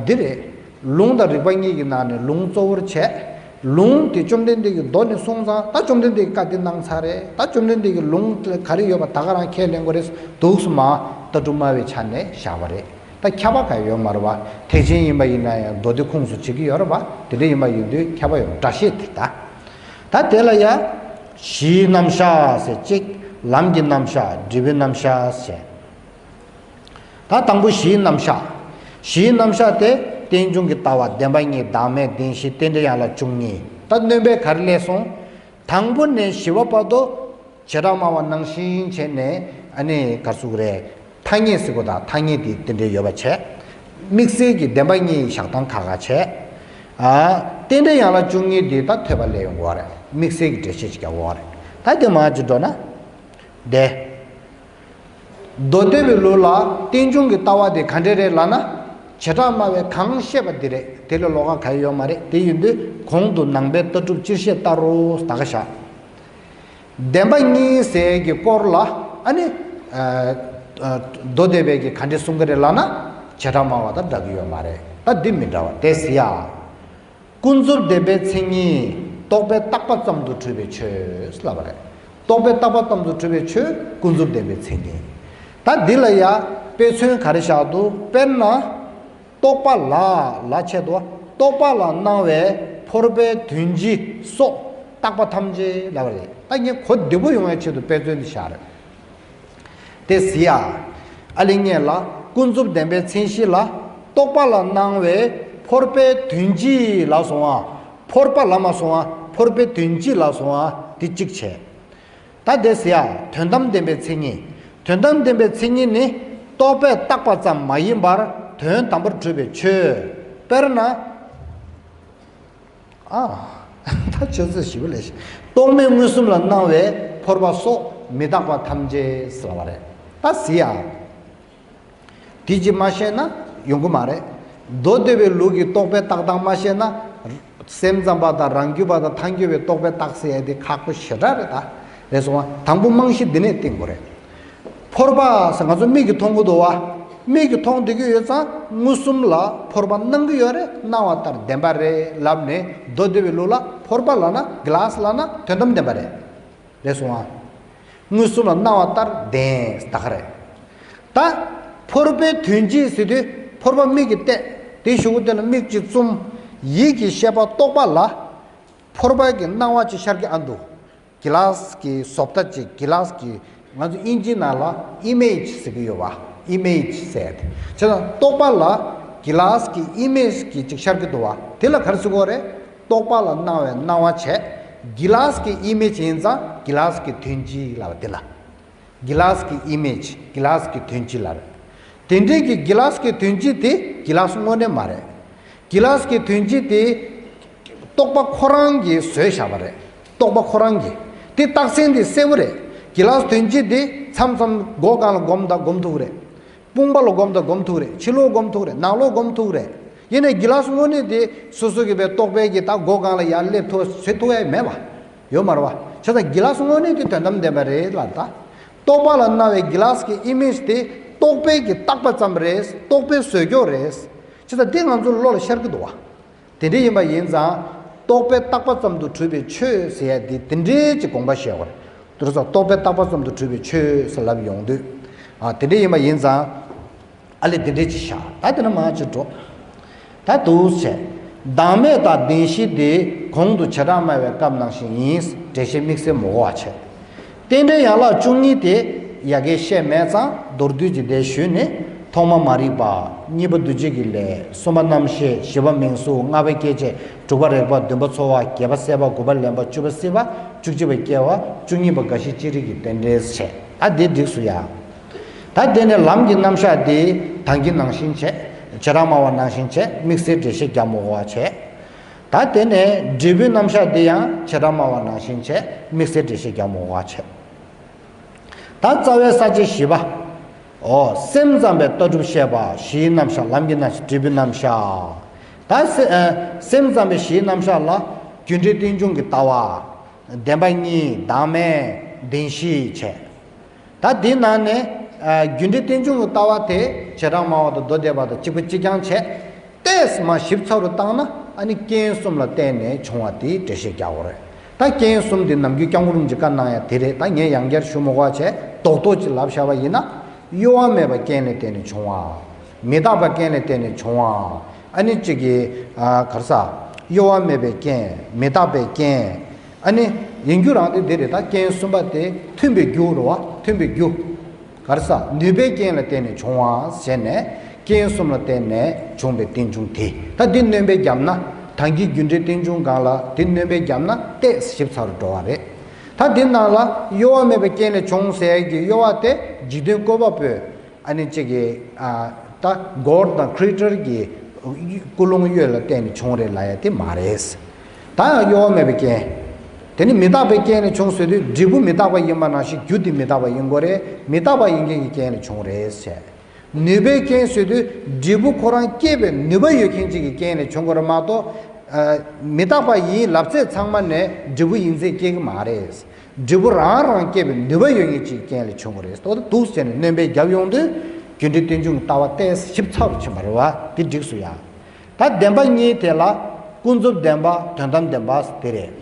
འདི་རེད། ལུང་དང་རིགས་པ་གཉིས་ཀྱི་ནང་ནས་ལུང་གཙོ་བོར་བྱས། ལུང་དེ་བཅོམ་ལྡན་འདས་ཀྱིས་མདོ་ནས་གསུངས་ཙང་ད་བཅོམ་ལྡན་འདས་ཀྱིས་བཀའ་འདི་གནང་ཚར་རེད། ད་བཅོམ་ལྡན་འདས་ཀྱི་ལུང་ག་རེ་ཡོད་པ་ད་ག་རང་ཁས་ལེན་དགོས་རེད། འདུག་སེ་མར་ལྟ་གྲུབ་སྨྲ་བའི་ཆ་ནས་བཞག་པ་རེད། ད་ཁྱབ་པ་གང་ཡང་ཡོད་མ་རེད་བ། ཐེག་ཆེན་ཡིན་པ་ཡིན་ན་ཡང་མདོ་སྡེ་ཁུངས་སུ་བྱེད་ཀྱི་ཡོད་རེད་བ། དེ་འདྲ་ཡིན་པ་ཡིན་དུས་ཁྱབ་པ་ཡོད། སྒྲ་བཤད་དེ་ད། ད་དེ་ལ་ཡང་གཞིའི་རྣམ་གཞག་ཟེར་གཅིག་ལམ་གྱི་རྣམ་གཞག་འབྲས་བུའི་རྣམ་གཞག་ཟེར། ད་དང་པོ་གཞིའི་རྣམ་གཞག་གཞིའི་རྣམ་གཞག་དེ་རྟེན་འབྱུང་གི་ལྟ་བ་བདེན་པ་གཉིས། བདག་མེད་བདེན་བཞི། རྟེན་འབྲེལ་ཡན་ལག་བཅུ་གཉིས། ད་སྣོན་པ་ག་རེ་ལས་སོང་། དང་པོ་ནས་བཞི་པ་བར་དུ་བྱེ་བྲག་སྨྲ་བ་ནང་བཞིན་བྱས་ནས་ཨ་ནི་ག་རེ་ཟེར་དགོས་རེད། ཐ་སྙད་ཟེར་དགོས་དང་། ཐ་སྙད་དེ་དེ་འདྲའི་ཡོད་པ་བྱས། དམིགས་བསལ་གྱི་བདེན་པ་གཉིས་བཞག་སྟངས་ཁག་ཁག་བྱས། ཨ། རྟེན་འབྲེལ་ཡན་ལག་བཅུ་གཉིས་དེ་ད་ཐོས་པ་ལས་ཡོང་གི་ཡོད་རེད། དམིགས་བསལ་གྱི་འགྲེལ་བཤད་ཅིག་རྒྱག་དགོས་རེད། ད་དེ་མར་ཅིག་འགྲོ་ན། དེ། མདོ་སྡེ་པའི་ལུགས་ལ་རྟེན་འབྱུང་གི་ལྟ་བ་དེ་ག་འདྲ་རེད་ལབ་ན། བྱེ་བྲག་སྨྲ་བས་གང་བཤད་པ་དེ་རེད། དེ་ལས་ལོགས་ཀ་གང་ཡང་ཡོད་མ་རེད། དེ་ཡིན་དུས་གོང་དུ་ནང་པའི་ལྟ་གྲུབ་སྤྱིར་བཤད་ལྟར་རོ་ད་ག་བཞག་བདེན་པ་གཉིས་ཟེར་གྱི་སྐོར་ལ་ཨ་ནི། ཨ། ཨ། མདོ་སྡེ་པས་ཀྱི་ག་འདྲ་གསུང་གི་རེད་ལབ་ན། བྱེ་བྲག་སྨྲ་བ་དང་འདྲ་གི་ཡོད་མ་རེད། ད་འདི་མི་འདྲ་བ་དེ་ཟེར་ཡ། ཀུན་རྫོབ་བདེན་པའི་མཚན་ཉིད་རྟོག་པས་བཏགས་པ་ཙམ་དུ་གྲུབ་པའི་ཆོས་ལབ་པ་རེད། རྟོག་པས་བཏགས་པ་ཙམ་དུ་གྲུབ་པའི་ཆོས་ཀུན་རྫོབ་བདེན་པའི་མཚན་ཉིད། ད་འདི་ལ་ཡ་དཔེ་མཚོན་ག་རེ་བཞག་འདུག་དཔེར་ན། རྟོག་པ་ལ་ལ་ཆད་དོ། རྟོག་པ་ལ་སྣང་བའི་ཕོར་པའི་དོན་སྤྱི་སོགས་བཏགས་པ་ཐམས་ཅད་ལབ་པ་རེད། ད་ངས་གོ་བདེ་པོ་ཡོང་བའི་ཆེད་དུ་དཔེ་མཚོན་འདི་བཞག་རེད། དེ་ཟེར་ཡ། ཨ་ལེ་ངེས་ལ་ཀུན་རྫོབ་བདེན་པའི་མཚན་གཞི་ལ་རྟོག་པ་ལ་སྣང་བའི་ཕོར་པའི་དོན་སྤྱི་ལ་སོང་བ། ཕོར་པ་ལ་མ་སོང་བ། ཕོར་པའི་དོན་སྤྱི་ལ་སོང་བ་དེ་གཅིག་བྱས། ད་དེ་ཟེར་ཡ། དོན་དམ་བདེན་པའི་མཚན་ཉིད། དོན་དམ་བདེན་པའི་མཚན་ཉིད་ནི་རྟོག་པས་བཏགས་པ་ཙམ་མ་ཡིན་པར་དོན་དམ་པར་གྲུབ་པའི་ཆོས། དཔེར་ན། ཨ། ད་ཆོས་ཚོད་ཞིབ་པོ་ལས་ཤིག་རྟོག་མེད་མངོན་སུམ་ལ་སྣང་བའི་ཕོར་པ་སོགས་མི་རྟག་པ་ཐམས་ཅད་ཟེར་བ་རེད། ད་ཟེར་ཡ། དེ་ཅིག་མ་ཤེས་ན་ཡོང་གི་མ་རེད། མདོ་སྡེ་པའི་ལུགས་ཀྱི་རྟོག་པས་བཏགས་སྟངས་མ་ཤེས་ན། སེམས་ཙམ་པ་དང་རང་རྒྱུད་པ་དང་ཐལ་འགྱུར་བའི་རྟོག་པས་བཏགས་ཟེར་ཡ་དེ་ཁག་པོ་ཞེ་དྲག་རེད་ད། རེད་སོང་བ། དང་པོ་རྨང་གཞི་འདི་ནས་བཏིང་དགོས་རེད། ཕོར་པ་ཟེར་ང་ཚོ་མིག་གིས་མཐོང་གི་འདུག་བ། མིག་གིས་མཐོང་བསྡད་ཀྱི་ཡོད་ཙང་མངོན་སུམ་ལ་ཕོར་པ་སྣང་གི་ཡོད་རེད། སྣང་བ་ལྟར་བདེན་པ་རེད་ལབ་ནས་མདོ་སྡེ་པའི་ལུགས་ལ་ཕོར་པ་ལབ་ན་གི་ལཱ་སི་ལབ་ན་དོན་དམ་བདེན་པ་རེད། རེད་སོང་ཨ། མངོན་སུམ་ལ་སྣང་བ་ལྟར་བདེན་ད་ག་རེད། ད་ཕོར་པའི་དོན་སྤྱི་ཟེར་དུས་ཕོར་པ་མིག་གིས་བལྟས། དེའི་གཞུག་གུ་དེ་ལ་མིག་ཅིག་བཙུམ། ཡིད་ཀྱི་ཤེས་པ་རྟོག་པ་ལ་ཕོར་པ་གི་སྣང་བ་ཅིག་ཤར་གྱི་ཨ་འདུག་གི་ལཱ་སི་གི་བཟོ་ལྟ་ཅིག་གི་ལཱ་སི་གི་ང་ཚོ་དབྱིན་ཇིའི་ནང་ལ་ཨི་མེ་ཇི་ཟེར་གྱི་ཡོད་བ། ཨི་མེ་ཇི་ཟེར་ཏེ། བྱས་ཙང་རྟོག་པ་ལ་གི་ལཱ་སི་གི་ཨི་མེ་ཇི་གི་ཅིག་ཤར་གྱི་འདུག་བ། དེ་ལ་ག་རེ་ཟེར་དགོས་རེད། རྟོག་པ་ལ་སྣང་བའི་སྣང་བ་བྱས། གི་ལཱ་སི་གི་ཨི་མེ་ཇི་ཡིན་ཙང་གི་ལཱ་སི་གི་དོན་སྤྱི་ལབ་པ་དེ་ལ། གི་ལཱ་སི་གི་ཨི་མེ་ཇི། གི་ལཱ་སི་གི་དོན་སྤྱི་ལབ་རེད། དེ་འདྲའི་གི་གི་ལཱ་སི་གི་དོན་སྤྱི་དེ་གི་ལཱ་སི་དངོས་གནས་མ་རེད། གི་ལཱ་སི་གི་དོན་སྤྱི་དེ་རྟོག་པ་ཁོ་རང་གིས་བཟོས་བཞག་པ་རེད། རྟོག་པ་ཁོ་རང་གིས། དེ་རྟགས་མཚན་དེ་གསལ་པོ་རེད། གི་ལཱ་སི་དོན་སྤྱི་དེ་མཚམས་མཚམས་སྒོ་གང་ལ་སྒོམ་དང་སྒོམ་ཐུབ་རེད། དཔུང་པ་ལ་སྒོམ་དང་སྒོམ་ཐུབ་རེད། ཕྱི་ལོགས་སྒོམ་ཐུབ་རེད། ནང་ལོགས་སྒོམ་ཐུབ་རེད། ཡིན་ནའི་གི་ལཱ་སི་དངོས་གནས་དེ་སོ་སོ་གི་བའི་རྟོག་པའི་གི་ད་སྒོ་གང་ལ་ཡར་སླེབས་ཐུབ་བཟོས་ཐུབ་ཡ་མེད་པ། ཡོད་མ་རེད་བ། བྱས་ཙང་གི་ལཱ་སི་དངོས་གནས་དེ་དོན་དམ་བདེན་པ་རེད་ལབ་ད། རྟོག་པ་ལ་སྣང་བའི་གི་ལཱ་སི་གི་ཨི་མེ་ཇི་དེ་རྟོག་པའི་གི་བཏགས་པ་ཙམ་རེད། རྟོག་པའི་བཟོས་སྐྱོར་རེད། བྱས་ཙང་དེ་ང་ཚོ་བློ་ལ་ཤར་གི་འདུག་བ། དེ་འདྲ་ཡིན་པ་ཡིན་ཙང་རྟོག་པས་བཏགས་པ་ཙམ་དུ་གྲུབ་པའི་ཆོས་ཟེར་ཡ་དེ་དེ་འདྲའི་ཅིག་དགོངས་པ་བཞེས་དགོས་རེད། དེ་རེད་ཙང་རྟོག་པས་བཏགས་པ་ཙམ་དུ་གྲུབ་པའི་ཆོས་ཟེར་ལབ་ཡོང་དུས། ཨ། དེ་འདྲ་ཡིན་པ་ཡིན་ཙང་། ཨ་ལེ་དེ་འདྲའི་ཅིག་བཞག་ད་དེ་ན་མ་ཅིག་འགྲོ། ད་འདུག་བྱས། བདག་མེད་དང་བདེན་བཞི་དེ་གོང་དུ་བྱེ་བྲག་སྨྲ་བའི་སྐབས་ནང་བཞིན་ཡིན། འགྲེལ་བཤད་དམིགས་བསལ་མི་དགོས་པ་བྱས། རྟེན་འབྲེལ་ཡན་ལག་བཅུ་གཉིས་དེ་ཡ་གིར་བཤད་མེད་ཙང་མདོར་བསྡུས་ཀྱིས་དེ་ཞུས་ནས། ཐོག་མ་མ་རིག་པ། གཉིས་པ་འདུ་བྱེད་ཀྱི་ལས། གསུམ་པ་རྣམ་ཤེས། བཞི་པ་མིང་གཟུགས། ལྔ་པ་སྐྱེ་མཆེད། དྲུག་པ་རེག་པ། བདུན་པ་ཚོར་བ། བརྒྱད་པ་སྲེད་པ། དགུ་པ་ལེན་པ། བཅུ་པ་སྲིད་པ། བཅུ་གཅིག་པ་སྐྱེ་བ། བཅུ་གཉིས་པ་རྒ་ཤི་ཅི་རིགས་ཀྱི་རྟེན་འབྲེལ་བྱས། ད་འདི་འགྲིགས་སོང་ཡ། ད་དེ་ནས་ལམ་གྱི་རྣམ་གཞག་དེ་ད་གིན་ནང་བཞིན་བྱས། བྱེ་བྲག་སྨྲ་བ་ནང་བཞིན་བྱས། དམིགས་བསལ་འགྲེལ་བཤད་རྒྱག་མི་དགོས་པ་བྱས། ད་དེ་ནས་འབྲས་བུའི་རྣམ་གཞག་དེ་ཡང་བྱེ་བྲག་སྨྲ་བ་ནང་བཞིན་བྱས། དམིགས་བསལ་འགྲེལ་བཤད་རྒྱག་མི་དགོས་པ་བྱས། ད་རྩ་བའི་ས་བཅད་བཞི་པ། འོ། སེམས་ཙམ་པའི་ལྟ་གྲུབ་བཤད་པ། གཞིའི་རྣམ་གཞག་ལམ་གྱི་རྣམ་གཞག་འབྲས་བུའི་རྣམ་གཞག་ད་སེ- ཨ། སེམས་ཙམ་པའི་གཞིའི་རྣམ་གཞག་ལ་རྒྱུ་འབྲས་རྟེན་འབྱུང་གི་ལྟ་བ། བདེན་པ་གཉིས། བདག་མེད། བདེན་བཞི་བྱས། ད་འདི་ནང་ནས། ཨ། རྒྱུ་འབྲས་རྟེན་འབྱུང་གི་ལྟ་བ་དེ་བྱེ་བྲག་སྨྲ་བ་དང་མདོ་སྡེ་པ་དང་གཅིག་པ་གཅིག་རྐྱང་བྱས། ཏོག་ཙམ་ཞིབ་ཚགས་རུ་བཏང་ན། ཨ་ནི་རྐྱེན་གསུམ་ལ་བརྟེན་ནས་བྱུང་བ་དེ་འགྲེལ་བཤད་རྒྱག་དགོས་རེད། ད་རྐྱེན་གསུམ་དེ་ནམ་རྒྱུན་སྐྱབས་མགོན་རིན་པོ་ཆེས་བཀའ་གནང་ཡ་དེ་རེད། ད་ངས་ཡང་བསྐྱར་ཞུ་མི་དགོས་པ་བྱས། རྡོག་རྡོག་ཅིག་ལབ་བཞག་པ་ཡིན་ན། གཡོ་བ་མེད་པའི་རྐྱེན་ལ་བརྟེན་ནས་བྱུང་བ། མི་རྟག་པའི་རྐྱེན་ལ་བརྟེན་ནས་བྱུང་བ། ཨ་ནི་གཅིག་གིས། ཨ། ག་རེ་ཟ། གཡོ་བ་མེད་པའི་རྐྱེན། མི་རྟག་པའི་རྐྱེན། ཨ་ནི་ཡིན་རྒྱུ་རང་དེ་འདི་རེད། ད་རྐྱེན་གསུམ་པ་དེ་མཐུན་པའི་རྒྱུ་རེད་བ། མཐུན་པའི་རྒྱུ། ག་རེ་ཟ། ནུས་པའི་རྐྱེན་ལ་བརྟེན་ནས་བྱུང་བ་ཟེར་ནས། རྐྱེན་གསུམ་ལ་བརྟེན་ནས་བྱུང་བའི་རྟེན་འབྱུང་དེ། ད་འདི་སྣོན་པ་བརྒྱབ་ན། ད་གིན་རྒྱུ་འབྲས་རྟེན་འབྱུང་སྒང་ལ་དེ་སྣོན་པ་བརྒྱབ་ན་ཏོག་ཙམ་ཞིབ་ཚགས་རུ་འགྲོ་བ་རེད། ད་འདི་ནང་ལ་གཡོ་བ་མེད་པའི་རྐྱེན་ལས་བྱུང་ཟེར་གྱི་གཡོ་བ་དེ་འཇིག་རྟེན་བཀོད་པ་པོས། ཨ་ནི་གཅིག་གིས། ཨ། ད་གོཌ་དང་ཁྲི་ཨེ་ཊར་གྱི་ཀུན་སློང་གཡོ་ལ་བརྟེན་ནས་བྱུང་རེད་ལབ་ཡ་དེ་མ་རེད། ད་ཡང་གཡོ་བ་མེད་པའི་རྐྱེན། དེ་ནི་མི་རྟག་པའི་རྐྱེན་ལས་བྱུང་ཟེར་དུས། འབྲས་བུ་མི་རྟག་པ་ཡིན་པ་ནང་བཞིན་རྒྱུ་དེ་མི་རྟག་པ་ཡིན་དགོས་རེད། མི་རྟག་པ་ཡིན་མཁན་གྱི་རྐྱེན་ལས་བྱུང་རེད་ཟེར། ནུས་པའི་རྐྱེན་ཟེར་དུས། འབྲས་བུ་ཁོ་རང་སྐྱེད་པའི་ནུས་པ་ཡོད་མཁན་ཅིག་གི་རྐྱེན་ལས་བྱུང་དགོས་རེད་མ་གཏོགས། ཨ། མི་རྟག་པ་ཡིན་ལབ་ཚད་ཚང་མ་ནས་འབྲས་བུ་ཡིན་ཚད་སྐྱེ་གི་མ་རེད། འབྲས་བུ་རང་རང་སྐྱེད་པའི་ནུས་པ་ཡོད་མཁན་ཅིག་གི་རྐྱེན་ལས་བྱུང་བ་རེད། ད་འདུག་ཟེར་ནས་སྣོན་པ་བརྒྱབ་ཡོང་དུས། རྒྱུ་འབྲས་རྟེན་འབྱུང་གི་ལྟ་བ་ཏོག་ཙམ་ཞིབ་ཚགས་རུ་ཕྱིན་པ་རེད་བ། དེ་འགྲིགས་སོང་ཡ། ད་བདེན་པ་གཉིས་དེ་ལ་ཀུན་རྫོབ་བདེན་པ། དོན་དམ་བདེན་པ་དེ་རེད།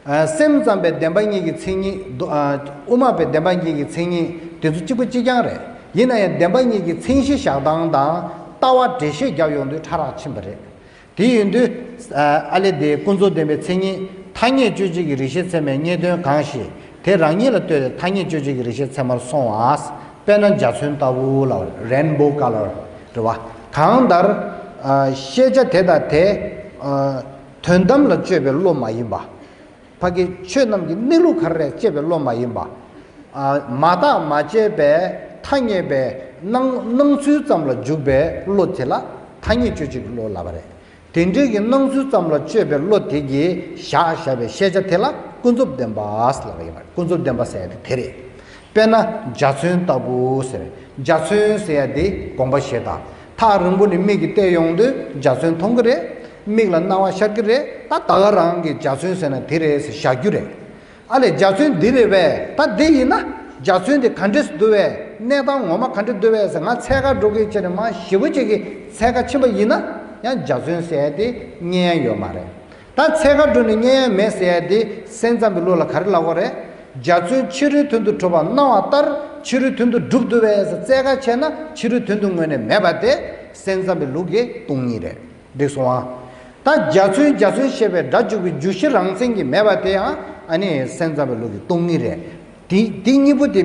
ཨ། སེམས་ཙམ་པའི་བདེན་པ་གཉིས་ཀྱི་མཚན་ཉིད་དོ། ཨ། དབུ་མ་པའི་བདེན་པ་གཉིས་ཀྱི་མཚན་ཉིད་དེ་ཚོ་གཅིག་པ་གཅིག་རྐྱང་རེད། ཡིན་ན་ཡང་བདེན་པ་གཉིས་ཀྱི་མཚན་གཞི་བཞག་སྟངས་དང་ལྟ་བ་འགྲེལ་བཤད་བརྒྱབ་ཡོང་དུས་ཕྲ་རགས་ཕྱིན་པ་རེད། དེ་ཡིན་དུས། ཨ། ཨ་ལས་དེ་ཀུན་རྫོབ་བདེན་པའི་མཚན་ཉིད། ཐ་སྙད་དཔྱོད་བྱེད་ཀྱི་རིགས་ཤེས་ཚད་མས་རྙེད་དོན་གང་ཞིག་དེ་རང་ཉིད་ལ་ལྟོས་ཏེ་ཐ་སྙད་དཔྱོད་བྱེད་ཀྱི་རིགས་ཤེས་ཚད་མར་སོང་བ། དཔེར་ན་འཇའ་ཚོན་ལྟ་བུ་ལ། རེན་བོ་ཀ་ལར་རེད་བ། གང་ལྟར། ཨ། ཤེས་བྱ་དེ་དང་དེ། ཨ། དོན་དམ་ལ་དཔྱོད་པའི་བློ་མ་ཡིན་པ། ཕ་གི་ཆོས་རྣམས་ཀྱི་གནས་ལུགས་ག་རེ་རེད་དཔྱད་པའི་བློ་མ་ཡིན་པ། ཨ། མ་བརྟགས་མ་དཔྱད་པའི་ཐ་སྙད་པའི་སྣང་སྣང་ཚུལ་ཙམ་ལ་འཇུག་པའི་བློ་དེ་ལ་ཐ་སྙད་དཔྱོད་བྱེད་ཀྱི་བློ་ལབ་པ་རེད། དེ་འདྲའི་གི་སྣང་ཚུལ་ཙམ་ལ་དཔྱོད་པའི་བློ་དེ་གིས་བཞག་བཞག་པའི་ཤེས་བྱ་དེ་ལ་ཀུན་རྫོབ་བདེན་པ་ལབ་པ་ཡིན་པ་རེད། ཀུན་རྫོབ་བདེན་པ་ཟེར་ཡ་དེ་དེ་རེད། དཔེར་ན་འཇའ་ཚོན་ལྟ་བུ་ཟེར། འཇའ་ཚོན་ཟེར་ཡ་དེ་དགོངས་པ་བཞེས་དང་། ཐག་རིང་པོ་ནས་མིག་གིས་བལྟས་ཡོང་དུས་འཇའ་ཚོན་མཐོང་གི་རེད། མིག་ལ་སྣང་བ་ཤར་གི་རེད། ད་ད་ག་རང་གི་འཇའ་ཚོན་ཟེར་ན་དེ་རེད་ཟེར་བཞག་རྒྱུ་རེད། ཨ་ལས་འཇའ་ཚོན་འདི་རེད་པས། ད་འདི་ཡིན་ན་འཇའ་ཚོན་འདི་ག་འདྲས་འདུག་པས། གནས་སྟངས་ངོ་མ་ག་འདྲས་འདུག་པས་ཟེར། ང་འཚོལ་ག་འགྲོ་གི་བྱས་ནས་མར་ཞེ་པོ་ཅིག་གི་འཚོལ་ག་ཕྱིན་པ་ཡིན་ན། ཡང་འཇའ་ཚོན་ཟེར་ཡ་དེ་རྙེད་ཡ་ཡོད་མ་རེད། ད་འཚོལ་ག་འགྲོ་ནས་རྙེད་ཡ་མེད་ཟེར་ཡ་དེ་སེམས་ཙམ་པའི་ལུགས་ལ་ག་རེ་ལབ་དགོས་རེད། འཇའ་ཚོན་ཕྱི་རོལ་དོན་དུ་གྲུབ་པ་སྣང་བ་ལྟར་ཕྱི་རོལ་དོན་དུ་གྲུབ་འདུག་པས་ཟེར་འཚོལ་ག་བྱས་ན་ཕྱི་རོལ་དོན་དུ་དངོས་གནས་མེད་པ་དེ་སེམས་ཙམ་པའི་ལུགས་ཀྱི་སྟོང་ཉིད་རེད། འགྲིག་སོང་ཨ། ད་འཇའ་ཚོན་འཇའ་ཚོན་ཞེས་པའི་སྒྲ་འཇུག་པའི་འཇུག་གཞི་རང་མཚན་གྱིས་མེད་པ་དེ་ཡང་ཨ་ནི་སེམས་ཙམ་པའི་ལུགས་ཀྱི་སྟོང་ཉིད་རེད། དེ་དེ་གཉིས་པོ་དེ་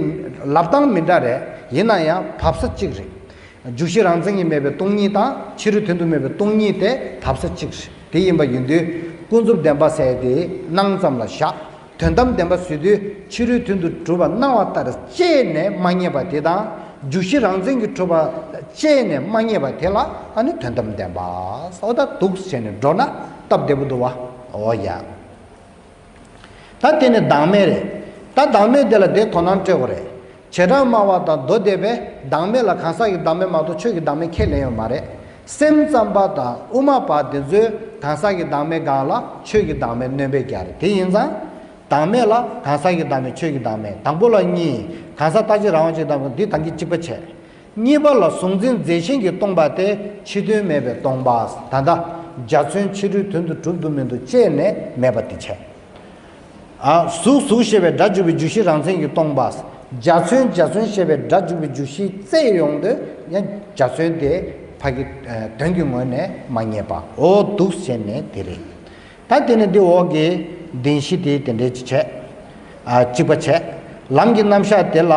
ལབ་སྟངས་མི་འདྲ་རེད། ཡིན་ན་ཡང་བབས་ས་གཅིག་རེད། འཇུག་གཞི་རང་མཚན་གྱིས་མེད་པའི་སྟོང་ཉིད་དང་ཕྱི་རོལ་དོན་དུ་མེད་པའི་སྟོང་ཉིད་དེ་བབས་ས་གཅིག་རེད། དེ་ཡིན་པ་ཡིན་དུས་ཀུན་རྫོབ་བདེན་པ་ཟེར་དེ་སྣང་ཙམ་ལ་བཞག་དོན་དམ་བདེན་པ་ཟེར་དུས་ཕྱི་རོལ་དོན་དུ་གྲུབ་པ་སྣང་བ་ལྟར་དཔྱད་ནས་མ་རྙེད་པ་དེ་དང་། འཇུག་གཞི་རང་མཚན་གྱིས་གྲུབ་པ་དཔྱད་ནས་མ་རྙེད་པ་དེ་ལ་ཨ་ནི་དོན་དམ་བདེན་པ་ཟེར་བ་དང་འདུག་བྱས་ནས་འགྲོ་ན་སྟབས་བདེ་པོ་འདུག་བ། འོ་ཡ། ད་དེ་ནི་བདག་མེད་རེད། ད་བདག་མེད་དེ་ལ་དེ་དོ་སྣང་སྤྲད་དགོས་རེད། བྱེ་བྲག་སྨྲ་བ་དང་མདོ་སྡེ་པས་བདག་མེད་ལ་གང་ཟག་གི་བདག་མེད་མ་གཏོགས་ཆོས་ཀྱི་བདག་མེད་ཁས་ལེན་ཡོད་མ་རེད། སེམས་ཙམ་པ་དང་དབུ་མ་པ་དེ་ཚོས་གང་ཟག་གི་བདག་མེད་སྒང་ལ་ཆོས་ཀྱི་བདག་མེད་སྣོན་པ་རྒྱག་རེད། དེ་ཡིན་ཙང་། བདག་མེད་ལ་གང་ཟག་གི་བདག་མེད་ཆོས་ཀྱི་བདག་མེད། དང་པོ་ལ་གཉིས། གང་ཟག་རྟག་གཅིག་རང་དབང་ཅན་བདག་མེད་འདི་ད་གིན་གཅིག་པ་བྱས། གཉིས་པ་ལ་གཟུང་འཛིན་རྫས་གཞན་གྱིས་སྟོང་པ་སྟེ་ཕྱི་དོན་མེད་པས་སྟོང་པ། ད་ལྟ་འཇའ་ཚོན་ཕྱི་རོལ་དོན་དུ་གྲུབ་འདུག་མི་འདུག་དཔྱད་ནས་མེད་པ་དེ་བྱས། ཨ། གཟུགས་གཟུགས་ཞེས་པའི་སྒྲ་འཇུག་པའི་འཇུག་གཞི་རང་མཚན་གྱིས་སྟོང་པ། འཇའ་ཚོན་འཇའ་ཚོན་ཞེས་པའི་སྒྲ་འཇུག་པའི་འཇུག་གཞི་བཙལ་ཡོང་དུས་ཡང་འཇའ་ཚོན་དེ་ ཕ་གི་དོན་གྱི་ངོས་ནས་མ་རྙེད་པ་འོ་འདུག་ཟེར་ནས་དེ་རེད། ད་དེ་ནས་འདི་འོག་གི་བདེན་བཞི་དེ་དེ་འདྲའི་ཅིག་བྱས། གཅིག་པ་བྱས། ལམ་གྱི་རྣམ་གཞག་དེ་ལ་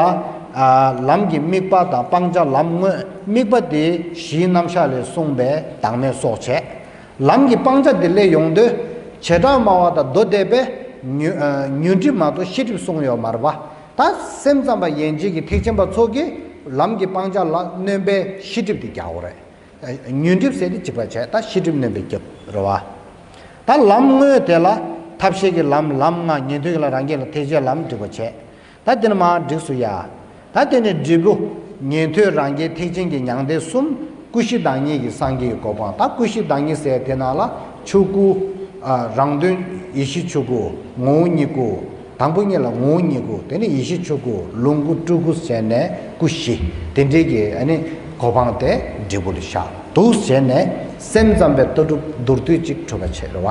ལམ་གྱི་དམིགས་པ་དང་སྤང་བྱ་ལམ་དངོས། དམིགས་པ་དེ་གཞིའི་རྣམ་གཞག་ལས་གསུངས་པའི་བདག་མེད་སོགས་བྱས། ལམ་གྱི་སྤང་བྱ་དེ་སླེབས་ཡོང་དུས་བྱེ་བྲག་སྨྲ་བ་དང་མདོ་སྡེ་པས་ཉོན་སྒྲིབ་མ་གཏོགས་ཤེས་སྒྲིབ་གསུངས་ཡོད་མ་རེད་པ། ད་སེམས་ཙམ་པ་ཡན་ཆད་ཀྱི་ཐེག་ཆེན་པ་ཚོ་གིས་ལམ་གྱི་སྤང་བྱ་ལ་སྣོན་པའི་ཤེས་སྒྲིབ་དེ་རྒྱག་དགོས་རེད། ཉོན་སྒྲིབ་ཟེར་དེ་གཅིག་པ་བྱས། ད་ཤེས་སྒྲིབ་སྣོན་པའི་རྒྱབ་རེད་པ། ད་ལམ་དངོས་དེ་ལ་ཐབས་ཤེས་ཀྱི་ལམ། ལམ་ལྔ། ཉན་ཐོས་ཀྱི་ལམ། རང་རྒྱལ་ལམ། ཐེག་ཆེན་ལམ་འགྲིག་པ་བྱས། ད་དེ་ནས་མར་འགྲིགས་སོ་ཡ། ད་དེ་ནས་འབྲས་བུ། ཉན་ཐོས་རང་རྒྱལ་ཐེག་ཆེན་གྱི་མྱང་འདས་གསུམ། ཀུན་གཞི་བདག་ཉིད་ཀྱི་སངས་རྒྱས་ཀྱི་གོ་འཕང་། ད་ཀུན་གཞི་བདག་ཉིད་ཟེར་དེ་ནང་ལ་ཆོས་སྐུ། རང་དོན་ཡེ་ཤེས་ཆོས་སྐུ། ངོ་བོ་ཉིད་སྐུ། དང་པོ་ཉིད་ལ་ངོ་བོ་ཉིད་སྐུ། དེ་ནས་ཡེ་ཤེས་ཆོས་སྐུ། ལོངས་སྐུ། སྤྲུལ་སྐུ་བྱས་ནས་སྐུ་བཞི། དེ་འདྲའི་གི་ཨ་ནི་གོ་འཕང་དེ་འབྲས་བུ་ལ་བཞག་འདུག་བྱས་ནས་སེམས་ཙམ་པའི་ལྟ་གྲུབ་མདོར་བསྡུས་ཅིག་གྲུབ་པ་བྱས་རེད་པ།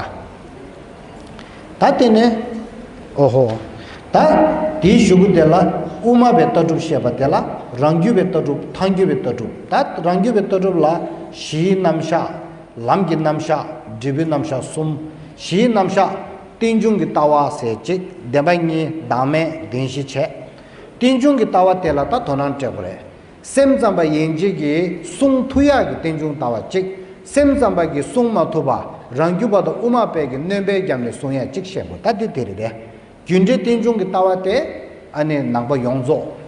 ད་དེ་ནས་ཨོ་ཧོ། ད་དེའི་གཞུག་གུ་དེ་ལ་དབུ་མ་པའི་ལྟ་གྲུབ་བཤད་པ་དེ་ལ་རང་རྒྱུད་པའི་ལྟ་གྲུབ། ཐལ་འགྱུར་བའི་ལྟ་གྲུབ། ད་རང་རྒྱུད་པའི་ལྟ་གྲུབ་ལ་གཞིའི་རྣམ་གཞག་ལམ་གྱི་རྣམ་གཞག་འབྲས་བུའི་རྣམ་གཞག་གསུམ། གཞིའི་རྣམ་གཞག་རྟེན་འབྱུང་གི་ལྟ་བ་ཟེར་གཅིག་བདེན་པ་གཉིས། བདག་མེད། བདེན་བཞི་བྱས། རྟེན་འབྱུང་གི་ལྟ་བ་དེ་ལ་ད་དོ་སྣང་སྤྲད་དགོས་རེད། སེམས་ཙམ་པ་ཡན་ཆད་ཀྱིས་གསུང་ཐུབ་ཡག་གི་རྟེན་འབྱུང་ལྟ་བ་གཅིག་སེམས་ཙམ་པ་གིས་གསུང་མ་ཐུབ་པ་རང་རྒྱུད་པ་དང་དབུ་མ་པའི་གི་སྣོན་པའི་རྒྱབ་ནས་གསུང་ཡག་གཅིག་བཤད་དགོས། ད་དེ་དེ་རེད་དེ། རྒྱུ་འབྲས་རྟེན་འབྱུང་གི་ལྟ་བ་དེ་ཨ་ནི་ནང་པ་ཡོངས་རྫོགས།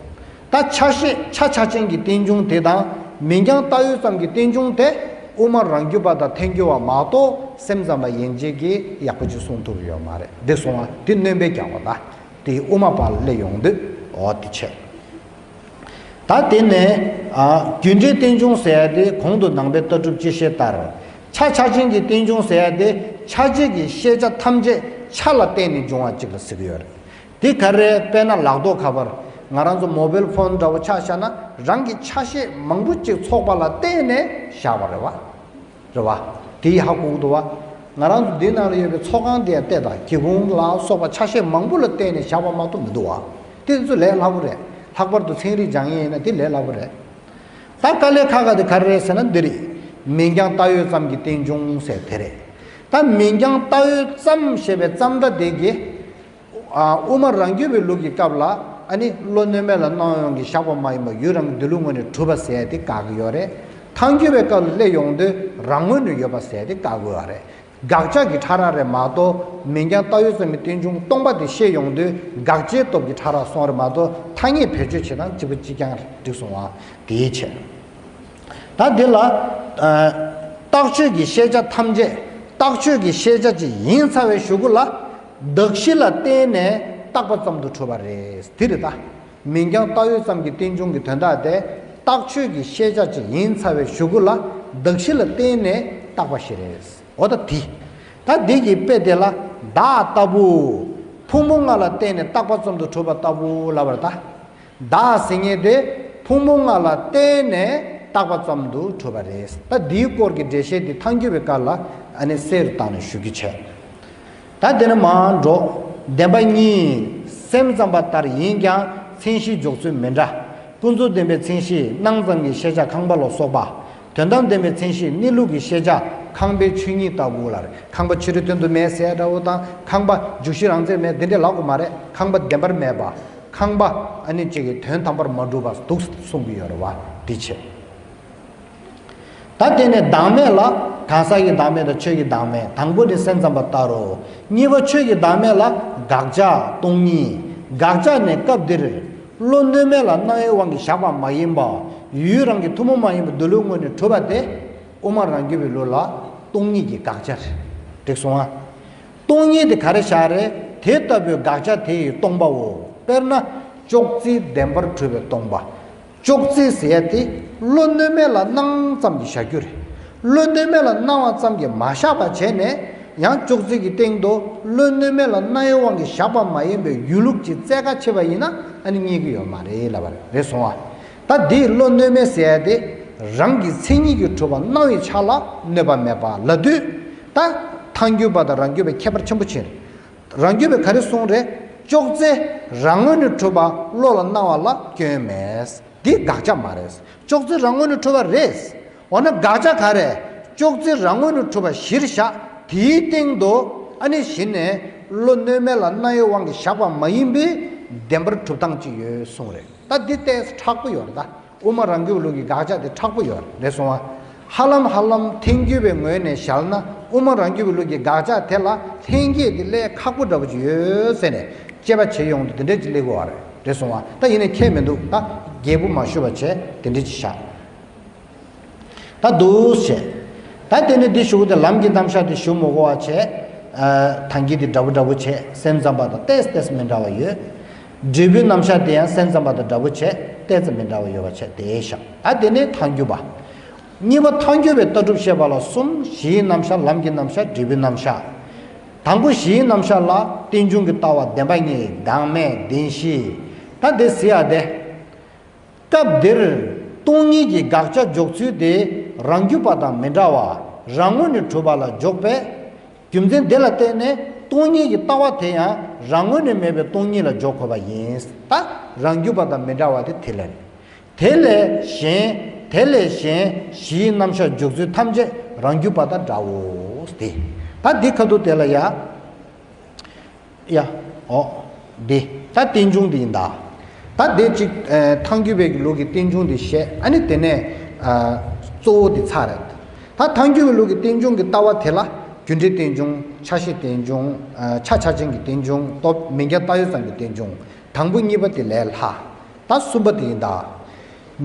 ད་ཆ་ཤས་ཆ་ཆ་ཅན་གྱི་རྟེན་འབྱུང་དེ་དང་མིང་རྐྱང་བཏགས་ཡོད་ཙམ་གྱི་རྟེན་འབྱུང་དེ་དབུ་མ་རང་རྒྱུད་པ་དང་ཐལ་འགྱུར་བ་མ་གཏོགས་སེམས་ཙམ་པ་ཡན་ཆད་ཀྱིས་ཡག་པོ་ཅིག་གསུང་ཐུབ་ཡོད་མ་རེད། འདི་སོང་བ་དེ་སྣོན་པའི་རྒྱག་པ་ད་དེ་དབུ་མ་པ་ལ་སླེབས་ཡོང་དུས་འོ་དེ་བྱས། ད་དེ་ནས་རྒྱུ་འབྲས་རྟེན་འབྱུང་ཟེར་ཡ་དེ་གོང་དུ་ནང་པའི་ལྟ་གྲུབ་སྤྱི་བཤད་ལྟར། ཆ་ཆ་ཅན་གྱི་རྟེན་འབྱུང་ཟེར་ཡ་དེ་ཆ་བྱད་ཀྱི་ཤེས་བྱ་ཐམས་ཅད་ཆ་ལ་བརྟེན་ནས་འབྱུང་བ་གཅིག་ལ་ཟེར་གྱི་ཡོད་རེད། དེ་ག་རེ་རེད། དཔེར་ན་ལག་ཐོགས་ཁ་པར། ང་རང་ཚོ་མོ་བེལ་ཕོན་འདྲ་བོ་ཆ་བཞག་ན་རང་གི་ཆ་ཤས་མང་པོ་གཅིག་ཚོགས་པ་ལ་བརྟེན་ནས་བཞག་པ་རེད་བ། རེད་བ། དེ་ཡི་ཧ་གོ་གི་འདུག་བ། ང་རང་ཚོ་འདི་ནང་ལ་ཡོད་པའི་ཚོགས་ཁང་དེ་ཡང་བལྟས་དང་སྒེའུ་ཁུང་ལ་སོགས་པ་ཆ་ཤས་མང་པོ་ལ་བརྟེན་ནས་བཞག་པ་མ་གཏོགས་མི་འདུག་བ། དེ་ཚོ་ལས་སླ་པོ་རེད། ལྷག་པར་དུ་ཚན་རིག་སྦྱང་ཡས་ཡིན་ན་དེ་ལས་སླ་པོ་རེད། ད་དཀའ་ལས་ཁག་ཁག་དེ་ག་རེ་རེད་ཟེར་ན་འདི་རེད། མིང་རྐྱང་བཏགས་ཡོད་ཙམ་གྱི་རྟེན་འབྱུང་ཟེར་དེ་རེད། ད་མིང་རྐྱང་བཏགས་ཡོད་ཙམ་ཞེས་པའི་ཙམ་སྒྲ་དེ་གིས། ཨ། དབུ་མ་རང་རྒྱུད་པའི་ལུགས་ཀྱི་སྐབས་ལ་ཨ་ནི་བློ་གནོད་མེད་ལ་སྣང་བའི་དབང་གིས་བཞག་པ་མ་ཡིན་པ་ཡུལ་རང་གི་འདོད་ལུགས་ངོས་ནས་གྲུབ་པ་ཟེར་ཡ་དེ་བཀག་གི་ཡོད་རེད། ཐལ་འགྱུར་བའི་སྐབས་ལ་སླེབས་ཡོང་དུས་རང་ངོས་ནས་ཡོད་པ་ཟེར་ཡ་དེ་བཀག་གི་ཡོད་རེད། དགག་བྱ་གི་ཕྲ་རགས་རེད་མ་གཏོགས་མིང་རྐྱང་བཏགས་ཡོད་ཙམ་གྱི་རྟེན་འབྱུང་སྟོང་པ་དེ་བཤད་ཡོང་དུས་དགག་བྱའི་སྟོབས་ཀྱི་ཕྲ་རགས་སོང་རེད་མ་གཏོགས་ཐ་སྙད་བེད་སྤྱོད་བྱེད་སྟངས་གཅིག་པ་གཅིག་རྐྱང་འགྲིག་སོང་བ་དེའི་ཕྱིར། ད་འདི་ལ། ཨ། རྟགས་ཆོས་ཀྱི་ཤེས་བྱ་ཐམས་ཅད་རྟགས་ཆོས་ཀྱི་ཤེས་བྱ་ཅིག་ཡིན་ཚར་བའི་གཞུག་གུ་ལ། གདགས་གཞི་ལ་བརྟེན་ནས་བཏགས་པ་ཙམ་དུ་གྲུབ་པ་རེད། དེ་རེད་ད། མིང་རྐྱང་བཏགས་ཡོད་ཙམ་གྱི་རྟེན་འབྱུང་གི་དོན་དག་དེ་རྟགས་ཆོས་ཀྱི་ཤེས་བྱ་ཅིག་ཡིན་ཚར་བའི་གཞུག་གུ་ལ་གདགས་གཞི་ལ་བརྟེན་ནས་བཏགས་པ་ཞིག་རེད། འོ་ད་དེ། ད་འདི་གི་དཔེ་དེ་ལ་བདག་ལྟ་བུ། ཕུང་པོ་ལྔ་ལ་བརྟེན་ནས་བཏགས་པ་ཙམ་དུ་གྲུབ་པ་ལྟ་བུ་ལབ་པ་རེད་ད། བདག་ཟེར་མཁན་དེ་ཕུང་པོ་ལྔ་ལ་བརྟེན་ནས་བཏགས་པ་ཙམ་དུ་གྲུབ་པ་རེད། ད་འདིའི་སྐོར་གྱི་འགྲེལ་བཤད་འདི་ཐལ་འགྱུར་བའི་སྐབས་ལ་ཨ་ནི་གསལ་རུ་བཏང་ནས་ཞུ་རྒྱུ་བྱས། ད་དེ་ནས་མར་འགྲོ། བདེན་པ་གཉིས། སེམས་ཙམ་པ་ལྟར་ཡིན་ཀྱང་མཚན་གཞི་འཇོག་ཚུལ་མི་འདྲ། ཀུན་རྫོབ་བདེན་པའི་མཚན་གཞི་སྣང་ཙམ་གྱི་ཤེས་བྱ་ཁང་པ་ལ་སོགས་པ། དོན་དམ་བདེན་པའི་མཚན་གཞི་གནས་ལུགས་ཀྱི་ཤེས་བྱ་ཁང་པའི་ཆོས་ཉིད་ལྟ་བུ་ལ་རེད། ཁང་པ་ཕྱི་རོལ་དོན་དུ་མེད་ཟེར་འདྲ་བོ་དང་ཁང་པ་འཇུག་གཞི་རང་མཚན་མེད་དེ་འདྲ་ལབ་དགོས་མ་རེད། ཁང་པ་བདེན་པར་མེད་པ། ཁང་པ་ཨ་ནི་གཅིག་གི་དོན་དམ་པར་མ་གྲུབ་པ་འདུག་གསུང་གི་ཡོད་རེད་བ། འདི་བྱས། ད་དེ་ནས་བདག་མེད་ལ་གང་ཟག་གི་བདག་མེད་དང་ཆོས་ཀྱི་བདག་མེད། དང་པོ་ནི་སེམས་ཙམ་པ་ལྟར་རོ། གཉིས་པ་ཆོས་ཀྱི་བདག་མེད་ལ་དགག་བྱ་སྟོང་ཉིད། དགག་བྱ་ནི་སྐབས་འདིར་བློ་གནོད་མེད་ལ་སྣང་བའི་དབང་གིས་བཞག་པ་མ་ཡིན་པ། ཡུལ་རང་གི་ཐུན་མོང་མ་ཡིན་པ་འདོད་ལུགས་ངོས་ནས་གྲུབ་པ་དེ་དབུ་མ་རང་རྒྱུད་པའི་ལུགས་ལ་སྟོང་ཉིད་ཀྱི་དགག་བྱ་རེད། འགྲིག་སོང་ང་། སྟོང་ཉིད་དེ་ག་རེ་བཞག་རེད། དེ་ལྟ་བུའི་དགག་བྱ་དེ་ཡི་སྟོང་པའོ། དཔེར་ན་ཅོག་ཙེ་བདེན་པར་གྲུབ་པའི་སྟོང་པ། ཅོག་ཙེ་ཟེར་ཡ་དེ་བློ་གནོད་མེད་ལ་སྣང་ཙམ་གྱིས་བཞག་རྒྱུ་རེད། བློ་གནོད་མེད་ལ་སྣང་བ་ཙམ་གྱིས་མ་བཞག་པ་བྱས་ནས་ཡང་ཅོག་ཙེ་གི་སྟེང་དུ་བློ་གནོད་མེད་ལ་སྣང་བའི་དབང་གིས་བཞག་པ་མ་ཡིན་པའི་ཡུལ་ལུགས་ཀྱི་རྩལ་ཁ་ཕྱེ་བ་ཡིན་ན་ཨ་ནི་རྙེད་ཀྱི་ཡོད་མ་རེད་ལབ་པ་རེད། སོང་ང་། ད་འདིའི་བློ་གནོད་མེད་ཟེར་ཡ་དེ་རང་གི་མཚན་ཉིད་ཀྱིས་གྲུབ་པ་སྣང་བའི་ཆ་ལ་གནོད་པ་མེད་པ་ལབ་དུས། ད་ཐལ་འགྱུར་བ་དང་རང་རྒྱུད་པའི་ཁྱད་པར་ཆེན་པོ་ཕྱིན། རང་རྒྱུད་པས་ག་རེ་གསུངས་རེད། ཅོག་ཙེ་རང་ངོས་ནས་གྲུབ་པ་བློ་ལ་སྣང་བ་ལ་སྐྱོན་མེད། འདི་དགག་བྱ་མ་རེད། ཅོག་ཙེ་རང་ངོས་ནས་གྲུབ་པ་རེད། འོ་ན་དགག་བྱ་ག་རེ། ཅོག་ཙེ་རང་ངོས་ནས་གྲུབ་པ་གཞིར་བཞག་དེའི་སྟེང་དུ་ཨ་ནི་གཞི་ནས་བློ་གནོད་མེད་ལ་རྣ་ཡི་དབང་གིས་བཞག་པ་མ་ཡིན་པའི་བདེན་པར་གྲུབ་སྟངས་ཅིག་ཡོད་གསུངས་རེད། ད་འདི་ཏོག་ཙམ་མཁྲེགས་པོ་ཡོད་རེད་ད། དབུ་མ་རང་རྒྱུད་པའི་ལུགས་ཀྱི་དགག་བྱ་དེ་མཁྲེགས་པོ་ཡོད་རེད་གསུང་བ། ཧ་ལམ་ཧ་ལམ་ཐལ་འགྱུར་བའི་ངོས་ནས་བཞག་ན་དབུ་མ་རང་རྒྱུད་པའི་ལུགས་ཀྱི་དགག་བྱ་དེ་ལ་ལྷན་སྐྱེས་དེ་སླེབས་ཁག་པོ་འདྲ་པོ་ཅིག་ཡོད་ཟེར་ནས་དཔྱད་པ་བྱེད་ཡོང་དུས་དེ་འདྲ་ཅིག་སླེབས་དགོས་པ་རེད་གསུང་བ། ད་ཡིན་ནའི་ཁྱད་མི་འདུག་ད་རྒྱས་པོ་མ་ཞུ་བ་བྱས་དེ་འདྲ་ཅིག་བཞག་ད་འདུག་བྱས། ད་དེ་ནས་འདི་ཞུ་གི་དེ་ལམ་གྱི་རྣམ་གཞག་དེ་ཞུ་མི་དགོས་པ་བྱས། ཨ། ཐང་གི་དེ་འདྲ་པོ་འདྲ་པོ་བྱས་སེམས་ཙམ་པ་དང་ཏོག་ཙམ་ཏོག་ཙམ་མི་འདྲ་བ་ཡོད། འབྲས་བུའི་རྣམ་གཞག་དེ་ཡང་སེམས་ཙམ་པ་དང་འདྲ་པོ་བྱས་ཏོག་ཙམ་མི་འདྲ་བ་ཡོད་པ་བྱས་དེ་བཞག་ད་དེ་ནས་ཐལ་འགྱུར་བ། གཉིས་པ་ཐལ་འགྱུར་བའི་ལྟ་གྲུབ་བཤད་པ་ལ་གསུམ། གཞིའི་རྣམ་གཞག་ལམ་གྱི་རྣམ་གཞག་འབྲས་བུའི་རྣམ་གཞག་དང་པོ་གཞིའི་རྣམ་གཞག་ལ་རྟེན་འབྱུང་གི་ལྟ་བ་བདེན་པ་གཉིས་བདག་མེད་བདེན་བཞི། ད་འདི་ཟེར་ཡ་དེ། སྐབས་འདིར་སྟོང་ཉིད་ཀྱི་དགག་བྱ་འཇོག་ཚུལ་དེ་རང་རྒྱུད་པ་དང་མི་འདྲ་བ་རང་ངོས་ནས་གྲུབ་པ་ལ་འཇོག་པས། རྒྱུ་མཚན་འདི་ལ་བརྟེན་ནས་སྟོང་ཉིད་ཀྱི་ལྟ་བ་དེ་ཡང་རང་ངོས་ནས་མེད་པའི་སྟོང་ཉིད་ལ་འཇོག་དགོས་པ་ཡིན། ད་རང་རྒྱུད་པ་དང་མི་འདྲ་བ་དེ་དེ་ལ་རེད། དེ་ལས་གཞན། དེ་ལས་གཞན་གཞིའི་རྣམ་གཞག་འཇོག་ཚུལ་ཐམས་ཅད་རང་རྒྱུད་པ་དང་འདྲའོ། དེ། ད་འདི་ཁ་ཐུག་དེ་ལ་ཡ། ཡ། འོ། འདི། ད་རྟེན་འབྱུང་འདི་ཡིན་ད། ད་འདི་གཅིག་ཨ། ཐལ་འགྱུར་བའི་གི་ལུགས་ཀྱི་རྟེན་འབྱུང་འདི་བཤད། ཨ་ནི་དེ་ནས་ཨ། གཙོ་བོ་འདི་ཚར་རེད། ད་ཐལ་འགྱུར་བའི་ལུགས་ཀྱི་རྟེན་འབྱུང་གི་ལྟ་བ་དེ་ལ་རྒྱུ་འབྲས་རྟེན་འབྱུང་། ཆ་ཤས་རྟེན་འབྱུང་། ཨ། ཆ་ཆ་ཅན་གྱི་རྟེན་འབྱུང་། སྟོབས། མིང་རྐྱང་བཏགས་ཡོད་ཙམ་གྱི་རྟེན་འབྱུང་། དང་པོ་གཉིས་པ་དེ་ལས་ལྷག་ད་གསུམ་པ་དེ་ཡིན་ད།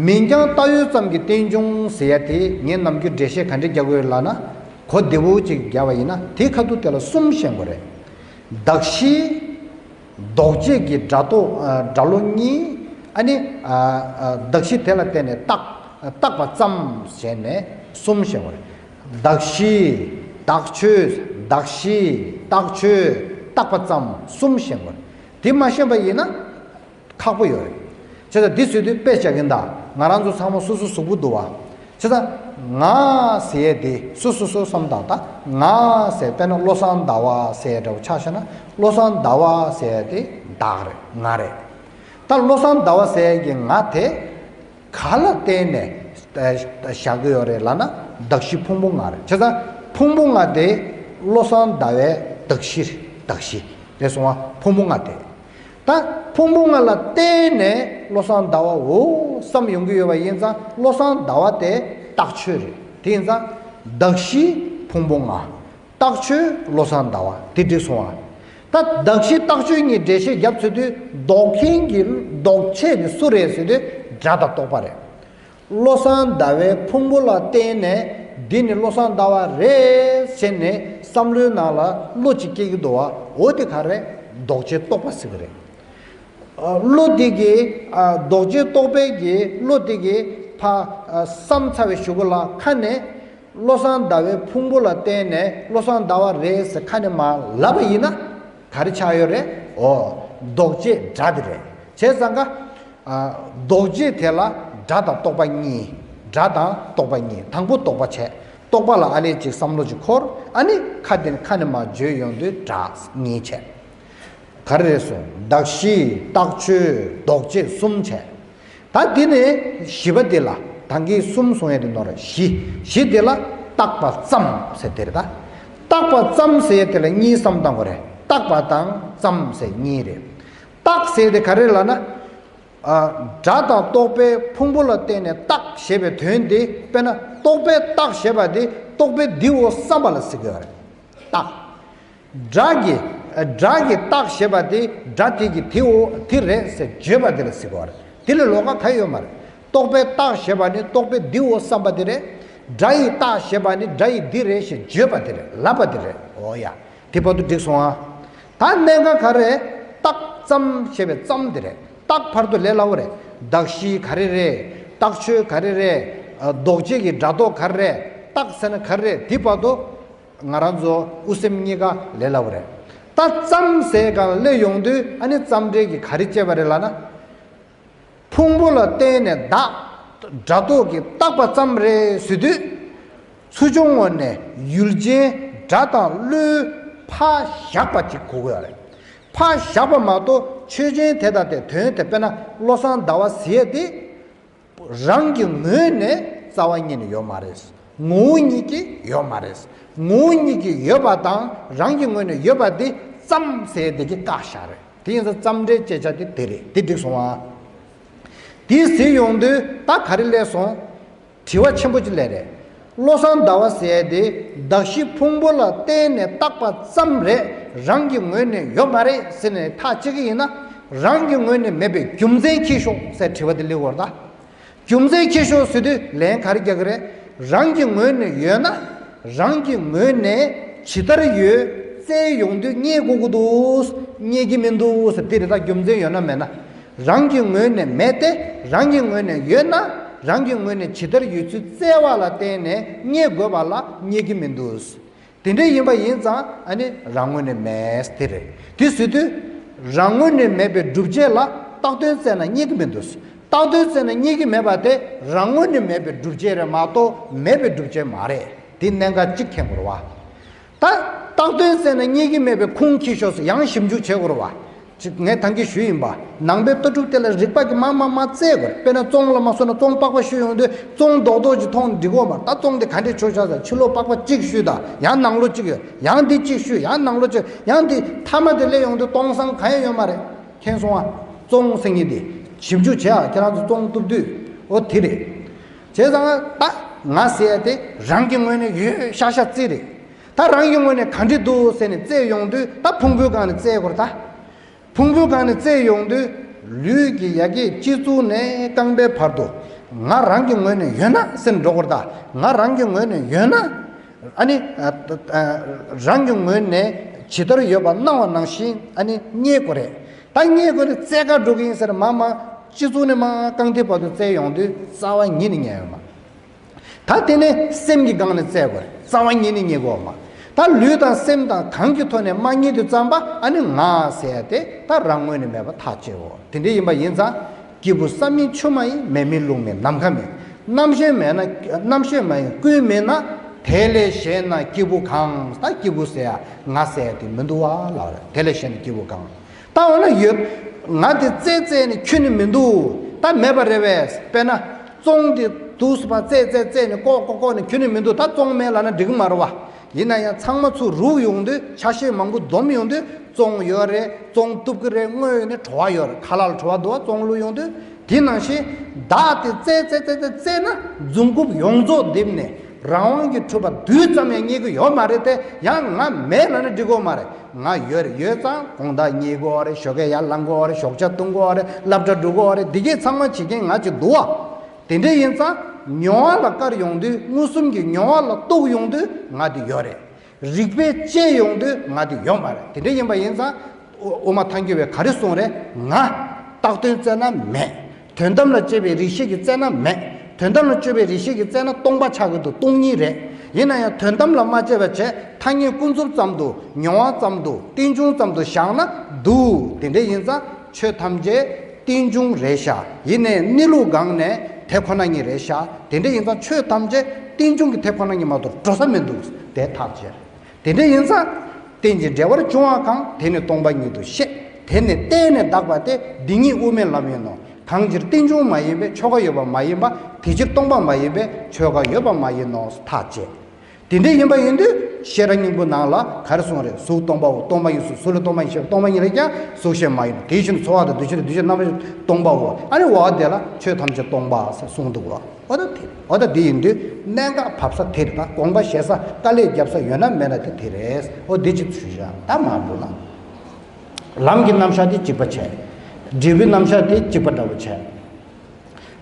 མིང་རྐྱང་བཏགས་ཡོད་ཙམ་གྱི་རྟེན་འབྱུང་ཟེར་ཡ་དེ་ངས་ནམ་རྒྱུན་འགྲེལ་བཤད་ག་འདྲ་རྒྱག་དགོས་ལབ་ན། གོ་བདེ་བོ་ཅིག་རྒྱག་པ་ཡིན་ན་དེ་ཁ་ཐུག་དེ་ལ་གསུམ་ཤེས་དགོས་རེད། གདགས་གཞི། ལྡོག་བྱེད་ཀྱི་སྒྲ་རྟོག་ཨ། སྒྲ་བློ་གཉིས། ཨ་ནི་ཨ། ཨ། གདགས་གཞི་དེ་ལ་བརྟེན་ནས་བཏགས། བཏགས་པ་ཙམ་བྱས་ནས་གསུམ་ཤེས་དགོས་རེད། གདགས་གཞི། བཏགས་ཆོས། གདགས་གཞི། བཏགས་ཆོས། བཏགས་པ་ཙམ་གསུམ་ཤེས་དགོས་རེད། དེ་མ་ཤེས་པ་ཡིན་ན། ཁག་པོ་ཡོད་རེད། བྱས་ཙང་འདི་ཟེར་དུས་དཔེ་བཞག་གིན་ད། ང་རང་ཚོ་ཚང་མ་སོ་སོ་གཟུགས་པོ་འདུག་བ། བྱས་ཙང་ང་ཟེར་ཡས་དེ་སོ་སོ་སོ་བསམ་བཏང་ད། ང་ཟེར་དཔེར་ན་བློ་བཟང་ཟླ་བ་ཟེར་ཡས་འདྲ་བོ་ཆ་བཞག་ན་བློ་བཟང་ཟླ་བ་ཟེར་ཡས་དེ་བདག་རེད། ང་རེད། ད་བློ་བཟང་ཟླ་བ་ཟེར་ཡས་ཀྱི་ང་དེ་ག་ལ་བརྟེན་ནས་ཨ། བཞག་གི་ཡོད་རེད་ལབ་ན་གདགས་གཞི་ཕུང་པོ་ལྔ་རེད། བྱས་ཙང་ཕུང་པོ་ལྔ་དེ་བློ་བཟང་ཟླ་བའི་གདགས་གཞི་རེད། གདགས་གཞི་རེད་སོང་བ་ཕུང་པོ་ལྔ་དེ། ད་ཕུང་པོ་ལྔ་ལ་བརྟེན་ནས་བློ་བཟང་ཟླ་བའོ་བསམ་ཡོང་གི་ཡོད་པ་ཡིན་ཙང་བློ་བཟང་ཟླ་བ་དེ་བཏགས་ཆོས་རེད། དེ་ཡིན་ཙང་གདགས་གཞི་ཕུང་པོ་ལྔ། བཏགས་ཆོས་བློ་བཟང་ཟླ་བ་དེ་འགྲིག་སོང་བ། ད་གདགས་གཞི་བཏགས་ཆོས་གཉིས་འགྲེལ་བཤད་རྒྱབ་ཚུལ་དུས་ལྡོག་མཁན་གྱི་ལྡོག་བྱེད་དེ་སུ་རེད་ཟེར་དུས་སྒྲ་དང་རྟོག་པ་རེད། བློ་བཟང་ཟླ་བའི་ཕུང་པོ་ལ་བརྟེན་ནས་འདི་ནི་བློ་བཟང་ཟླ་བ་རེད་ཟེར་ནས་བསམ་བློའི་ནང་ལ་བློ་གཅིག་སྐྱེ་གི་འདུག་བ། འོ་དེ་ག་རེ་ལྡོག་བྱེད་རྟོག་པ་ཟེར་གི་རེད། ཨ། བློ་དེ་གི་ཨ། ལྡོག་བྱེད་རྟོག་པའི་གི་བློ་དེ་གི་ཕ་ཨ། བསམ་ཚར་བའི་གཞུག་གུ་ལ་ཁ་ནས་བློ་བཟང་ཟླ་བའི་ཕུང་པོ་ལ་བརྟེན་ནས་བློ་བཟང་ཟླ་བ་རེད་ཟེར་ཁ་ནས་མ་ལབ་པ་ཡིན་ན་ག་རེ་ཆགས་ཡོད་རེད། འོ། ལྡོག་བྱེད་སྒྲ་དེ་རེད། བྱས་ཙང་ཀ་ཨ། ལྡོག་བྱེད་དེ་ལ་སྒྲ་དང་རྟོག་པ་གཉིས། སྒྲ་དང་རྟོག་པ་གཉིས། དང་པོ་རྟོག་པ་བྱས། རྟོག་པ་ལ་ཨ་ནི་ཅིག་བསམ་བློ་ཅིག་འཁོར། ཨ་ནི་ཁ་དེ་ནི་ཁ་ནས་མར་བརྗོད་ཡོང་དུས་སྒྲ་གཉིས་བྱས། ག་རེ་རེད་སོང་། གདགས་གཞི། བཏགས་ཆོས། ལྡོག་བྱེད་གསུམ་བྱས། ད་འདི་ནས་བཞི་པ་འདི་ལ་ད་གིན་གསུམ་གསུང་ཡས་དེ་ནོར་བཞི། བཞི་འདི་ལ་བཏགས་པ་ཙམ་ཟེར་དེ་རེད་ད། བཏགས་པ་ཙམ་ཟེར་ཡས་དེ་ལ་གཉིས་བསམ་བཏང་དགོས་རེད། བཏགས་པ་དང་ཙམ་ཟེར་གཉིས་རེད། བཏགས་ཟེར་དེ་ག་རེ་ལབ་ན། ཨ། སྒྲ་དང་རྟོག་པའི་ཕུང་པོ་ལ་བརྟེན་ནས་བཏགས་ཞེས་པའི་དོན་དེ་དཔེར་ན་རྟོག་པས་བཏགས་ཞེས་པ་དེ་རྟོག་པས་འདིའོ་བསམ་པ་ལ་ཟེར་གི་ཡོད་རེད། བཏགས། སྒྲ་གིས་སྒྲ་གིས་བཏགས་ཞེས་པ་དེ་སྒྲ་དེ་གིས་དེའོ་དེ་རེད་ཟེར་བརྗོད་པ་དེ་ལ་ཟེར་གི་ཡོད་རེད། དེ་ལས་ལོགས་ཀ་ག་ཡོད་མ་རེད། རྟོག་པས་བཏགས་ཞེས་པ་ནི་རྟོག་པས་འདིའོ་བསམ་པ་དེ་རེད། སྒྲ་ཡིས་བཏགས་ཞེས་པ་ནི་སྒྲ་ཡིས་འདི་རེད་ཞེས་བརྗོད་པ་དེ་རེད། ལབ་པ་དེ་རེད། འོ་ཡ། དེ་བར་དུ་འགྲིག་སོང་ཨ། ད་གནད་འགག་ག་རེ། བཏགས་ཙམ་ཞེས་པའི་ཙམ་དེ་རེད། བཏགས་བར་དུ་ལས་སླ་བོ་རེད། གདགས་གཞི་ག་རེ་རེད། བཏགས་ཆོས་ག་རེ་རེད། ཨ། ལྡོག་བྱེད་ཀྱི་སྒྲ་རྟོག་ག་རེ་རེད། བཏགས་ཟེར་ན་ག་རེ་རེད། དེ་བར་དུ་ང་རང་ཚོ་དབུ་སེམས་གཉིས་ཀ་ལས་སླ་བོ་རེད། ད་ཙམ་ཟེར་གང་སླེབས་ཡོང་དུས་ཨ་ནི་ཙམ་འབྲེལ་གྱི་ག་རེ་སྐྱེས་པ་རེད་ལབ་ན། ཕུང་པོ་ལ་བརྟེན་ནས་བཏགས། སྒྲ་རྟོག་གིས་བཏགས་པ་ཙམ་རེད་ཟེར་དུས། ཚུར་བྱུང་བ་ནས་ཡུལ་ཅན་སྒྲ་དང་བློའི་ཕར་བཞག་པ་ཅིག་གོ་དགོས་རེད། ཕར་བཞག་པ་མ་གཏོགས་ཆོས་ཅན་དེ་དང་དེ་དོན་དེ་དཔེར་ན་བློ་བཟང་ཟླ་བ་ཟེར་ཡས་དེ། རང་གི་ངོས་ནས་ རྩ་བ་ཉིད་ནས་ཡོད་མ་རེད། ངོ་བོ་ཉིད་ཀྱིས་ཡོད་མ་རེད། ངོ་བོ་ཉིད་ཀྱིས་ཡོད་པ་དང་རང་གི་ངོས་ནས་ཡོད་པ་དེ་ཙམ་ཟེར་དེ་གི་བཀག་བཞག་རེད། དེ་ཡིན་ཙང་ཙམ་སྦྲེལ་ཅེས་བྱ་དེ་དེ་རེད། དེ་འགྲིག་སོང་ཨ། དེ་ཟེར་ཡོང་དུས་ད་ག་རེ་སླེབས་སོང་། དྲི་བ་ཆེན་པོ་ཅིག་སླེབས་རེད། བློ་བཟང་ཟླ་བ་ཟེར་ཡ་དེ་གདགས་གཞི་ཕུང་པོ་ལ་བརྟེན་ནས་བཏགས་པ་ཙམ་རེད། རང་གི་ངོས་ནས་ཡོད་མ་རེད་ཟེར་ནས་ཐག་བཅད་ཀྱི་ཡིན་ན། རང་གི་ངོས་ནས་མེད་པའི་རྒྱུ་མཚན་ཁྱེར་ཤོག་ཟེར་དྲི་བ་དེ་སླེབས་ཡོད་རེད་ད། རྒྱུ་མཚན་ཁྱེར་ཤོག་ཟེར་དུས་ལན་ག་རེ་རྒྱག་གི་རེད། རང་གི་ངོས་ནས་ཡོད་ན། རང་གི་ངོས་ནས་ཇི་ལྟར་ཡོད་བཙལ་ཡོང་དུས་རྙེད་དགོས་ཀྱི་འདུག་རྙེད་ཀྱི་མི་འདུག་ཟེར། དེ་རེད་ད། རྒྱུ་མཚན་ཡོད་ན་མེད་ན། རང་གི་ངོས་ནས་མེད་དེ། རང་གི་ངོས་ནས་ཡོད་ན། རང་གི་ངོས་ནས་ཇི་ལྟར་ཡོད་ཚུལ་བཙལ་བ་ལ་བརྟེན་ནས་རྙེད་དགོས་པ་ལ་རྙེད་ཀྱི་མི་འདུག་དེ་འདྲ་ཡིན་པ་ཡིན་ཙང་ཨ་ནི་རང་ངོས་ནས་མེད་དེ་རེད། དེ་ཟེར་དུས་རང་ངོས་ནས་མེད་པའི་སྒྲུབ་བྱེད་ལ་བཏགས་དོན་བཙལ་ན་རྙེད་ཀྱི་མི་འདུག་བཏགས་དོན་བཙལ་ན་རྙེད་ཀྱི་མེད་པ་དེ་རང་ངོས་ནས་མེད་པའི་སྒྲུབ་བྱེད་རེད་མ་གཏོགས་མེད་པའི་སྒྲུབ་བྱེད་མ་རེད། དེ་གནད་འགག་གཅིག་མཁྱེན་དགོས་རེད་བ། ད་བཏགས་དོན་བཙལ་ན་རྙེད་ཀྱི་མེད་པའི་ཁུངས་འཁྱེར་ཤོག་ཟེར་ཡང་ཞིབ་འཇུག་བྱེད་དགོས་རེད་བ། ཅིག་ངས་ད་གིན་ཞུས་ཡིན་པ། ནང་པའི་ལྟ་གྲུབ་དེ་ལ་རིགས་པ་གིས་མར་མར་མར་བཙལ་དགོས་རེད། དཔེར་ན་བཙོང་ལ་མ་སོང་ན་བཙོང་པགས་པ་ཞུ་ཡོང་དུས་བཙོང་རྡོག་རྡོག་ཅིག་མཐོང་འགྲིག་གོ་མ། ད་བཙོང་དེ་ག་འདྲས་བྱུང་ཤག་ཟེར། ཕྱི་ལོགས་པགས་པ་གཅིག་ཞུས་དང་། ཡང་ནང་ལོགས་གཅིག་ཡོད། ཡང་འདི་གཅིག་ཞུས། ཡང་ནང་ལོགས་གཅིག་ཡང་འདི་མཐའ་མ་དེ་སླེབས་ཡོང་དུས་སྟོང་སང་གང་ཡང་ཡོད་མ་རེད། མཁྱེན་སོང་ཨ། བཙོང་ཟེར་མཁན་དེ་ཞིབ་འཇུག་བྱེད་ཨ། ཁྱེད་རང་ཚོ་བཙོང་བཏུབ་དུས་ཨོ་དེ་རེད། བྱས་ཙང་ད་ང་ཟེར་ཡ་དེ་རང་གི་ངོས་ནས་ཡོད་ཤག་ཤག་རྩིས་རེད། ད་རང་གི་ངོས་ནས་ག་འདྲས་འདུག་ཟེར་ནས་བཙལ་ཡོང་དུས་ད་ཕུང་པོའི་སྒང་ནས་བཙལ་དགོས་རེད་ད། ཕུང་པོའི་སྒང་ནས་བཙལ་ཡོང་དུས་ལུས་ཀྱི་ཡ་གི་སྤྱི་གཙུག་ནས་རྐང་པའི་བར་དུ་ང་རང་གི་ངོས་ནས་ཡོད་ན་ཟེར་འགྲོ་དགོས་རེད་ད། ང་རང་གི་ངོས་ནས་ཡོད་ན། ཨ་ནི་ཨ་ཨ་རང་གི་ངོས་ནས་ཇི་ལྟར་ཡོད་པ་སྣང་བ་ནང་བཞིན་ཨ་ནི་རྙེད་དགོས་རེད། ད་རྙེད་དགོས་ནས་བཙལ་ག་འགྲོ་གི་ཡིན་ཟེར། མ་མ་སྤྱི་གཙུག་ནས་མ་རྐང་མཐིལ་བར་དུ་བཙལ་ཡོང་དུས་རྩ་བ་ཉིད་ནས་རྙེད་ཡོད་མ། ད་དེ་ནས་སེམས་ཀྱི་སྒང་ནས་བཙལ་དགོས་རེད། རྩ་བ་ཉིད་ནས་རྙེད་དགོས་མ། ད་ལུས་དང་སེམས་དང་གང་གི་ཐོག་ནས་མ་རྙེད་དུས་ཙམ་པ་ཨ་ནི་ང་ཟེར་ཡ་དེ་ད་རང་ངོས་ནས་མེད་པ་ཐག་བཅད་འོ། དེ་འདྲ་ཡིན་པ་ཡིན་ཙང་། སྐྱེས་བུ་བསམ་མིན་ཆོས་མ་ཡིན། མེད་མིན་ལུང་མིན་ནམ་མཁའ་མིན། རྣམ་ཤེས་མེད་ན་རྣམ་ཤེས་མ་ཡིན་ཀུན་མིན་ན། དེ་ལས་གཞན་ན་སྐྱེས་བུ་གང་། ད་སྐྱེས་བུ་ཟེར་ཡ་ང་ཟེར་ཡ་དེ་མི་འདུག་བ་ལབ་རེད། དེ་ལས་གཞན་ན་སྐྱེས་བུ་གང་། ད་འོ་ན་ཡོད། ང་དེ་བཙལ་བཙལ་ནས་ཁྱོན་ནས་མི་འདུག་ད་མེད་པ་རེད་པས། དཔེར་ན་བཙོང་དེ་དུས་སུ་ཕར་བཙལ་བཙལ་བཙལ་ནས་ལྐོག་ལྐོག་ལྐོག་ནས་ཁྱོན་ནས་མི་འདུག་ད་བཙོང་མེད་ལབ་ན་འགྲིག་གི་མ་རེད་བ། ཡིན་ན་ཡང་ཚང་མ་ཚུར་རུག་ཡོང་དུས། ཆ་ཤས་མང་པོ་བསྡོམས་ཡོང་དུས་བཙོང་ཡོད་རེད། བཙོང་བཏུབ་ཀྱི་རེད། དངོས་ཡོད་ནས་བྲོ་བ་ཡོད་རེད། ཁ་ལག་ལ་བྲོ་བ་འདུག་བ། བཙོང་བླུགས་ཡོང་དུས། དེ་ནང་བཞིན་བདག་དེ་བཙལ་བཙལ་བཙལ་བཙལ་བཙལ་ན་འཛུམ་རྐུབ་ཡོངས་རྫོགས་རྡིབ་ནས་རང་དབང་གིས་གྲུབ་པ་རྡུལ་ཙམ་ཡང་རྙེད་ཀྱི་ཡོད་མ་རེད་དེ། ཡང་ང་མེད་ལབ་ན་འགྲིག་གི་མ་རེད། ང་ཡོད་རེད། ཡོད་ཙང་དགོང་དག་གཉིད་ཁུག་དགོས་རེད། ཞོགས་ཀས་ཡར་ལངས་དགོས་རེད། ཞོགས་ཇ་བཏུང་དགོས་རེད། སློབ་གྲྭ་འགྲོ་དགོས་རེད། འདི་གས་ཚང་མ་བྱེད་མཁན་ང་ཅིག་འདུག་བ། དེ་འདྲ་ཡིན་ཙང་མྱོང་བ་ལ་བཀར་ཡོང་དུས། མངོན་སུམ་གྱི་མྱོང་བ་ལ་གཏུགས་ཡོང་དུས་ང་དེ་ཡོད་རེད། རིགས་པས་དཔྱད་ཡོང་དུས་ང་དེ་ཡོད་མ་རེད། དེ་འདྲ་ཡིན་པ་ཡིན་ཙང་། དབུ་མ་ཐལ་འགྱུར་བས་ག་རེ་གསུངས་རེད། ང་བཏགས་དོན་བཙལ་ན་མེད། དོན་དམ་ལ་དཔྱད་པའི་རིགས་ཤེས་ཀྱིས་བཙལ་ན་མེད། དོན་དམ་ལ་དཔྱད་པའི་རིགས་ཤེས་ཀྱིས་བཙལ་ན་སྟོང་པ་ཆགས་ཀྱི་འདུག་སྟོང་ཉིད་རེད། ཡིན་ན་ཡང་དོན་དམ་ལ་མ་དཔྱད་པ་བྱས། ཐ་སྙད་ཀུན་རྫོབ་ཙམ་དུ། མྱོང་བ་ཙམ་དུ། རྟེན་འབྱུང་ཙམ་དུ་བཞག་ན་འདུག་དེ་འདྲ་ཡིན་ཙང་ཆོས་ཐམས་ཅད་རྟེན་འབྱུང་རེད་ཤག་ཡིན་ནའི་གནས་ལུགས་སྒང་ནས་དེ་ཁོ་ན་ཉིད་རེད་ཤག་དེ་འདྲ་ཡིན་ཙང་ཆོས་ཐམས་ཅད་རྟེན་འབྱུང་གི་དེ་ཁོ་ན་ཉིད་མ་གཏོགས་འགྲོ་ས་མི་འདུག་དེ་ཐག་བཅད། དེ་འདྲ་ཡིན་ཙང་། རྟེན་ཅིང་འབྲེལ་བར་འབྱུང་བ་གང་། དེ་ནི་སྟོང་པ་ཉིད་དུ་ཤེས། དེ་ནི་གཏན་ནས་བདག་པ་སྟེ། འདི་ཉིད་དབུ་མའི་ལམ་ཡིན་ནོ། གང་ཕྱིར་རྟེན་འབྱུང་མ་ཡིན་པས་ཆོས་འགའ་ཡོད་པ་མ་ཡིན་པ། དེ་ཕྱིར་སྟོང་པ་མ་ཡིན་པས་ཆོས་འགའ་ཡོད་པ་མ་ཡིན་ནོ། ཐག་བཅད། དེ་འདྲ་ཡིན་པ་ཡིན་དུས་ཤེས་རབ་སྙིང་པོའི་ནང་ལ་ག་རེ་གསུངས་རེད། གཟུགས་སྟོང་པའོ། སྟོང་པ་ཉིད་གཟུགས། གཟུགས་ལས་སྟོང་པ་ཉིད་ཤེས་པས་སྟོང་པ་ཉིད་རེད་ཀྱང་གཟུགས་ཤེས་མ་ཡིན་ནོ། དེ་བཞིན་དུ་ཚོར་བ་དང་། དེ་བཞིན་དུ་འདུ་ཤེས་རྣམ་པ་སྟོང་པའོ། ཨ་ནི་འོ་དེ་ལ་ཆོས་ཐམས་ཅད་སྟོང་པ་ཟེར་གསུངས་འདུག་བ། འོ་ད་དེ། འོ་ད་དེ་ཡིན་དུས་གནད་འགག་བབས་ས་དེ་རེད། ད་དགོངས་པ་བཞེས་ས། དཀའ་ལས་བརྒྱབ་ས་ཡོད་ན་མེད་ན་དེ་དེ་རེད། འོ་འདི་གཅིག་ཞུས་བཞག་ད་མ་འགྲོ་ན། ལམ་གྱི་རྣམ་གཞག་དེ་གཅིག་པ་བྱས། འབྲས་བུའི་རྣམ་གཞག་དེ་གཅིག་པ་འདྲ་བོ་བྱས།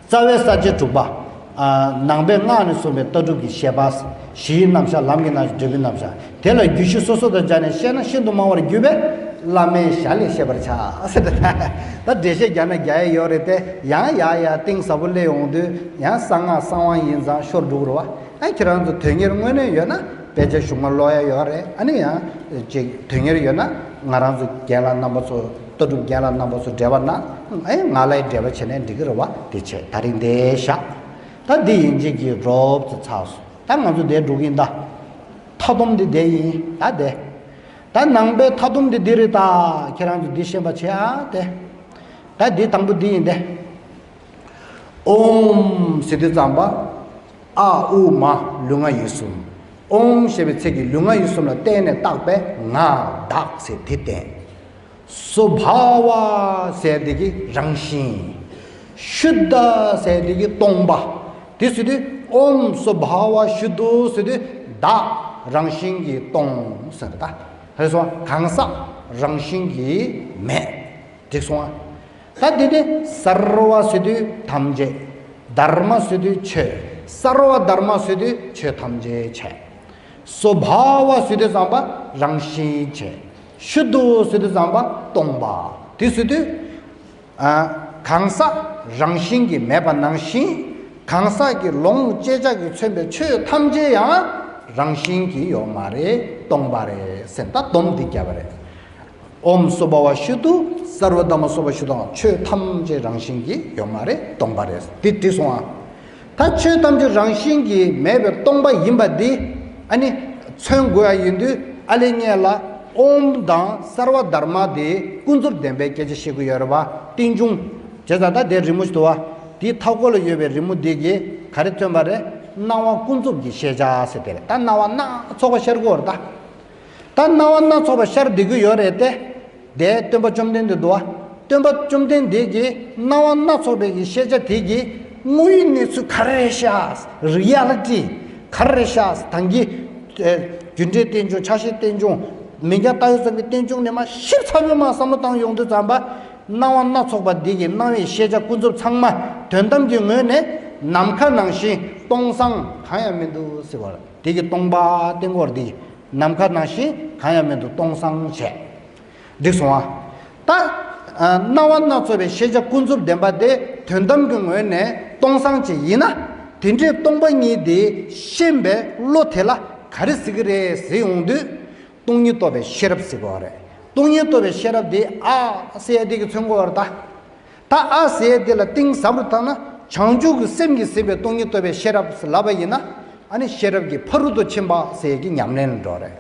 རྩ་བའི་ས་བཅད་དྲུག་པ། ཨ། ནང་པའི་སྔགས་ནས་གསུངས་པའི་ལྟ་གྲུབ་ཀྱི་བཤད་པ། གཞིའི་རྣམ་གཞག་ལམ་གྱི་རྣམ་གཞག་འབྲས་བུའི་རྣམ་གཞག་དེ་ལ་རྒྱུད་བཞི་སོ་སོ་དང་སྦྱར་ནས་བཤད་ན་ཤིན་ཏུ་མང་བར་གྱུར་པས། བླ་མའི་ཞལ་ལས་ཤེས་པར་བྱ། ཟེར་ཏེ། ད་འགྲེལ་བཤད་རྒྱག་ན་རྒྱག་ཡ་ཡོད་རེད་དེ། ཡང་ཡར་ཡར་གཏིང་ཟབ་པོ་སླེབས་ཡོང་དུས་ཡང་གསང་སྔགས་གསང་བ་ཡིན་ཙང་ཤོར་འགྲོ་གི་རེད་བ། ཨ། ཁྱེད་རང་ཚོ་དོན་གཉེར་དངོས་གནས་ཡོད་ན་དཔེ་ཆ་གཞུང་མ་ཀློག་ཡ་ཡོད་རེད། ཨ་ནི་ཡང་ཅིག་དོན་གཉེར་ཡོད་ན་ང་རང་ཚོ་རྒན་ལགས་རྣམ་པ་ཚོ། ལྟ་གྲུབ་རྒན་ལགས་རྣམ་པ་ཚོ་འབྲེལ་བ་གནང་། ཨེ། ང་ལ་འབྲེལ་བ་བྱས་ན་འགྲིག་གི་རེད་བ། དེ་བྱས་ད་རིང་འདིར་བཞག་ད་འདི་ཡིན་གཅིག་གིས་རོབ་ཙམ་ཚར་སོང་། ད་ང་ཚོ་འདིར་འགྲོ་གི་ཡིན་ད། མཐའ་སྡོམ་འདི་འདི་ཡིན་ད་འདི། ད་ནང་པའི་མཐའ་སྡོམ་འདི་འདི་རེད་ད། ཁྱེད་རང་ཚོ་འདི་ཤེས་པ་བྱེད་ཨ་དེ། ད་འདི་དང་པོ་འདི་ཡིན་ཏེ། ཨོཾ་ཟེར་དུས་ཙམ་པ། ཨ་ཨུ་མ་ལུས་ངག་ཡིད་གསུམ། ཨོཾ་ཞེས་པའི་ཚིག་གིས་ལུས་ངག་ཡིད་གསུམ་ལ་བརྟེན་ནས་བཏགས་པའི་ངག་བདག་ཟེར་དེ་བསྟན། སྭ་བྷཱ་ཝ་ཟེར་དེ་གི་རང་བཞིན། ཤུདྡྷ་ཟེར་དེ་གི་སྟོང་པ། དེ་ཟེར་དུས་ཨོཾ་སྭ་བྷཱ་ཝ་ཤུདྡྷོ་ཟེར་དུས་བདག་རང་བཞིན་གྱིས་སྟོང་ཟེར་ད། ཧེ་སོ་གང་ཟག་རང་བཞིན་གྱིས་མེད། འགྲིག་སོང་ཨ། ད་འདི་ནི་སརྦ་ཟེར་དུས་ཐམས་ཅད། དྷརྨ་ཟེར་དུས་ཆོས། སརྦ་དྷརྨ་ཟེར་དུས་ཆོས་ཐམས་ཅད་བྱས། སྭ་བྷཱ་ཝ་ཟེར་དུས་ཙམ་པ་རང་བཞིན་བྱས། ཤུདྡྷོ་ཟེར་དུས་ཙམ་པ་སྟོང་པ། དེ་ཟེར་དུས། ཨ། གང་ཟག་རང་བཞིན་གྱིས་མེད་པ་ནང་བཞིན། གང་ཟག་གི་ལོངས་སྤྱད་བྱ་གིས་མཚོན་པའི་ཆོས་ཐམས་ཅད་ཡང་རང་བཞིན་གྱིས་ཡོད་མ་རེད། སྟོང་པ་རེད་ཟེར་ད་སྡོམ་འདི་བརྒྱབ་པ་རེད། ཨོཾ་སྭ་བྷཱ་ཝ་ཤུདྡྷོ། སརྦ་དྷརྨ་སྭ་བྷཱ་ཤུདྡྷོ། ཆོས་ཐམས་ཅད་རང་བཞིན་གྱིས་ཡོད་མ་རེད། སྟོང་པ་རེད། འདི་འགྲིག་སོང་ཨ། ད་ཆོས་ཐམས་ཅད་རང་བཞིན་གྱིས་མེད་པའི་སྟོང་པ་ཡིན་པ་འདི་ཨ་ནི་མཚོན་དགོས་ཡ་ཡིན་དུས། ཨ་ལེ་ངས་ལ་ཨོཾ་དང་སརྦ་དྷརྨ་དེ་ཀུན་རྫོབ་བདེན་པའི་སྐད་ཆ་བཤད་ཀྱི་ཡོད་རེད་བ། རྟེན་འབྱུང་། བྱས་ཙང་ད་དེ་རི་མོ་ཞིག་འདུག་བ། དེའི་མཐའ་སྐོར་ལ་ཡོད་པའི་རི་མོ་འདི་གིས་ག་རེ་སྟོན་པ་རེད། སྣང་བ་ཀུན་རྫོབ་ཀྱི་ཤེས་བྱ་ཟེར་དེ་རེད། ད་སྣང་བ་སྣ་ཚོགས་པ་ཤར་གྱི་ཡོད་རེད་ད། ད་སྣང་བ་སྣ་ཚོགས་པ་ཤར་བསྡད་ཀྱི་ཡོད་རེད་དེ། དེ་སྟོན་པ་བཅོམ་ལྡན་འདས་འདུག་བ། སྟོན་པ་བཅོམ་ལྡན་འདས་ཀྱིས་སྣང་བ་སྣ་ཚོགས་པའི་གི་ཤེས་བྱ་དེ་གི་དངོས་ཡོད་གནས་ཚུལ་ག་རེ་རེད་ཤག་རི་ཡ་ལི་ཊི་ག་རེ་རེད་ཤག་ད་གིན་ཨེ། རྒྱུ་འབྲས་རྟེན་འབྱུང་། ཆ་ཤས་རྟེན་འབྱུང་། མིང་རྐྱང་བཏགས་ཡོད་ཙམ་གྱི་རྟེན་འབྱུང་ནས་མར་ཞིབ་ཚགས་པོ་མར་བསམ་བློ་བཏང་ཡོང་དུས་ཙམ་པ། སྣང་བ་སྣ་ཚོགས་པ་འདི་གི་སྣང་བའི་ཤེས་བྱ་ཀུན་རྫོབ་ཚང་མ་དོན་དམ་གྱི་ངོས་ནས་ནམ་མཁའ་ནང་བཞིན་སྟོང་སང་གང་ཡང་མི་འདུག་ཟེར་བ་རེད། དེ་གི་སྟོང་པ་སྟེང་སྐོར་འདི་ནམ་མཁའ་ནང་བཞིན་གང་ཡང་མི་འདུག་སྟོང་སང་བྱས། འགྲིག་སོང་ཨ། ད། ཨ། སྣང་བ་སྣ་ཚོགས་པའི་ཤེས་བྱ་ཀུན་རྫོབ་བདེན་པ་དེ་དོན་དམ་གྱི་ངོས་ནས་སྟོང་སང་ཅིག་ཡིན་ན། དེ་འདྲའི་སྟོང་པ་ཉིད་དེ་ཤེས་པའི་བློ་དེ་ལ་ག་རེ་ཟེར་གྱི་རེད་ཟེར་ཡོང་དུས། སྟོང་ཉིད་རྟོགས་པའི་ཤེས་རབ་ཟེར་གྱི་ཡོད་རེད། སྟོང་ཉིད་རྟོགས་པའི་ཤེས་རབ་དེ་ཨ་ཟེར་ཡ་དེ་གིས་མཚོན་གྱི་ཡོད་རེད་ད། ད་ཨ་ཟེར་ཡ་དེ་ལ་གཏིང་ཟབ་རུ་བཏང་ན། བྱང་ཆུབ་ཀྱི་སེམས་ཀྱིས་ཟིན་པའི་སྟོང་ཉིད་རྟོགས་པའི་ཤེས་རབ་ལབ་པ་ཡིན་ན། ཨ་ནི་ཤེས་རབ་ཀྱི་ཕ་རོལ་ཏུ་ཕྱིན་པ་ཟེར་ཡ་གི་ཉམས་ལེན་ལ་འགྲོ་རེད།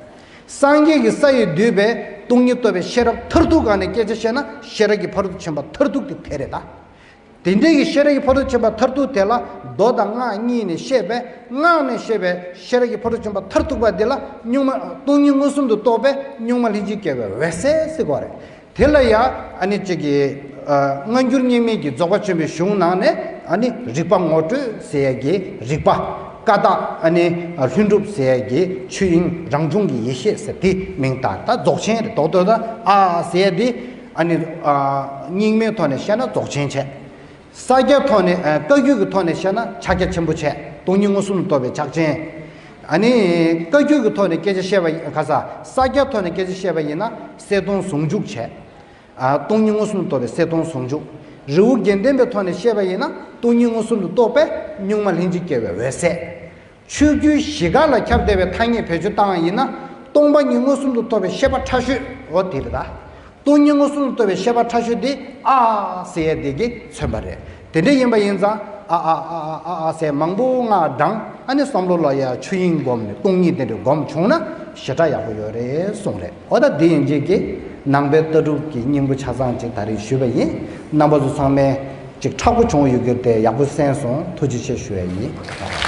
སངས་རྒྱས་ཀྱི་ས་ཡིས་བསྡུས་པའི་སྟོང་ཉིད་རྟོགས་པའི་ཤེས་རབ་མཐར་ཐུག་སྒང་ནས་སྐད་ཆ་བཤད་ན། ཤེས་རབ་ཀྱི་ཕ་རོལ་ཏུ་ཕྱིན་པ་མཐར་ཐུག་དེ་དེ་རེད་ད། དེ་འདྲའི་གི་ཤེས་རབ་ཀྱི་ཕ་རོལ་ཏུ་ཕྱིན་པ་མཐར་ཐུག་དེ་ལ་མདོ་དང་སྔགས་གཉིས་ནས་བཤད་པའི། སྔགས་ནས་བཤད་པའི་ཤེས་རབ་ཀྱི་ཕ་རོལ་ཏུ་ཕྱིན་པ་མཐར་ཐུག་པ་འདི་ལ་གཉུག་མ་སྟོང་ཉིད་མངོན་སུམ་དུ་རྟོགས་པའི་གཉུག་མ་ལྷན་ཅིག་སྐྱེས་པའི་འོད་གསལ་ཟེར་གྱི་ཡོད་རེད། དེ་ལ་ཡང་ཨ་ནི་གཅིག་གིས། ཨ། སྔ་འགྱུར་རྙིང་མའི་གི་རྫོགས་པ་ཆེན་པོའི་གཞུང་ནང་ནས་ཨ་ནི་རིག་པ་ངོ་སྤྲོད་ཟེར་ཡ་གི་རིག་པ། ཀ་དག་ཨ་ནི་ལྷུན་གྲུབ་ཟེར་ཡ་གི་ཆོས་དབྱིངས་རང་བྱུང་གི་ཡེ་ཤེས་ཟེར་དེ་མིང་བཏགས། ད་རྫོགས་ཆེན་རེད། རྡོག་རྡོག་ད་ཨ་ཟེར་ཡ་དེ་ཨ་ནི། ཨ། རྙིང་མའི་ཐོག་ནས་བཤད་ན་རྫོགས་ཆེན་བྱས། ས་སྐྱ་ཐོག་ནས། ཨ། བཀའ་བརྒྱུད་ཀྱི་ཐོག་ནས་བཤད་ན་ཕྱག་རྒྱ་ཆེན་པོ་བྱས། སྟོང་ཉིད་མངོན་སུམ་དུ་རྟོགས་པའི་ཕྱག་ཆེན། ཨ་ནི་བཀའ་བརྒྱུད་ཀྱི་ཐོག་ནས་སྐད་ཆ་བཤད་པ་ཡིན། ག་ས། ས་སྐྱ་ཐོག་ནས་སྐད་ཆ་བཤད་པ་ཡིན་ན་གསལ་སྟོང་ཟུང་འཇུག་བྱས། ཨ། སྟོང་ཉིད་མངོན་སུམ་དུ་རྟོགས་པའི་གསལ་སྟོང་ཟུང་འཇུག་རི་བོ་དགེ་ལྡན་པའི་ཐོག་ནས་བཤད་པ་ཡིན་ན་སྟོང་ཉིད་མངོན་སུམ་དུ་རྟོགས་པའི་གཉུག་མ་ལྷན་ཅིག་སྐྱེས་པའི་འོད་གསལ། ཆོས་བརྒྱུད་བཞི་ཀ་ལ་ཁྱབ་བསྡད་པའི་ཐ་སྙད་བེད་སྤྱོད་བཏང་བ་ཡིན་ན། སྟོང་པ་ཉིད་མངོན་སུམ་དུ་རྟོགས་པའི་ཤེས་པ་ཕྲ་ཤོས། འོ་དེ་རེད་ད། སྟོང་ཉིད་མངོན་སུམ་དུ་རྟོགས་པའི་ཤེས་པ་ཕྲ་ཤོས་དེ་ཨ་ཟེར་ཡ་དེ་གིས་མཚོན་པ་རེད། དེ་འདྲ་ཡིན་པ་ཡིན་ཙང་ཨ་ཨ་ཨ་ཨ་ཨ་ཨ་ཟེར་མང་པོ་སྔགས་བགྲངས། ཨ་ནི་བསམ་བློ་ལ་ཡ་ཆོས་དབྱིངས་བསྒོམས་ནས་སྟོང་ཉིད་དེ་འདྲ་བསྒོམས་བྱུང་ན་ཞེ་དྲག་ཡག་པོ་ཡོད་རེད་གསུངས་རེད། འོ་ད་དེ་ཡིན་གཅིག་གིས་ནང་པའི་ལྟ་གྲུབ་ཀྱི་སྙིང་པོ་ཆ་ཚང་ཅིག་ད་རེས་ཞུས་པ་ཡིན། རྣམ་པ་ཚོ་ཚང་མས་ཅིག་ཁག་པོ་བྱུང་ཡོད་ཀྱི་རེད་དེ། ཡག་པོ་གསན་སོང་། ཐུགས་རྗེ་ཆེ་ཞུ་ཡ་ཡིན།